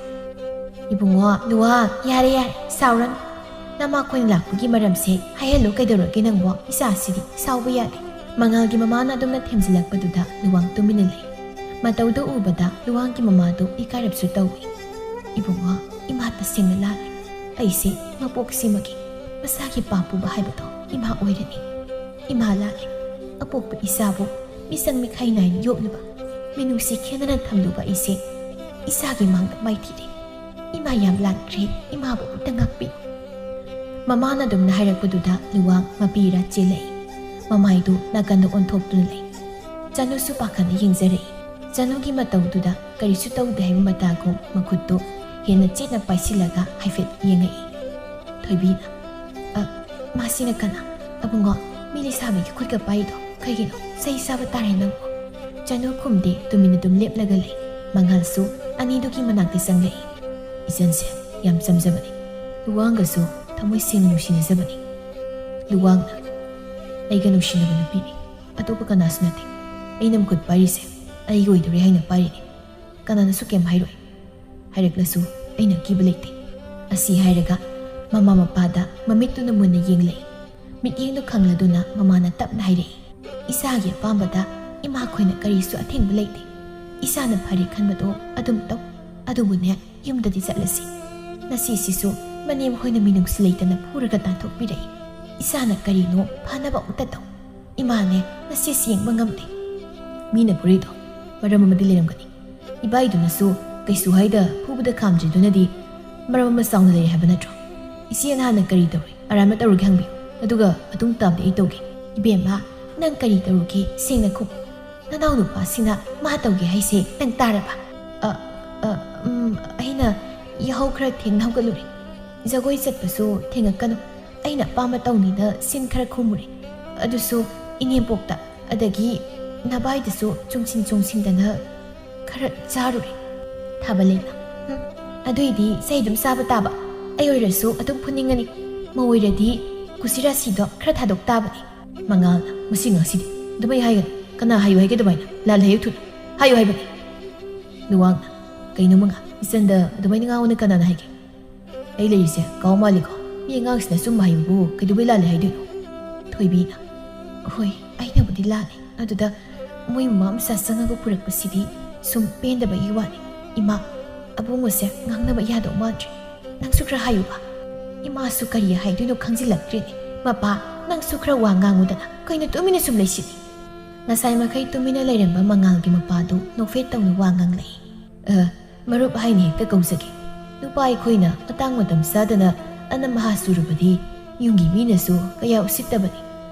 "ꯏꯕꯨꯡꯉꯣ, ꯂꯨꯋꯥ, ꯌꯥꯔꯦ, ꯌꯥꯔꯦ, ꯁꯥꯎꯔꯅꯨ꯫ ꯅꯃꯥꯈꯣꯏꯅ ꯂꯥꯛꯄꯒꯤ ꯃꯔꯝꯁꯦ ꯍꯥꯏꯍꯜꯂꯣ ꯀꯩꯗꯧꯔꯒꯦ ꯅꯪꯕꯣ? ꯏꯆꯥꯁꯤꯗꯤ ꯁꯥꯎꯕ ꯌꯥꯗꯦ꯫ ꯃꯉꯥꯜꯒꯤ ꯃꯃꯥꯅ ꯑꯗꯨꯝꯅ ꯊꯦꯝꯖꯤꯜꯂꯛꯄꯗꯨꯗ ꯂꯨꯋꯥꯡ ꯇꯨꯃꯤꯟꯅ ꯂꯩ꯫ ꯃꯇꯧꯗꯨ ꯎꯕꯗ ꯂꯨꯋꯥꯡꯒꯤ ꯃꯃꯥꯗꯨ ꯏꯀꯥꯏꯔꯞꯁꯨ ꯇꯧꯏ꯫ "ꯏꯕꯨꯡꯉꯣ, ꯏꯃꯥ ꯇꯁꯦꯡꯅ ꯂꯥꯜꯂꯦ꯫ ꯑꯩꯁꯦ ꯃꯄꯣꯛꯁꯤꯃꯒꯤ ꯃꯁꯥꯒꯤ ꯄꯥꯞ ꯄꯨꯕ ꯍꯥꯏꯕꯗꯣ ꯏꯃꯥ ꯑꯣꯏꯔꯅꯤ꯫ ꯏꯃꯥ ꯂꯥꯜꯂꯦ꯫ ꯑꯄꯣꯛꯄ ꯏꯆꯥꯕꯨ ꯃꯤꯆꯪ ꯃꯤꯈꯥꯏ ꯅꯥꯏꯅ ꯌꯣꯛꯂꯨꯕ, ꯃꯤꯅꯨꯡꯁꯤ ꯈꯦꯠꯅꯅ ꯊꯝꯂꯨꯕ ꯑꯩꯁꯦ ꯏꯆꯥꯒꯤ ꯃꯥꯡꯗ ꯃꯥꯏꯊꯤꯔꯦ꯫ ꯏꯃꯥ ꯌꯥꯝ ꯂꯥꯟꯈ꯭ꯔꯦ꯫ ꯏꯃꯥꯕꯨ ꯑꯃꯨꯛꯇ ꯉꯥꯛꯄꯤꯌꯨ꯫" ꯃꯃꯥꯅ ꯑꯗꯨꯝꯅ ꯍꯥꯏꯔꯛꯄꯗꯨꯗ ꯂꯨꯋꯥꯡ ꯃꯄꯤ ꯏꯔꯥ ꯆꯦꯜꯂꯛꯏ꯫ ꯃꯃꯥꯏꯗꯨ ꯅꯥꯀꯟꯗ ꯑꯣꯟꯊꯣꯛꯇꯨꯅ ꯂꯩ꯫ ꯆꯅꯨꯁꯨ ꯄꯥꯈꯠꯅ ꯌꯦꯡꯖꯔꯛꯏ꯫ ꯆꯅꯨꯒꯤ ꯃꯇꯧꯗꯨꯗ ꯀꯔꯤꯁꯨ ꯇꯧꯗꯦ ꯍꯥꯏꯕ ꯃꯇꯥꯒꯨꯝ ꯃꯈꯨꯠꯇꯨ ꯍꯦꯟꯅ ꯆꯦꯠꯅ ꯄꯥꯏꯁꯤꯜꯂꯒ ꯍꯥꯏꯐꯦꯠ ꯌꯦꯡꯉꯛꯏ꯫ ꯊꯣꯏꯕꯤꯅ, "ꯑ, ꯃꯥꯁꯤꯅ ꯀꯅꯥ? ꯑꯕꯨꯡꯉꯣ, ꯃꯤ ꯂꯩꯁꯥꯕꯤꯒꯤ ꯈꯨꯠꯀ ꯄꯥꯏꯔꯤꯗꯣ ꯀꯩꯒꯤꯅꯣ? ꯆꯩ ꯆꯥꯕ ꯇꯥꯔꯦ ꯅꯪꯕꯨ꯫" ꯆꯅꯨ ꯈꯨꯝꯗꯦ, ꯇꯨꯃꯤꯟ ꯑꯗꯨꯝ ꯂꯦꯞꯂꯒ ꯂꯩ꯫ ꯃꯉꯥꯜꯁꯨ ꯑꯅꯤꯗꯨꯒꯤ ꯃꯅꯥꯛꯇ ꯆꯪꯂꯛꯏ꯫ "ꯏꯆꯟꯁꯦ ꯌꯥꯝ ꯆꯝꯖꯕꯅꯤ꯫ ꯂꯨꯋꯥꯡꯒꯁꯨ ꯊꯃꯣꯏ ꯁꯦꯡꯅ ꯅꯨꯡꯁꯤꯅꯖꯕꯅꯤ꯫" ꯂꯨꯋꯥꯡꯅ, "ꯑꯩꯒ ꯅꯨꯡꯁꯤꯅꯕ ꯅꯨꯄꯤꯅꯤ꯫ ꯑꯇꯣꯞꯄ ꯀꯅꯥꯁꯨ ꯅꯠꯇꯦ꯫ ꯑꯩꯅ ꯃꯈꯨꯠ ꯄꯥꯏꯔꯤꯁꯦ ꯑꯩꯒꯤ ꯑꯣꯏꯗꯣꯔꯦ ꯍꯥꯏꯅ ꯄꯥꯏꯔꯤꯅꯤ꯫ ꯀꯅꯥꯅꯁꯨ ꯀꯩꯝ ꯍꯥꯏꯔꯣꯏ꯫ ꯍꯥꯏꯔꯛꯂꯁꯨ ꯑꯩꯅ ꯑꯀꯤꯕ ꯂꯩꯇꯦ꯫" ꯑꯁꯤ ꯍꯥꯏꯔꯒ ꯃꯃꯥ ꯃꯄꯥꯗ ꯃꯃꯤꯠꯇꯨꯅ ꯃꯨꯟꯅ ꯌꯦꯡꯂꯛꯏ꯫ ꯃꯤꯠꯌꯦꯡꯗꯨ ꯈꯪꯂꯗꯨꯅ ꯃꯃꯥꯅ ꯇꯞꯅ ꯍꯥꯏꯔꯛꯏ, "ꯏꯆꯥꯒꯤ ꯑꯄꯥꯝꯕꯗ ꯏꯃꯥꯈꯣꯏꯅ ꯀꯔꯤꯁꯨ ꯑꯊꯤꯡꯕ ꯂꯩꯇꯦ꯫ ꯏꯆꯥꯅ ꯐꯔꯦ ꯈꯟꯕꯗꯣ ꯑꯗꯨꯝ ꯇꯧ꯫ ꯑꯗꯨꯕꯨꯅꯦ, ꯌꯨꯝꯗꯗꯤ ꯆꯠꯂꯁꯤ꯫ ꯅꯆꯦꯁꯤꯁꯨ ꯃꯅꯦꯝ ꯍꯣꯏꯅ ꯃꯤꯅꯨꯡꯁꯤ ꯂꯩꯇꯅ ꯐꯨꯔꯒ ꯇꯥꯟꯊꯣꯛꯄꯤꯔꯛꯏ꯫ ꯏꯆꯥꯅ ꯀꯔꯤꯅꯣ ꯐꯅꯕ ꯑꯃꯨꯛꯇ ꯇꯧ꯫ ꯏꯃꯥꯅꯦ, ꯅꯆꯦꯁꯤ ꯌꯦꯡꯕ ꯉꯝꯗꯦ꯫" ꯃꯤꯅ ꯐꯨꯔꯤꯗꯣ ꯃꯔꯝ ꯑꯃꯗꯤ ꯂꯩꯔꯝꯒꯅꯤ꯫ ꯏꯕꯥꯏꯗꯨꯅꯁꯨ ꯀꯩꯁꯨ ꯍꯥꯏꯗ ꯐꯨꯕꯗ ꯈꯥꯝꯗ꯭ꯔꯤꯗꯨꯅꯗꯤ ꯃꯔꯝ ꯑꯃ ꯆꯥꯎꯅ ꯂꯩꯔꯦ ꯍꯥꯏꯕ ꯅꯠꯇ꯭ꯔꯣ? ꯏꯆꯦ ꯅꯍꯥꯟꯅ ꯀꯔꯤ ꯇꯧꯔꯤ? ꯑꯔꯥꯟꯕ ꯇꯧꯔꯒꯦ ꯍꯪꯕꯤꯌꯨ, ꯑꯗꯨꯒ ꯃꯇꯨꯡ ꯇꯥꯕꯗꯤ ꯑꯩ ꯇꯧꯒꯦ꯫ "ꯏꯕꯦꯝꯃ, ꯅꯪ ꯀꯔꯤ ꯇꯧꯔꯨꯒꯦ? ꯁꯦꯡꯅ ꯈꯨꯝꯃꯨ꯫ ꯅꯅꯥꯎ ꯅꯨꯄꯥꯁꯤꯅ ꯃꯥ ꯇꯧꯒꯦ ꯍꯥꯏꯁꯦ ꯅꯪ ꯇꯥꯔꯕ?" "ꯑ, ꯑ, ꯎꯝ, ꯑꯩꯅ ꯌꯥꯍꯧ ꯈꯔ ꯊꯦꯡꯅ ꯍꯧꯒꯠꯂꯨꯔꯦ꯫ ꯖꯒꯣꯏ ꯆꯠꯄꯁꯨ ꯊꯦꯡꯉꯛꯀꯅꯨ꯫ ꯑꯩꯅ ꯑꯄꯥꯝꯕ ꯇꯧꯅꯤꯅ ꯁꯤꯟ ꯈꯔ ꯈꯨꯝꯃꯨꯔꯦ꯫ ꯑꯗꯨꯁꯨ ꯏꯅꯦꯝꯄꯣꯛꯇ, ꯑꯗꯒꯤ ꯅꯚꯥꯏꯗꯁꯨ ꯆꯨꯡꯁꯤꯟ ꯆꯨꯡꯁꯤꯟꯗꯅ ꯈꯔ ꯆꯥꯔꯨꯔꯦ꯫" ꯊꯥꯕꯂꯦꯟꯅ, "ꯍꯨꯝ, ꯑꯗꯨꯏꯗꯤ ꯆꯩ ꯑꯗꯨꯝ ꯆꯥꯕ ꯇꯥꯕ꯫ ꯑꯩ ꯑꯣꯏꯔꯁꯨ ꯑꯗꯨꯝ ꯐꯨꯅꯤꯡꯉꯅꯤ꯫ ꯃꯧ ꯑꯣꯏꯔꯗꯤ ꯀꯨꯁꯤꯔꯥꯁꯤꯗꯣ ꯈꯔ ꯊꯥꯗꯣꯛ ꯇꯥꯕꯅꯤ꯫" ꯃꯉꯥꯜꯅ, "ꯃꯁꯤ ꯑꯉꯥꯡꯁꯤꯗꯤ ꯑꯗꯨꯃꯥꯏ ꯍꯥꯏꯒꯅꯨ꯫ ꯀꯅꯥ ꯍꯥꯏꯌꯨ ꯍꯥꯏꯒꯦ ꯑꯗꯨꯃꯥꯏꯅ? ꯂꯥꯜꯂꯦ ꯍꯥꯏꯌꯨ ꯊꯨꯅ꯫ ꯍꯥꯏꯌꯨ ꯍꯥꯏꯕꯅꯤ꯫" ꯂꯨꯋꯥꯡꯅ, "ꯀꯩꯅꯣ ꯃꯉꯥꯜ? ꯏꯆꯟꯗ ꯑꯗꯨꯃꯥꯏꯅ ꯉꯥꯡꯉꯨꯅ ꯀꯅꯥꯅ ꯍꯥꯏꯒꯦ? ꯑꯩ ꯂꯩꯔꯤꯁꯦ ꯀꯥꯎ ꯃꯥꯜꯂꯤꯀꯣ?" "ꯃꯤ ꯑꯉꯥꯡꯁꯤꯅ ꯑꯆꯨꯝꯕ ꯍꯥꯏꯕꯕꯨ ꯀꯩꯗꯧꯕꯩ ꯂꯥꯜꯂꯦ ꯍꯥꯏꯗꯣꯏꯅꯣ?" ꯊꯣꯏꯕꯤꯅ, "ꯍꯣꯏ, ꯑꯩꯅꯕꯨꯗꯤ ꯂꯥꯜꯂꯦ꯫ ꯑꯗꯨꯗ ꯃꯣꯏ ꯃꯃꯥ ꯃꯆꯥ ꯆꯪꯉꯒ ꯄꯨꯔꯛꯄꯁꯤꯗꯤ ꯁꯨꯝ ꯄꯦꯟꯗꯕꯒꯤ ꯋꯥꯅꯤ꯫ ꯏꯃꯥ, ꯑꯕꯨꯡꯉꯣꯁꯦ ꯉꯥꯡꯅꯕ ꯌꯥꯗꯧ ꯃꯥꯟꯗ꯭ꯔꯦ꯫ ꯅꯪꯁꯨ ꯈꯔ ꯍꯥꯏꯌꯨꯕ꯫ ꯏꯃꯥꯁꯨ ꯀꯔꯤ ꯍꯥꯏꯗꯣꯏꯅꯣ ꯈꯪꯖꯤꯜꯂꯛꯇ꯭ꯔꯦꯅꯦ꯫ ꯃꯄꯥ, ꯅꯪꯁꯨ ꯈꯔ ꯋꯥ ꯉꯥꯡꯉꯨꯗꯅ꯫ ꯀꯩꯅꯣ ꯇꯨꯃꯤꯟꯅ ꯁꯨꯝ ꯂꯩꯁꯤꯗꯤ?" ꯉꯁꯥꯏ ꯃꯈꯩ ꯇꯨꯃꯤꯟꯅ ꯂꯩꯔꯝꯕ ꯃꯉꯥꯜꯒꯤ ꯃꯄꯥꯗꯨ ꯅꯣꯛꯐꯦꯠ ꯇꯧꯅ ꯋꯥ ꯉꯥꯡꯂꯛꯏ꯫ "ꯑ, ꯃꯔꯨꯞ ꯍꯥꯏꯅ ꯍꯦꯛꯇ ꯀꯧꯖꯒꯦ꯫ ꯅꯨꯄꯥ ꯑꯩꯈꯣꯏꯅ ꯃꯇꯥꯡ ꯃꯇꯝ ꯆꯥꯗꯅ ꯑꯅꯝ ꯑꯍꯥ ꯆꯨꯔꯕꯗꯤ ꯌꯨꯝꯒꯤ ꯃꯤꯅꯁꯨ ꯀꯌꯥ ꯎꯁꯤꯠꯇꯕꯅꯤ꯫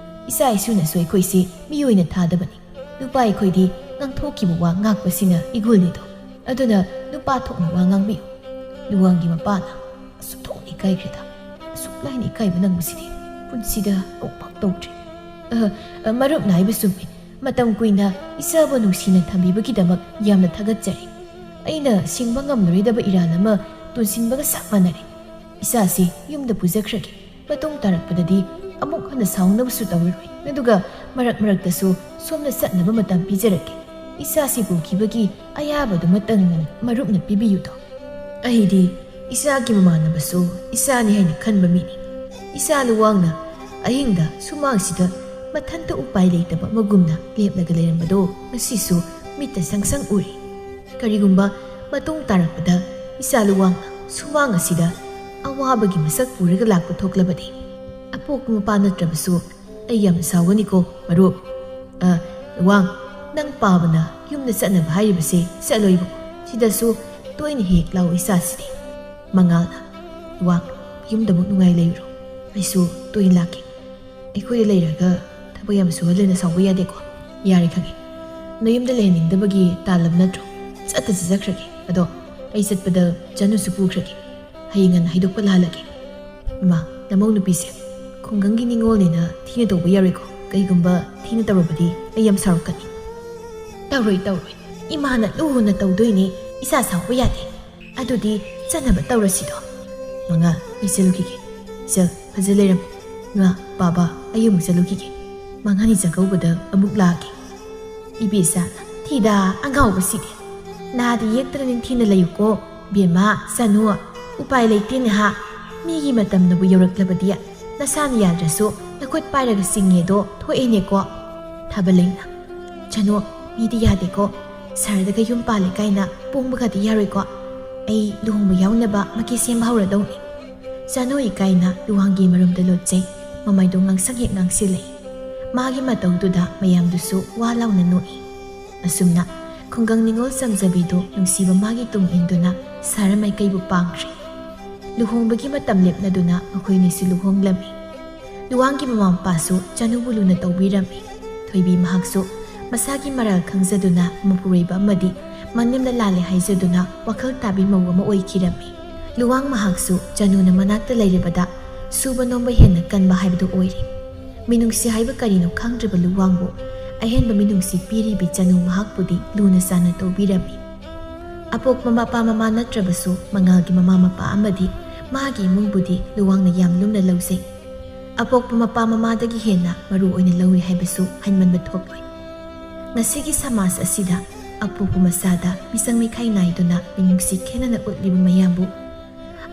ꯏꯆꯥ ꯏꯁꯨꯅꯁꯨ ꯑꯩꯈꯣꯏꯁꯤ ꯃꯤ ꯑꯣꯏꯅ ꯊꯥꯗꯕꯅꯤ꯫ ꯅꯨꯄꯥ ꯑꯩꯈꯣꯏꯗꯤ ꯉꯥꯡꯊꯣꯛꯈꯤꯕ ꯋꯥ ꯉꯥꯛꯄꯁꯤꯅ ꯏꯒꯨꯜꯅꯤꯗꯣ꯫ ꯑꯗꯨꯅ ꯅꯨꯄꯥ ꯊꯣꯛꯅ ꯋꯥ ꯉꯥꯡꯕꯤꯌꯨ꯫" ꯂꯨꯋꯥꯡꯒꯤ ꯃꯄꯥꯅ, "ꯑꯁꯨꯛ ꯊꯣꯛꯅ ꯏꯀꯥꯏꯈ꯭ꯔꯦꯗ꯫ ꯑꯁꯨꯛ ꯂꯥꯏꯅ ꯏꯀꯥꯏꯕ ꯅꯪꯕꯁꯤꯗꯤ ꯄꯨꯟꯁꯤꯗ ꯑꯃꯨꯛꯐꯥꯎ ꯇꯧꯗ꯭ꯔꯤ꯫ ꯑ, ꯑ, ꯃꯔꯨꯞꯅ ꯍꯥꯏꯕ ꯆꯨꯝꯃꯤ꯫ ꯃꯇꯝ ꯀꯨꯏꯅ ꯏꯆꯥꯕꯨ ꯅꯨꯡꯁꯤꯅ ꯊꯝꯕꯤꯕꯒꯤꯗꯃꯛ ꯌꯥꯝꯅ ꯊꯥꯒꯠꯆꯔꯤ꯫ ꯑꯩꯅ ꯁꯤꯡꯕ ꯉꯝꯂꯔꯣꯏꯗꯕ ꯏꯔꯥꯜ ꯑꯃ ꯇꯨꯟꯁꯤꯟꯕꯒ ꯆꯞ ꯃꯥꯟꯅꯔꯦ꯫ ꯏꯆꯥꯁꯤ ꯌꯨꯝꯗ ꯄꯨꯖꯈ꯭ꯔꯒꯦ꯫ ꯃꯇꯨꯡ ꯇꯥꯔꯛꯄꯗꯗꯤ ꯑꯃꯨꯛ ꯍꯟꯅ ꯁꯥꯎꯅꯕꯁꯨ ꯇꯧꯔꯔꯣꯏ꯫ ꯑꯗꯨꯒ ꯃꯔꯛ ꯃꯔꯛꯇꯁꯨ ꯁꯣꯝꯅ ꯆꯠꯅꯕ ꯃꯇꯝ ꯄꯤꯖꯔꯛꯀꯦ꯫ ꯏꯆꯥꯁꯤ ꯄꯨꯈꯤꯕꯒꯤ ꯑꯌꯥꯕꯗꯨꯃꯇꯪ ꯃꯔꯨꯞꯅ ꯄꯤꯕꯤꯌꯨꯗꯣ꯫ ꯑꯩꯗꯤ ꯏꯆꯥꯒꯤ ꯃꯃꯥꯟꯅꯕꯁꯨ ꯏꯆꯥꯅꯤ ꯍꯥꯏꯅ ꯈꯟꯕ ꯃꯤꯅꯤ꯫" ꯏꯆꯥ ꯂꯨꯋꯥꯡꯅ ꯑꯍꯤꯡꯗ ꯁꯨꯃꯥꯡꯁꯤꯗ ꯃꯊꯟꯇ ꯎꯄꯥꯏ ꯂꯩꯇꯕ ꯃꯒꯨꯝꯅ ꯂꯦꯞꯂꯒ ꯂꯩꯔꯝꯕꯗꯣ ꯉꯁꯤꯁꯨ ꯃꯤꯠꯇ ꯁꯪ ꯁꯪ ꯎꯔꯤ꯫ ꯀꯔꯤꯒꯨꯝꯕ ꯃꯇꯨꯡ ꯇꯥꯔꯛꯄꯗ ꯏꯆꯥ ꯂꯨꯋꯥꯡꯅ ꯁꯨꯃꯥꯡ ꯑꯁꯤꯗ ꯑꯋꯥꯕꯒꯤ ꯃꯁꯛ ꯄꯨꯔꯒ ꯂꯥꯛꯄ ꯊꯣꯛꯂꯕꯗꯤ, ꯑꯄꯣꯛꯄ ꯃꯄꯥ ꯅꯠꯇ꯭ꯔꯕꯁꯨ ꯑꯩ ꯌꯥꯝꯅ ꯁꯥꯎꯒꯅꯤꯀꯣ, ꯃꯔꯨꯞ꯫ ꯑ, ꯂꯨꯋꯥꯡ, ꯅꯪ ꯄꯥꯕꯅ ꯌꯨꯝꯗ ꯆꯠꯅꯕ ꯍꯥꯏꯔꯤꯕꯁꯦ ꯆꯠꯂꯣꯏꯕꯀꯣ꯫ ꯁꯤꯗꯁꯨ ꯇꯣꯏꯅ ꯍꯦꯛ ꯂꯥꯛꯑꯣ ꯏꯆꯥꯁꯤꯗꯤ꯫ ꯃꯉꯥꯜꯅ, "ꯂꯨꯋꯥꯡ, ꯌꯨꯝꯗ ꯑꯃꯨꯛ ꯅꯨꯡꯉꯥꯏ ꯂꯩꯔꯨꯔꯣ꯫ ꯑꯩꯁꯨ ꯇꯣꯏꯅ ꯂꯥꯛꯀꯦ꯫ ꯑꯩꯈꯣꯏꯗ ꯂꯩꯔꯒ ꯊꯕꯛ ꯌꯥꯝ ꯁꯨꯍꯜꯂꯦꯅ ꯁꯥꯎꯕ ꯌꯥꯗꯦꯀꯣ꯫" "ꯌꯥꯔꯦ, ꯈꯪꯉꯦ꯫ ꯅꯌꯨꯝꯗ ꯂꯩꯍꯟꯅꯤꯡꯗꯕꯒꯤ ꯇꯥꯜꯂꯕ ꯅꯠꯇ꯭ꯔꯣ? ꯆꯠꯇ ꯆꯠꯆꯈ꯭ꯔꯒꯦ꯫ ꯑꯗꯣ ꯑꯩ ꯆꯠꯄꯗ ꯆꯅꯨꯁꯨ ꯄꯨꯈ꯭ꯔꯒꯦ꯫ ꯍꯌꯦꯡ ꯉꯟꯅ ꯍꯩꯗꯣꯛꯄ ꯂꯥꯜꯂꯒꯦ꯫" "ꯏꯃꯥ, ꯅꯃꯧ ꯅꯨꯄꯤꯁꯦ ꯈꯨꯡꯒꯪꯒꯤ ꯅꯤꯉꯣꯜꯅꯤꯅ ꯊꯤꯅ ꯇꯧꯕ ꯌꯥꯔꯣꯏꯀꯣ꯫ ꯀꯩꯒꯨꯝꯕ ꯊꯤꯅ ꯇꯧꯔꯕꯗꯤ ꯑꯩ ꯌꯥꯝ ꯁꯥꯎꯔꯛꯀꯅꯤ꯫" "ꯇꯧꯔꯣꯏ, ꯇꯧꯔꯣꯏ꯫ ꯏꯃꯥꯅ ꯂꯨꯅ ꯇꯧꯗꯣꯏꯅꯦ꯫ ꯏꯆꯥ ꯁꯥꯎꯕ ꯌꯥꯗꯦ꯫ ꯑꯗꯨꯗꯤ ꯆꯠꯅꯕ ꯇꯧꯔꯁꯤꯗꯣ꯫" "ꯃꯉꯥ, ꯑꯩ ꯆꯠꯂꯨꯈꯤꯒꯦ꯫" "ꯏꯆꯜ, ꯐꯖ ꯂꯩꯔꯝꯃꯣ꯫" "ꯏꯃꯥ, ꯄꯥꯕ, ꯑꯩ ꯑꯃꯨꯛ ꯆꯠꯂꯨꯈꯤꯒꯦ꯫ ꯃꯉꯥꯅꯤ ꯆꯥꯛꯀꯧꯕꯗ ꯑꯃꯨꯛ ꯂꯥꯛꯑꯒꯦ꯫" "ꯏꯕꯦꯆꯥ, ꯊꯤꯗ ꯑꯉꯥꯎꯕꯁꯤꯗꯤ꯫ ꯅꯥꯗ ꯌꯦꯛꯇꯅ ꯅꯤꯡꯊꯤꯅ ꯂꯩꯌꯨꯀꯣ꯫ ꯕꯦꯝꯃ, ꯆꯅꯨ, ꯎꯄꯥꯏ ꯂꯩꯇꯦ ꯅꯍꯥꯛ꯫ ꯃꯤꯒꯤ ꯃꯇꯝꯅꯕꯨ ꯌꯧꯔꯛꯂꯕꯗꯤ ꯅꯁꯥꯅ ꯌꯥꯗ꯭ꯔꯁꯨ ꯅꯈꯨꯠ ꯄꯥꯏꯔꯒ ꯆꯤꯡꯉꯦꯗꯣ ꯊꯣꯛꯑꯦꯅꯦꯀꯣ꯫ ꯊꯥꯕꯂꯩꯅ, "ꯆꯅꯨ, ꯃꯤꯗꯤ ꯌꯥꯗꯦꯀꯣ꯫ ꯁꯍꯔꯗꯒ ꯌꯨꯝ ꯄꯥꯜꯂꯦ ꯀꯥꯏꯅ ꯄꯣꯡꯕꯒꯗꯤ ꯌꯥꯔꯣꯏꯀꯣ꯫ ꯑꯩ ꯂꯨꯍꯣꯡꯕ ꯌꯥꯎꯅꯕ ꯃꯀꯤ ꯁꯦꯝꯕ ꯍꯧꯔꯗꯧꯅꯤ"꯫ ꯆꯅꯨ ꯏꯀꯥꯏꯅ ꯂꯨꯋꯥꯡꯒꯤ ꯃꯔꯨꯝꯗ ꯂꯣꯠꯆꯩ꯫ ꯃꯃꯥꯏꯗꯣ ꯉꯥꯡꯁꯪ ꯍꯦꯛ ꯉꯥꯡꯁꯤꯜꯂꯦ꯫ ꯃꯥꯒꯤ ꯃꯇꯧꯗꯨꯗ ꯃꯌꯥꯝꯗꯨꯁꯨ ꯋꯥ ꯂꯥꯎꯅ ꯅꯣꯛꯏ꯫ ꯑꯁꯨꯝꯅ ꯈꯨꯡꯒꯪ ꯅꯤꯉꯣꯜ ꯆꯝꯖꯕꯤꯗꯨ ꯅꯨꯡꯁꯤꯕ ꯃꯥꯒꯤ ꯇꯨꯡ ꯏꯟꯗꯨꯅ ꯁꯍꯔ ꯃꯥꯏꯀꯩꯕꯨ ꯄꯥꯡꯈ꯭ꯔꯦ꯫ ꯂꯨꯍꯣꯡꯕꯒꯤ ꯃꯇꯝ ꯂꯦꯞꯅꯗꯨꯅ ꯃꯈꯣꯏꯅꯤꯁꯨ ꯂꯨꯍꯣꯡꯂꯝꯃꯤ꯫ ꯂꯨꯋꯥꯡꯒꯤ ꯃꯃꯥ ꯃꯄꯥꯁꯨ ꯆꯅꯨꯕꯨ ꯂꯨꯅ ꯇꯧꯕꯤꯔꯝꯃꯤ꯫ ꯊꯣꯏꯕꯤ ꯃꯍꯥꯛꯁꯨ ꯃꯁꯥꯒꯤ ꯃꯔꯥꯜ ꯈꯪꯖꯗꯨꯅ ꯃꯄꯨꯔꯣꯏꯕ ꯑꯃꯗꯤ ꯃꯅꯦꯝꯅ ꯂꯥꯜꯂꯦ ꯍꯥꯏꯖꯗꯨꯅ ꯋꯥꯈꯜ ꯇꯥꯕꯤ ꯃꯧ ꯑꯃ ꯑꯣꯏꯈꯤꯔꯝꯃꯤ꯫ ꯂꯨꯋꯥꯡ ꯃꯍꯥꯛꯁꯨ ꯆꯅꯨꯅ ꯃꯅꯥꯛꯇ ꯂꯩꯔꯕꯗ ꯁꯨꯕ ꯅꯣꯝꯕ ꯍꯦꯟꯅ ꯀꯟꯕ ꯍꯥꯏꯕꯗꯨ ꯑꯣꯏꯔꯦ꯫ ꯃꯤꯅꯨꯡꯁꯤ ꯍꯥꯏꯕ ꯀꯔꯤꯅꯣ ꯈꯪꯗ꯭ꯔꯕ ꯂꯨꯋꯥꯡꯕꯨ ꯑꯍꯦꯟꯕ ꯃꯤꯅꯨꯡꯁꯤ ꯄꯤꯔꯤꯕꯤ ꯆꯅꯨ ꯃꯍꯥꯛꯄꯨꯗꯤ ꯂꯨꯅ ꯆꯥꯟꯅ ꯇꯧꯕꯤꯔꯝꯃꯤ꯫ ꯑꯄꯣꯛꯄ ꯃꯄꯥ ꯃꯃꯥ ꯅꯠꯇ꯭ꯔꯕꯁꯨ ꯃꯉꯥꯜꯒꯤ ꯃꯃꯥ ꯃꯄꯥ ꯑꯃꯗꯤ ꯃꯥꯒꯤ ꯏꯃꯨꯡꯕꯨꯗꯤ ꯂꯨꯋꯥꯡꯅ ꯌꯥꯝ ꯂꯨꯝꯅ ꯂꯧꯖꯩ꯫ ꯑꯄꯣꯛꯄ ꯃꯄꯥ ꯃꯃꯥꯗꯒꯤ ꯍꯦꯟꯅ ꯃꯔꯨ ꯑꯣꯏꯅ ꯂꯧꯏ ꯍꯥꯏꯕꯁꯨ ꯍꯥꯏꯃꯟꯕ ꯊꯣꯛꯂꯣꯏ꯫ ꯉꯁꯤꯒꯤ ꯁꯃꯥꯖ ꯑꯁꯤꯗ ꯑꯄꯣꯛꯄ ꯃꯆꯥꯗ ꯃꯤꯆꯪ ꯃꯤꯈꯥꯏ ꯅꯥꯏꯗꯨꯅ ꯃꯤꯅꯨꯡꯁꯤ ꯈꯦꯠꯅꯅ ꯎꯠꯂꯤꯕ ꯃꯌꯥꯝꯕꯨ,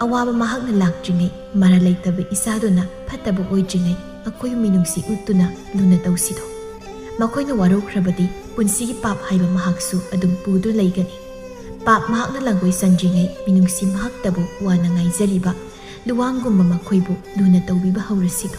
ꯑꯋꯥꯕ ꯃꯍꯥꯛꯅ ꯂꯥꯛꯇ꯭ꯔꯤꯉꯩ ꯃꯔꯥꯜ ꯂꯩꯇꯕ ꯏꯆꯥꯗꯨꯅ ꯐꯠꯇꯕ ꯑꯣꯏꯗ꯭ꯔꯤꯉꯩ ꯃꯈꯣꯏꯕꯨ ꯃꯤꯅꯨꯡꯁꯤ ꯎꯠꯇꯨꯅ ꯂꯨꯅ ꯇꯧꯁꯤꯗꯣ꯫ ꯃꯈꯣꯏꯅ ꯋꯥꯔꯧꯈ꯭ꯔꯕꯗꯤ ꯄꯨꯟꯁꯤꯒꯤ ꯄꯥꯞ ꯍꯥꯏꯕ ꯃꯍꯥꯛꯁꯨ ꯑꯗꯨꯝ ꯄꯨꯗꯨꯅ ꯂꯩꯒꯅꯤ꯫ ꯄꯥꯞ ꯃꯍꯥꯛꯅ ꯂꯥꯡꯒꯣꯏ ꯆꯟꯗ꯭ꯔꯤꯉꯩ ꯃꯤꯅꯨꯡꯁꯤ ꯃꯍꯥꯛꯇꯕꯨ ꯋꯥꯅ ꯉꯥꯏꯖꯔꯤꯕ ꯂꯨꯋꯥꯡꯒꯨꯝꯕ ꯃꯈꯣꯏꯕꯨ ꯂꯨꯅ ꯇꯧꯕꯤꯕ ꯍꯧꯔꯁꯤꯗꯣ꯫